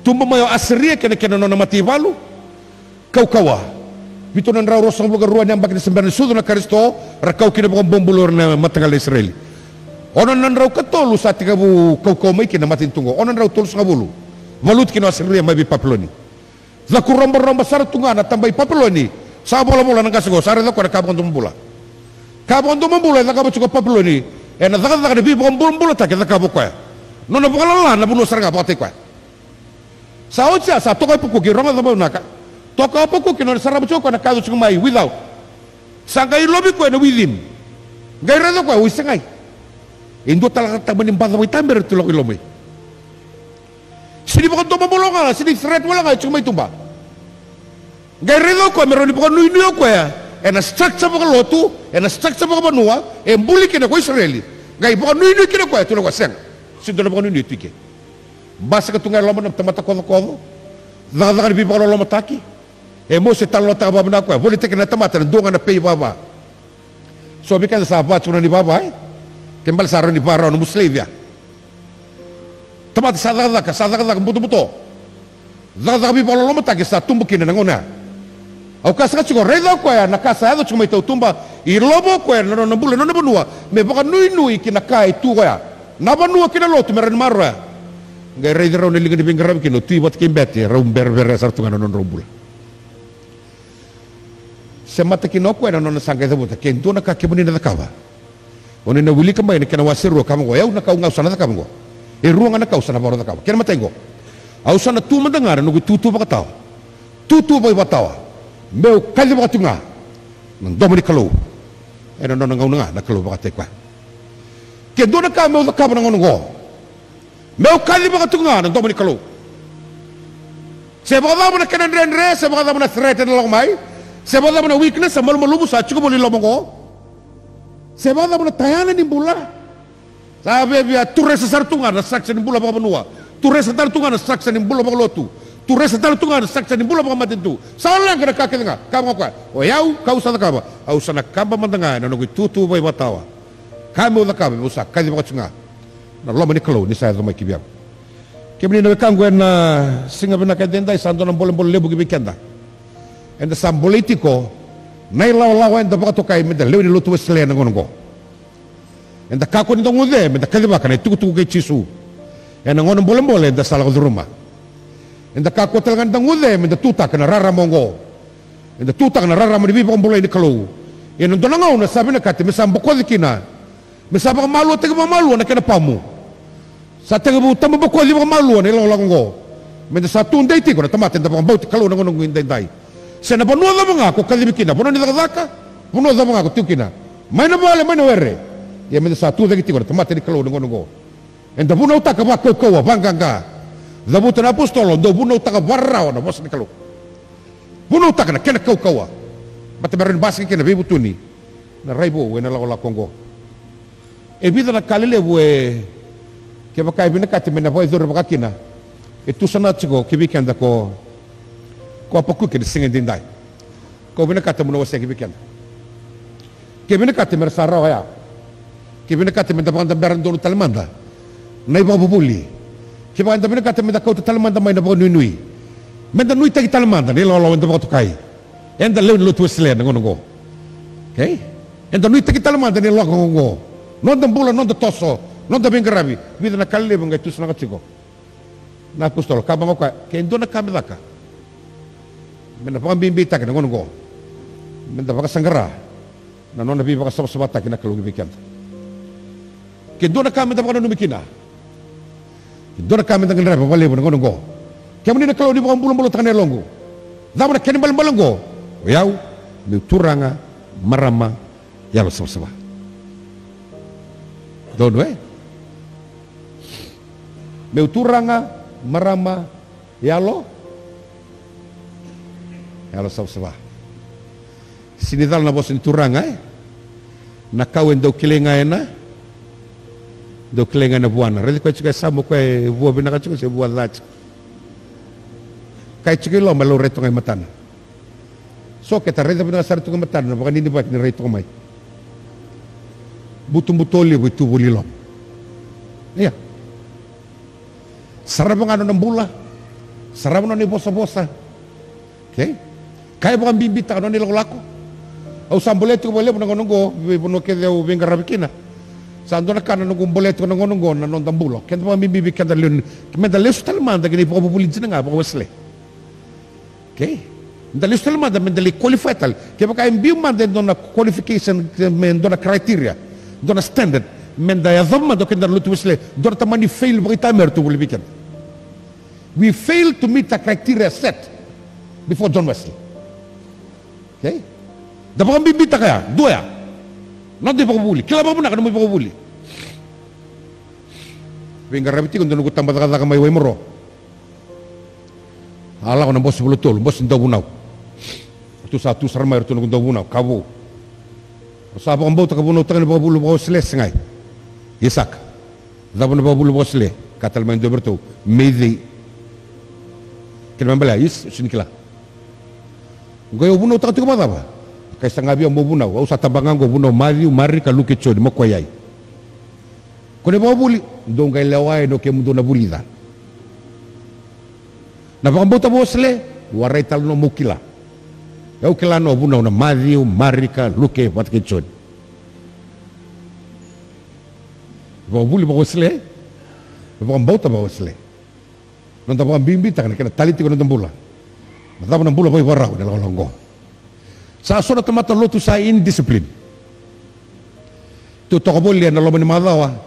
Tubu mai o Asiria kei na, kei na nona mataivalu. Kaukauwa. Vitu na drau ruasagavulu ka rua ni yabaki ni se bera ni sucu na Karisito, ra kau kina vakabobula o ira na mataqali Isireli. Ono na drau ka tolu sa tekivu kaukauwa mai kina na matanitu oqo. Ono na drau tolusagavulu. Valuti kina o Asiria mai vei Papiloni. Cakuroborobo sara tu ga na taba i Papiloni. Sa volavola na qase oqo, sa raica o koya na ka vakadomobula. Ka vakadomobula e cakava tiko o Papiloni, ena cakacaka ni veivakabulabulataki e cakava o koya. Nona vakalala na vanua sara ga vakataki koya. Sa oti ya, sa toka o Apakuki, rogoca vakavinaka. Toka o Apakuki, nona sarava tiko o koya na ka yaco tiko mai without. Sa qai love koya na within. Qai raica o koya, oi, segai. E dua tale na ka mani baca vakaitabe era tu lako i loma. Sega ni vakadomobula ga, sega ni threat wale ga e tiko mai tuba. Qai raica o koya me rawa ni vakanuinui o koya ena structure vakalotu, ena structure vakavanua e buli kina ko Isireli. Qai vakanuinui kina o koya, tukuna o koya, sega. Sega ni dua na vakanuinui e tu i ke. Basika tu ga e loma na tamata kocokoco. Cakacaka ni veivakalolomataki. E Mose talanoataka vakavinaka o koya, volitaki na tamata ena dua ga na pay vava. So vei keda sa va tiko na nona ivava, e? Kena ibalebale sa rawa ni va rawa nomu slave ya. Tamata sa cakacaka, sa cakacaka butobuto. Cakacaka veivakalolomataki sa tubu kina na gauna ya. Au kaya saka tiko, raica o koya na ka sa yaco tiko mai tautuba, ilavo o koya na nona bula, na nona vanua, me vakanuinui ki na ka e tu oya. Na vanua kei na lotu me rawa ni maroroya. Qai raici rau na liga ni veiqaravi kina o Tui vata kei Bete, rau bereberea sara tu ga na nodrau bula. Semata kina o koya na nona sa qai cavuta, ke dua na ka kemuni na cakava, o ni na wilika mai na kena wase rua, kaya vaqo, e au na ka au sa na cakava oqo. E rua ga na ka au sa na vakarau cakava. Kena imatai oqo, au sa na tu mada ga na noqu itutu vakatawa. Tutu vakaivakatawa. Meu kacivaka tu ga na domo ni Kalou. Ena nona gauna ga na Kalou vakataki koya. Ke dua na ka meu cakava na gauna oqo, meu kacivaka tu ga na domo ni Kalou. Se vakacava na kena dredre, se vakacava na threat ena lako mai, se vakacava na weakness, sa malumalumu, sa tiko voli loma oqo. Se vakacava na tayana ni bula. Sa via, via tu resa sara tu ga na structure ni bula vakavanua. Tu resa tale tu ga na structure ni bula vakalotu. Tu resa tale tu ga na structure ni bula vakamatanitu. Sa leqa na ka kece ga. Ka vaka koya, o yau, kau sa cakava, au sa na kaba mada ga ena noqu itutu vakaivakatawa. Ka meu cakava, meu sa kacivaka tu ga na loma ni Kalou ni sa yaco mai ki vei au. Kemuni na wekaqu, ena siga vinaka edaidai sa dua na bolebole levu ki vei keda. Eda sa bolei tiko na ilawalawa eda vakatokai meda lewe ni lotu Wesele ena gauna oqo. Eda kakua ni da guce meda kacivaka na itukutuku kei Jisu ena gauna bolebole eda sa lako curuma. Eda kakua tale ga ni da guce meda tutaka na rarama oqo. Eda tutaka na rarama ni veivakabulai ni Kalou. Ia na dua na gauna sa vinakati me sa bokoci kina, me sa vakamaluataki vakamalua na kena pamu. Sa tekivu tababokoci vakamalua na ilakolako oqo. Meda sa tudei tiko na tamata eda vakabauti Kalou na gauna oqo edaidai. Se na vanua cava ga ko kacivi kina, vanua ni cakacaka, vanua cava ga ko tiko kina, mai na vale, mai na were, Ia meda sa tu cake tiko na tamata ni Kalou na gauna oqo. Eda vunautaka vakaukauwa, vaqaqa. Cavuta na apositolo, dou vunautaka vakararawa na vosa ni Kalou. Vunautaka na kena kaukauwa. Baleta me rawa ni basika kina, veivutuni na rai vou ena lakolako oqo. E vica na ka lelevu e, kevaka e vinakati me na vakayacori vaka kina, e tu sara tiko ki vei keda ko, ko Apakuki ena siga edaidai. Ko vinakata mo na wasea ki vei keda. Ke vinakata me ra sa rawa ya. Ke vinakata me da vakadabera donu tale mada na ivakavuvuli. Kevaka eda vinakata me da kauta tale mada mai na vakanuinui, me da nuitaki tale mada na ilawalawa eda vakatokai. Eda lewe ni lotu Wesele na gauna oqo. Okay? Eda nuitaki tale mada na ilawalawa oqo. Noda bula, noda toso, noda veiqaravi. Vica na ka lelevu qai tusanaka tiko na apositolo. Kaya vaqo o koya, ke dua na ka me caka, me na vakabibitaka na gauna oqo, me da vakasaqara na nona veivakasavasavataki na Kalou ki vei keda. Ke dua na ka me da vakananumi kina, ke dua na ka me da gadreva vakalevu na gauna oqo. Kemuni na Kalou, ni vakabulabulataka na yaloqu. Cava na kena ibalebale oqo? O yau, meu turaga, marama, yalo savasava. Donu, e? Meu turaga, marama, yalo, yalo savasava. Sega ni cala na vosa ni Turaga, e? Na kau e dau kilai ga ena, dau kilai ga ena vuana. Raici koya tiko e yasamu, o koya e vua vinaka tiko se vua ca tiko. Kaya tiko i loma, e laurai toka ga i matana. So keda raica vinaka sara tiko e matana na vakaninivaki ni rai toka mai. Butobuto levu e tu voli i loma. Ia. Sarava ga nona bula. Sarava nona ivosavosa. Okay? Ka e vakabibitaka nona ilakolako. Au sa bolea tiko vakalevu na gauna oqo, veivanua kece au veiqaravi kina. Sa dua na ka na noqu bolea tiko na gauna oqo na noda bula. Keda vakabibi vei keda lewe ni, me da lesu tale mada ki na ivakavuvuli dina ga vaka-Wesele. Okay? Da lesu tale mada me da lai qualify tale. Kevaka e biu mada e dua na qualification, me dua na criteria, dua na standard, me da yacova mada o keda na lotu Wesele, dua na tamani fail vakaitamera tu voli vei keda. We fail to meet the criteria set before John Wesley. Okay? Da vakabibitaka ya, dua ya. Noda ivakavuvuli, kila vakavinaka nomu ivakavuvuli. Veiqaravi tiko e dua noqu tabacakacaka mai Waimaro. A lako na bose vula tolu, bose ni dauvunau. Ratou sa tu sara mai ratou noqu dauvunau, ka vou. Au sa vakabauta ka vunautaka na ivakavuvuli vaka-Wesele, segai. Ia saka. Cava na ivakavuvuli vaka-Wesele? Kaya tale mai e dua vei iratou, Mei cei? Kena ibalebale, Is, au sega ni kila. Qai au vunautaka tiko vakacava? Qai saga vei au meu vunau. Au sa tabaka ga oqo, vunau Maciu, Marika, Luke, Joni, Makuaiyai. Ko na ivakavuvuli, dou qai lewa yani o kemudou na vulica. Na vakabauta vaka-Wesele, warai tale nomu kila. Au kila na vunau na Maciu, Marika, Luke vata kei Joni. Vakavuvuli vaka-Wesele, vakabauta vaka-Wesele. Noda vakabibitaka na kena tali tiko na noda bula. Na cava na bula vakaivakarau ena lakolako oqo. Sa so na tamata lotu sa indiscipline. Tu toka voli ena loma ni macawa.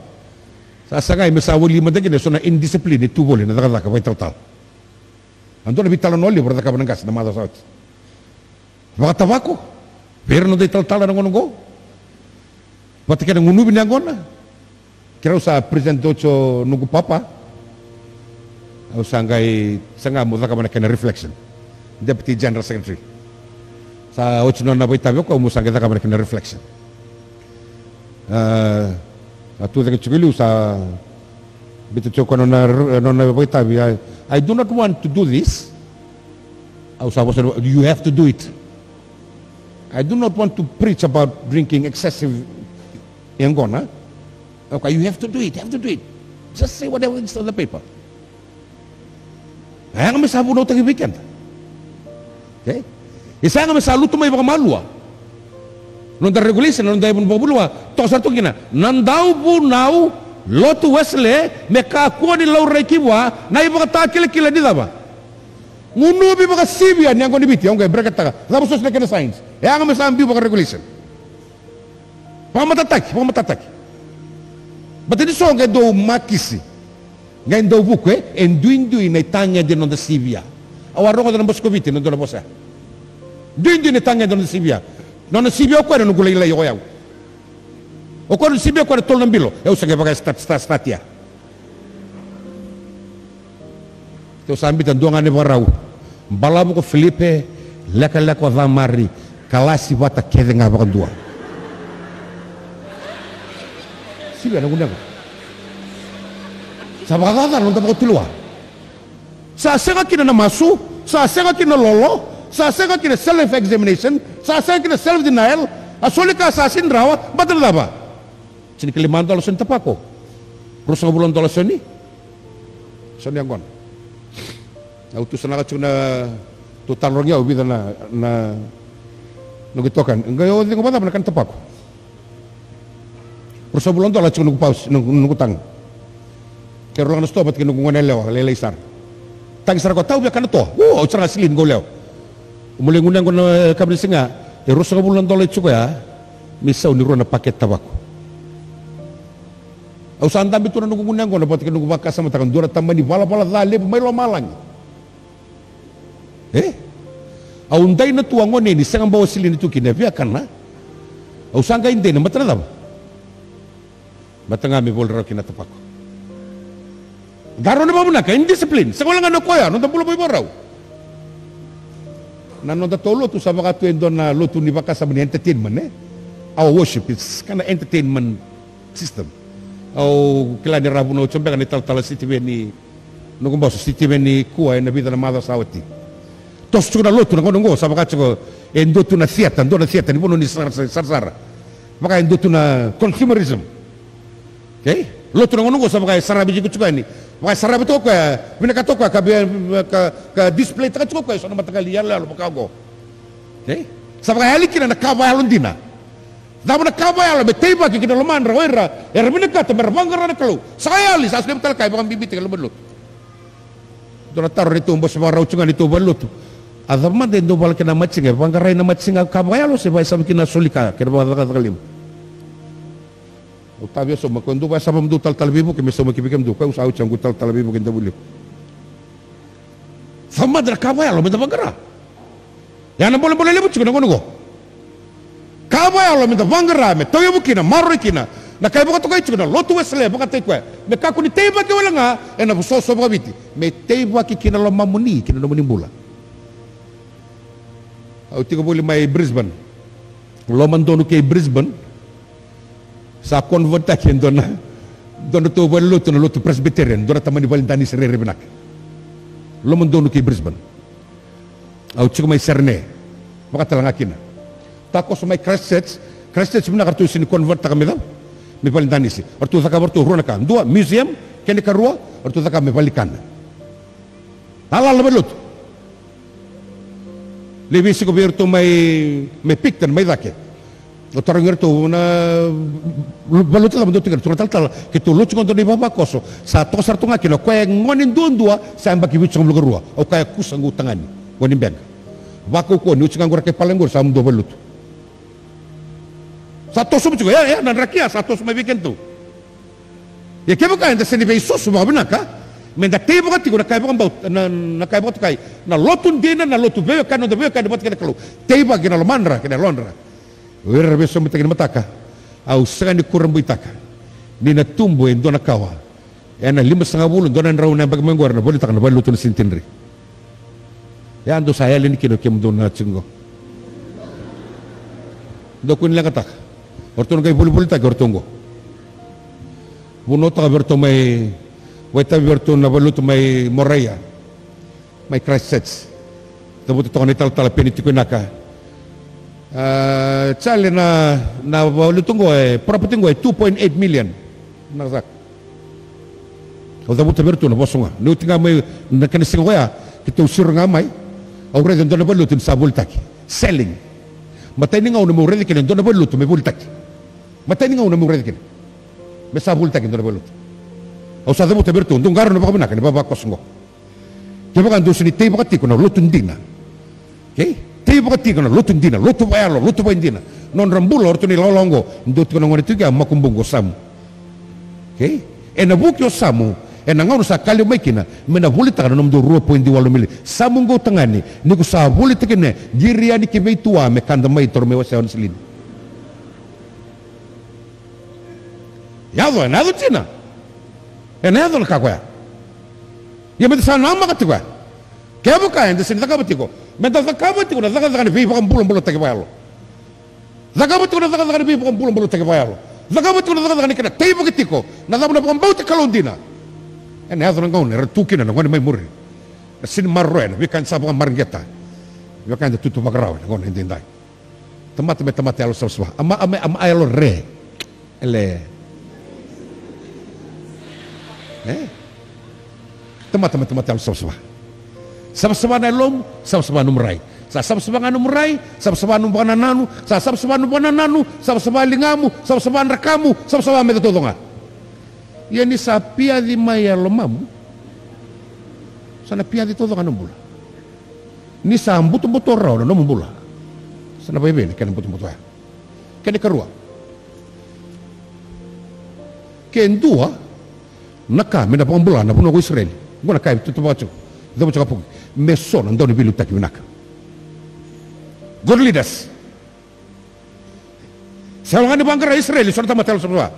Sa sagai me sa voli mada kina e so na indiscipline e tu voli ena cakacaka vakaitalatala. A dua na veitalanoa levu era cakava na qase na macawa sa oti. Vakatavako vei ira na noda italatala na gauna oqo. Vata kei na gunuvi ni yaqona. Keirau sa present oti o noqu papa. Au sa qai saga meu cakava na kena reflection. Deputy General Secretary. Sa oti nona vakaitavi o koya meu sa qai cakava na kena reflection. A, a tu cake tiko e liu sa biuta tiko o koya nona, nona vakaitavi. I, I do not want to do this. Au sa vosa, you have to do it. I do not want to preach about drinking excessive yaqona. Okay, you have to do it, you have to do it. Just say whatever is on the paper. E yaga me sa vunautaki vei keda. Okay? E sa yaga me sa lutu mai vakamalua. Noda regulation, noda ivakavuvuli, toka sara tu kina. Na dauvunau lotu Wesele me kakua ni laurai ki vua na ivakatakilakila ni cava? Gunuvi vakasivia ni yaqona ni Viti, au qai bracket-taka. Cava soti na kena signs? E yaga me sa biu vaka-regulation. Vakamatataki, vakamatataki. Baleta ni so qai dau makisi. Qai dau vuku, e, e duidui na itagede ni noda sivia. Au a rogoca na bose ko Viti, na dua na vosa. Duidui na itagede ni noda sivia. Nona sivia o koya na noqu lailai o yau. O koya na sibia koya na tolu na bilo, e au sa qai vaka e start, start, start ya. Keitou sa biuta dua ga na ivakarau. Balavu ko Filipe, lekaleka o Camari, kalasi vata kece ga vakadua. Sivia na gunu yaqona. Sa vakacacana na noda vakatulewa. Sa sega kina na masu, sa sega kina na lolo, sa sega kina self examination, sa sega kina self denial. A soli ka sa sega ni rawa, baleta na cava? Tinikalima dola so ni tapako. Ruasagavulu na dola so ni, so ni yaqona. Au tusanaka tiko na, tou tarogi au vica na, na noqu itokani. Qai o cegu vakacava na kana tapako? Ruasagavulu na dola tiko noqu paus, noqu, noqu taga. Keirau laga na sitoa vata kei noqu gone yalewa, lailai sara. Tagi sara ko tau via kana toa. O, au sara ga silini qo lewa. Au molei gunu yaqona, e, kavini siga. E ruasagavulu na dola tiko ya. Me sau ni rua na pakete tapako. Au sa dabe tu na noqu gunu yaqona vata kei noqu vakasamataka dua na tamani valavala ca levu mai lomalagi. E? Au daina tu a gone ni sega bau a silini tu kina e via kana. Au sa qai daina, baleta na cava? Baleta ga me voli rawa kina na tapako. Qarauna vakavinaka, e discipline. Sega wale ga na koya, noda bula vaivakarau. Na noda tou lotu sa vaka tu e dua na lotu ni vakasama ni entertainment, e? Our worship is kind of entertainment system. Au kila ni ra vunau tiko beka na italatala Sitiveni, noqu boso Sitiveni Kua, ena vica na macawa sa oti. Toso tiko na lotu na gauna oqo, sa vaka tiko e dua tu na theatre, dua na theatre ni vanua ni sara, sara, sarasara. Vaka e dua tu na consumerism. Okay? Lotu na gauna oqo sa vaka e saravi tiko tiko yani. Vaka e saravi tiko o koya, vinakata o koya ka, ka, ka display taka tiko o koya e so na mataqali yaloyalo vaka oqo. Okay? Sa vaka e yali kina na ka vakayalo dina. Cava na ka vakayalo me teivaki ki na lomadra o ira era vinakata me ra vaqara na Kalou? Sa yali, sa solia vata tale ka e vakabibitaki e loma ni lotu. Dua na taro neitou bose vakarau tiko ga neitou valenilotu. A cava mada e dau vala kina na matiga, e vaqarai na matiga ka vakayalo se vakaisava kina na soli ka kei na vakacakacaka levu? Au tavia sauma, ko dou vakayasava mo dou talatala veivuke me sauma ki vei kemudou, ko au sa oti au qu talatala veivuke davuliu. Cava mada na ka vakayalo me da vaqara? Ya na bolebole levu tiko na gauna oqo. Ka vakayalo me da vaqara, me tauyavu kina, maroroi kina. Na ka e vakatokai tiko na lotu Wesele, vakataki koya me kakua ni teivaki wale ga ena vososo vakaviti, me teivaki ki na lomamuni, ki na nomuni bula. Au tiko voli mai Brisbane. Lomadonu kei Brisbane. Sa converttaki e dua na, dua na tou valenilotu na lotu Presbyterian, dua na tamani valedanisi rairai vinaka. Lomadonu kei Brisbane. Au tiko mai Sydney, vakatale ga kina. Takoso mai Christchurch, Christchurch vinaka ratou sega ni converttaka me cava? Me valedanisi. Ratou cakava ratou rua na ka. Dua, museum, kena ikarua, ratou cakava me valenikana. Alala mai lotu. Lai veisiko vei iratou mai, mai Picton, mai cake. Au tarogi iratou na valenilotu cava dou tiko kina, ratou na talatala, keitou lotu tiko dua na ivavakoso. Sa toka sara tu ga kina, o koya e gone duadua, sa yabaki vitusagavulu ka rua. Au kaya kusa qo tagane, gone beqa. Vakaukauwa ni oti ga qo ra kai palai qori sa mudou valenilotu. Sa toso mai tiko, e, e, na draki ya sa toso mai vei kedatou. Ia kevaka eda sega ni veisusu vakavinaka, me da teivaka tiko na ka e vakabauta, na, na ka e vakatokai na lotu dina, na lotu veiwekani, noda veiwekani vata kei na Kalou. Teivaka kei na lomadra, kei na yalodra. O ira era veisomitaki ni mataka, au sega ni kurabuitaka ni na tubu e dua na kawa ena limasagavulu, dua na drau na yabaki mai qori na volitaka na valenilotu na Centenary. Ia dou sa yali yani kina o kemudou na tiko qo. Dou kua ni leqataka. O ratou na qai volivolitaki o ratou qo. Vunautaka vei ratou mai, vakaitavi vei ratou na valenilotu mai Maraia, mai Christchurch. Cavuta toka na italatala Peni Tikoinaka. A, Charlie, na, na valenilotu qo e, property qo e two point eight million. Na caka. Au cavuta vei iratou na vosa ga. Ni oti ga mai na kena siga koya, keitou siro ga mai. Au raica e dua na valenilotu ni sa volitaki. Selling. Matai ni gauna meu raica kina e dua na valenilotu me volitaki. Matai ni gauna meu raica kina me sa volitaki e dua na valenilotu. Au sa cavuta vei iratou, dou qarauna vakavinaka na ivavakoso qo. Kevaka dou sega ni teivaka tiko na lotu dina. Okay? Teivaka tiko na lotu dina, lotu vakayalo, lotu vakaidina. Nodra bula o ratou na ilawalawa oqo, dou tiko na gone tiko ya, makubuqu o Samu. Okay? Ena vuki o Samu ena gauna sa ka levu mai kina, me na volitaka na nomudou rua poidi walu milioni. Samu qo tagane, ni ko sa volitaka kina, qiri yani ki vei tua me kada mai, taura mai wasea o Nisilini. Yaco, ena yaco dina. Ena yaco na ka koya. Ia meda sa namaka tiko ya. Kevaka eda sega ni cakava tiko, meda cakava tiko na cakacaka ni veivakabulabulataki vakayalo. Cakava tiko na cakacaka ni veivakabulabulataki vakayalo. Cakava tiko na cakacaka ni kena teivaki tiko na cava na vakabauta Kalou dina. Ena yaco na gauna era tu kina na gone mai muri. Na sega ni maroroya na veika eda sa vakamareqeta. Veika eda tutu vakarau ena gauna edaidai. Tamata me tamata yalo savasava. Ama, ama, ama yalo re. Ele. E? Tamata me tamata yalo savasava. Savasava na yalomu, savasava nomu rai. Sa savasava ga nomu rai, savasava nomu vakanananu, sa savasava nomu vakanananu, savasava ligamu, savasava drakamu, savasava me taucoko ga. Ia ni sa piyaci mai e lomamu, sa na piyaci taucoko ga nomu bula. Ni sa butobuto rawa na nomu bula, sa na vaivei na kena butobuto ya. Kena ikarua, ke dua na ka me na vakabula na vanua ko Isireli, oqo na ka e tutuvaka tiko, cava tiko a puki, me so na dau ni veiliutaki vinaka. Good leaders. Sega walega ni vaqara Isireli so na tamata yalo savasava.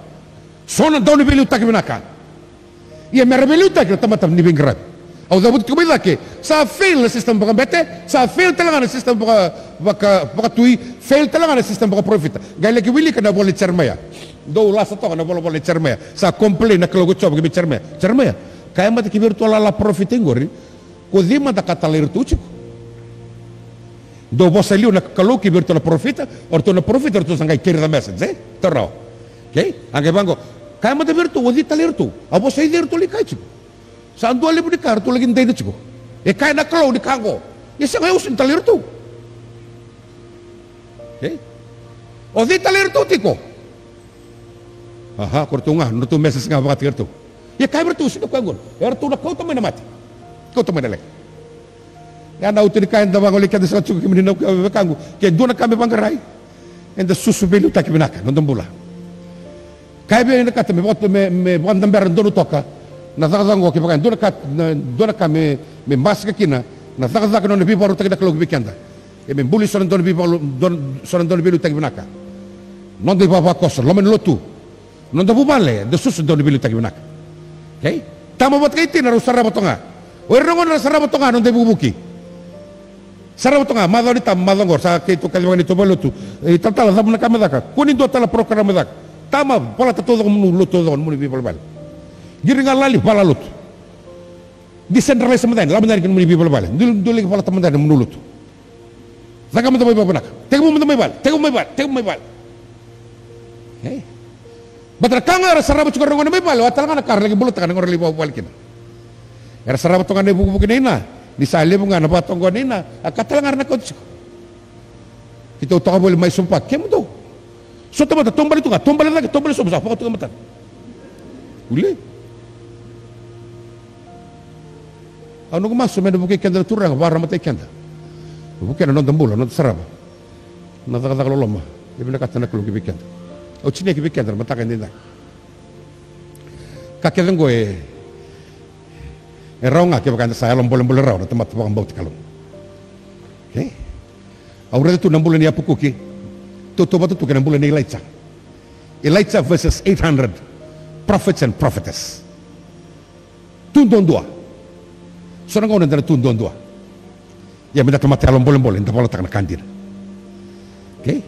So na dau ni veiliutaki vinaka. Ia me ra veiliutaki na tamata ni veiqaravi. Au cavuta tiko mai cake, sa fail na system vakabete, sa fail tale ga na system vaka, vaka, vakatui, fail tale ga na system vakaparofita. Qai laki wilika na vola i Jeremaia. Dou lasa toka na volavola i Jeremaia. Sa complain na Kalou ko Jiova ki vei Jeremaia. Jeremaia, kaya mada ki vei iratou lala parofita i qori. Ko cei mada ka talai iratou tiko? Dou vosa liu na Kalou ki vei iratou na parofita, o iratou na parofita, o iratou sa qai carry the message, e? Taro. Okay? A qai vaqo. Kaya mada vei iratou, o cei talai iratou? A vosa i cei iratou lai kaya tiko? Sa dua levu ni ka iratou laki daina tiko. E kaya na Kalou ni ka oqo. Ia sega, au sega ni talai iratou. Okay? O cei talai iratou tiko? Aha, ko iratou ga, nodratou message ga vakataki iratou. Ia kaya vei iratou, sega ni koya gona. Eratou na kauta mai na mate. Kauta mai na leqa. Ia na uto ni ka eda vagolei keda sara tiko, kemuni na wekaqu. Ke dua na ka me vaqarai, eda susu veiliutaki vinaka na noda bula. Kaya vei au na ka me vaka, me, me vakadabera donu toka na cakacaka oqo, kevaka e dua na ka, na, dua na ka me, me basika kina na cakacaka, na nona veivakarautaki na Kalou ki vei keda. E me buli so na dua na veivakalu, dua, so na dua na veiliutaki vinaka. Noda ivavakoso, loma ni lotu. Noda vuvale, da susu dau ni veiliutaki vinaka. Okay? Tama vata kei tina rau sarava toka ga. O ira na gone era sarava toka ga noda ivukivuki. Sarava toka ga, macawa ni tama, macawa oqo, sa keitou kaci vaka neitou valenilotu. E, talatala, cava na ka me caka? Kua ni dua tale na program me caka. Tama, valata taucoko nomuni lotu taucoko, nomuni veivalevale. Qiri ga lali, vala lotu. Decentralize mada yani, lako mada yani ki nomuni veivalevale. Dou, dou laki valata mada yani nomuni lotu. Caka mada mai vale vinaka. Tekivu mada mai vale, tekivu mai vale, tekivu mai vale. E? Baleta na ka ga era sarava tiko era gone mai vale, oya tale ga na ka era laki bulataka na gauna era lai vale kina. Era sarava toka ga na ivukivuki nei na, ni sa levu ga na vakatoqo nei na, a ka tale ga era na kauta tiko. Keitou toka voli mai Suva Park, kemudou. So tamata taubale tu ga, taubale cake, taubale sobu, sa vakatu ga matana. Ule. Au noqu masu me na vukei keda na Turaga, vakararamataki keda. Vukea na noda bula, noda sarava. Na cakacaka loloma e vinakata na Kalou ki vei keda. Au tinia ki vei keda na mataka edaidai. Ka kece oqo e, e rawa ga kevaka eda sa yalo bolebole rawa na tamata vakabauti Kalou. Okay? Au raica tu na bula ni Apakuki. Tautauvata tu kei na bula ni Ilaija. Elijah versus eight hundred prophets and prophetess. Tu duadua. So na gauna eda na tu duadua. Ia me da tamata yalo bolebole, da valataka na ka dina. Okay?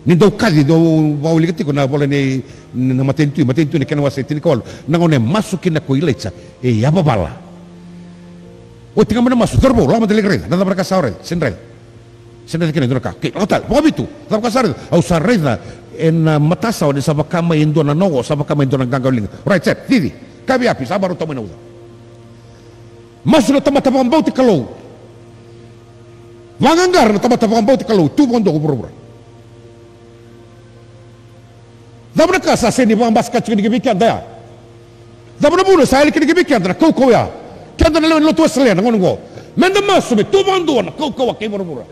Ni dau kaci, dau vakawilika tiko na vola ni, na matanitu, matanitu ni kena wase tinikawalu. Na gauna e masu kina ko Ilaija, e yavavala. Oti ga mai na masu, cauravou, lako mada lai raica, na cava na ka sa raica, sega ni raica. Sega ni raica kina e dua na ka. Okay, lako tale. Vakavitu, cava ka sa raica? Au sa raica ena matasawa ni sa vaka mai e dua na noqo, sa vaka mai e dua na qaqa liga. Right, set, cici. Kavi api, sa marautaka mai na uca. Masu na tamata vakabauti Kalou. Vaqaqara na tamata vakabauti Kalou. Tu vakadua ko vuravura. Cava na ka sa sega ni vakabasika tiko ni ki vei keda ya? Cava na vuna sa yali kina ki vei keda na kaukauwa ya? Keda na lewe ni lotu Wesele na gauna oqo. Me da masu me tu vakadua na kaukauwa kei vuravura.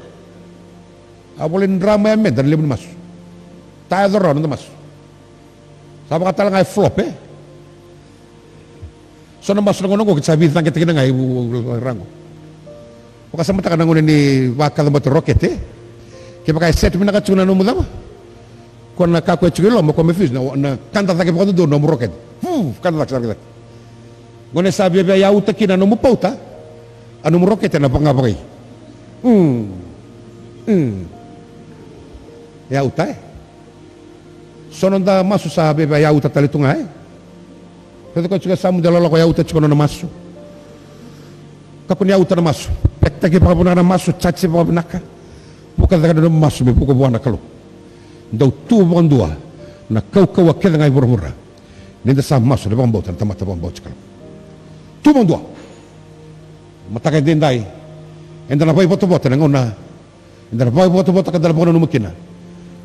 A volai ni drama ya me da na levu ni masu. Ta yaco rawa na noda masu. Sa vaka tale ga e flop, e? So na masu na gauna oqo, keda sa veicaqetaki kina ga i Vuravura oqo. Vakasamataka na gauna ni vakacabati rokete, e? Kevaka e set vinaka tiko na nomu cava? Ko na kakua e tiko i loma, ko me fuse na, na kada cake vakadodonu nomu rokete. Fu, kada cake, cake, cake. Gone sa viavia yauta kina nomu pauta, a nomu rokete na vagavagai. Mm. Mm. Yauta, e. So noda masu sa viavia yauta tale tu ga, e. Raica ko tiko sa muda loloko yauta tiko nona masu. Kakua ni yauta na masu. Pekitaki vakavinaka na masu, jaji vakavinaka. Vuka cake na nomu masu me vuka vua na Kalou. Dau tu vakadua na kaukauwa kece ga i vuravura. Ni da sa masu, na vakabauta, na tamata vakabauti Kalou. Tu vakadua. Mataka edaidai. Eda na vakaivotavota na gauna. Eda na vakaivotavota ka da na vakananuma kina.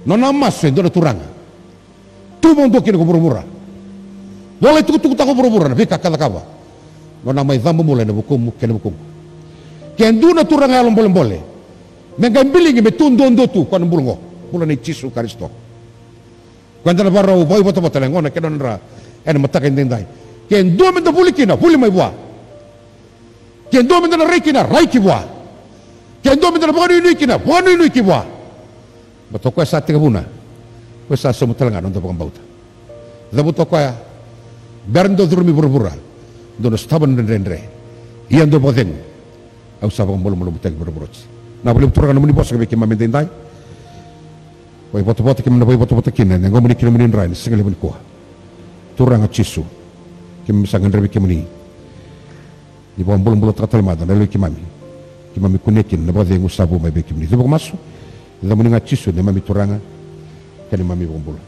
Nona masu e dua na turaga. Tu vakadua kina ko vuravura. Vola itukutukutaka ko vuravura na veika ka cakava. Nona mai caba bula ena vukumu kei na vukuqu. Ke dua na turaga yalo bolebole. Me qai biligi me tu duadua tu ko na bula qo. Bula nei Jisu Karisito. Ko eda na vakarau vakaivotavota na gone kei na nodra ena mataka edaidai. Ke dua me da vuli kina, vuli mai vua. Ke dua me da na rai kina, rai ki vua. Ke dua me da na vakanuinui kina, vakanuinui ki vua. Baleta o koya sa tekivuna. O koya sa sauma tale ga na noda vakabauta. Cavuta o koya. Bera ni dau curumi vuravura. Dou na sotava na dredredre. Ia dou vakacegu. Au sa vakamalumalumutaki vuravura oti. Na vakalevu turaga nomuni vosa ka vei keimami edaidai. Vakaivotavota, keimami na vakaivotavota kina ena yagomuni kei nomuni dra ena siga levu nikua. Turaga Jisu, keimami sa gadrevi kemuni. Ni vakabulabulataka tale mada na yaloi keimami. Keimami kunea kina na vakacegu sa vu mai vei kemuni. Cuva ka masu. Ena yacamuni ga Jisu, neimami Turaga kei neimami iVakabula.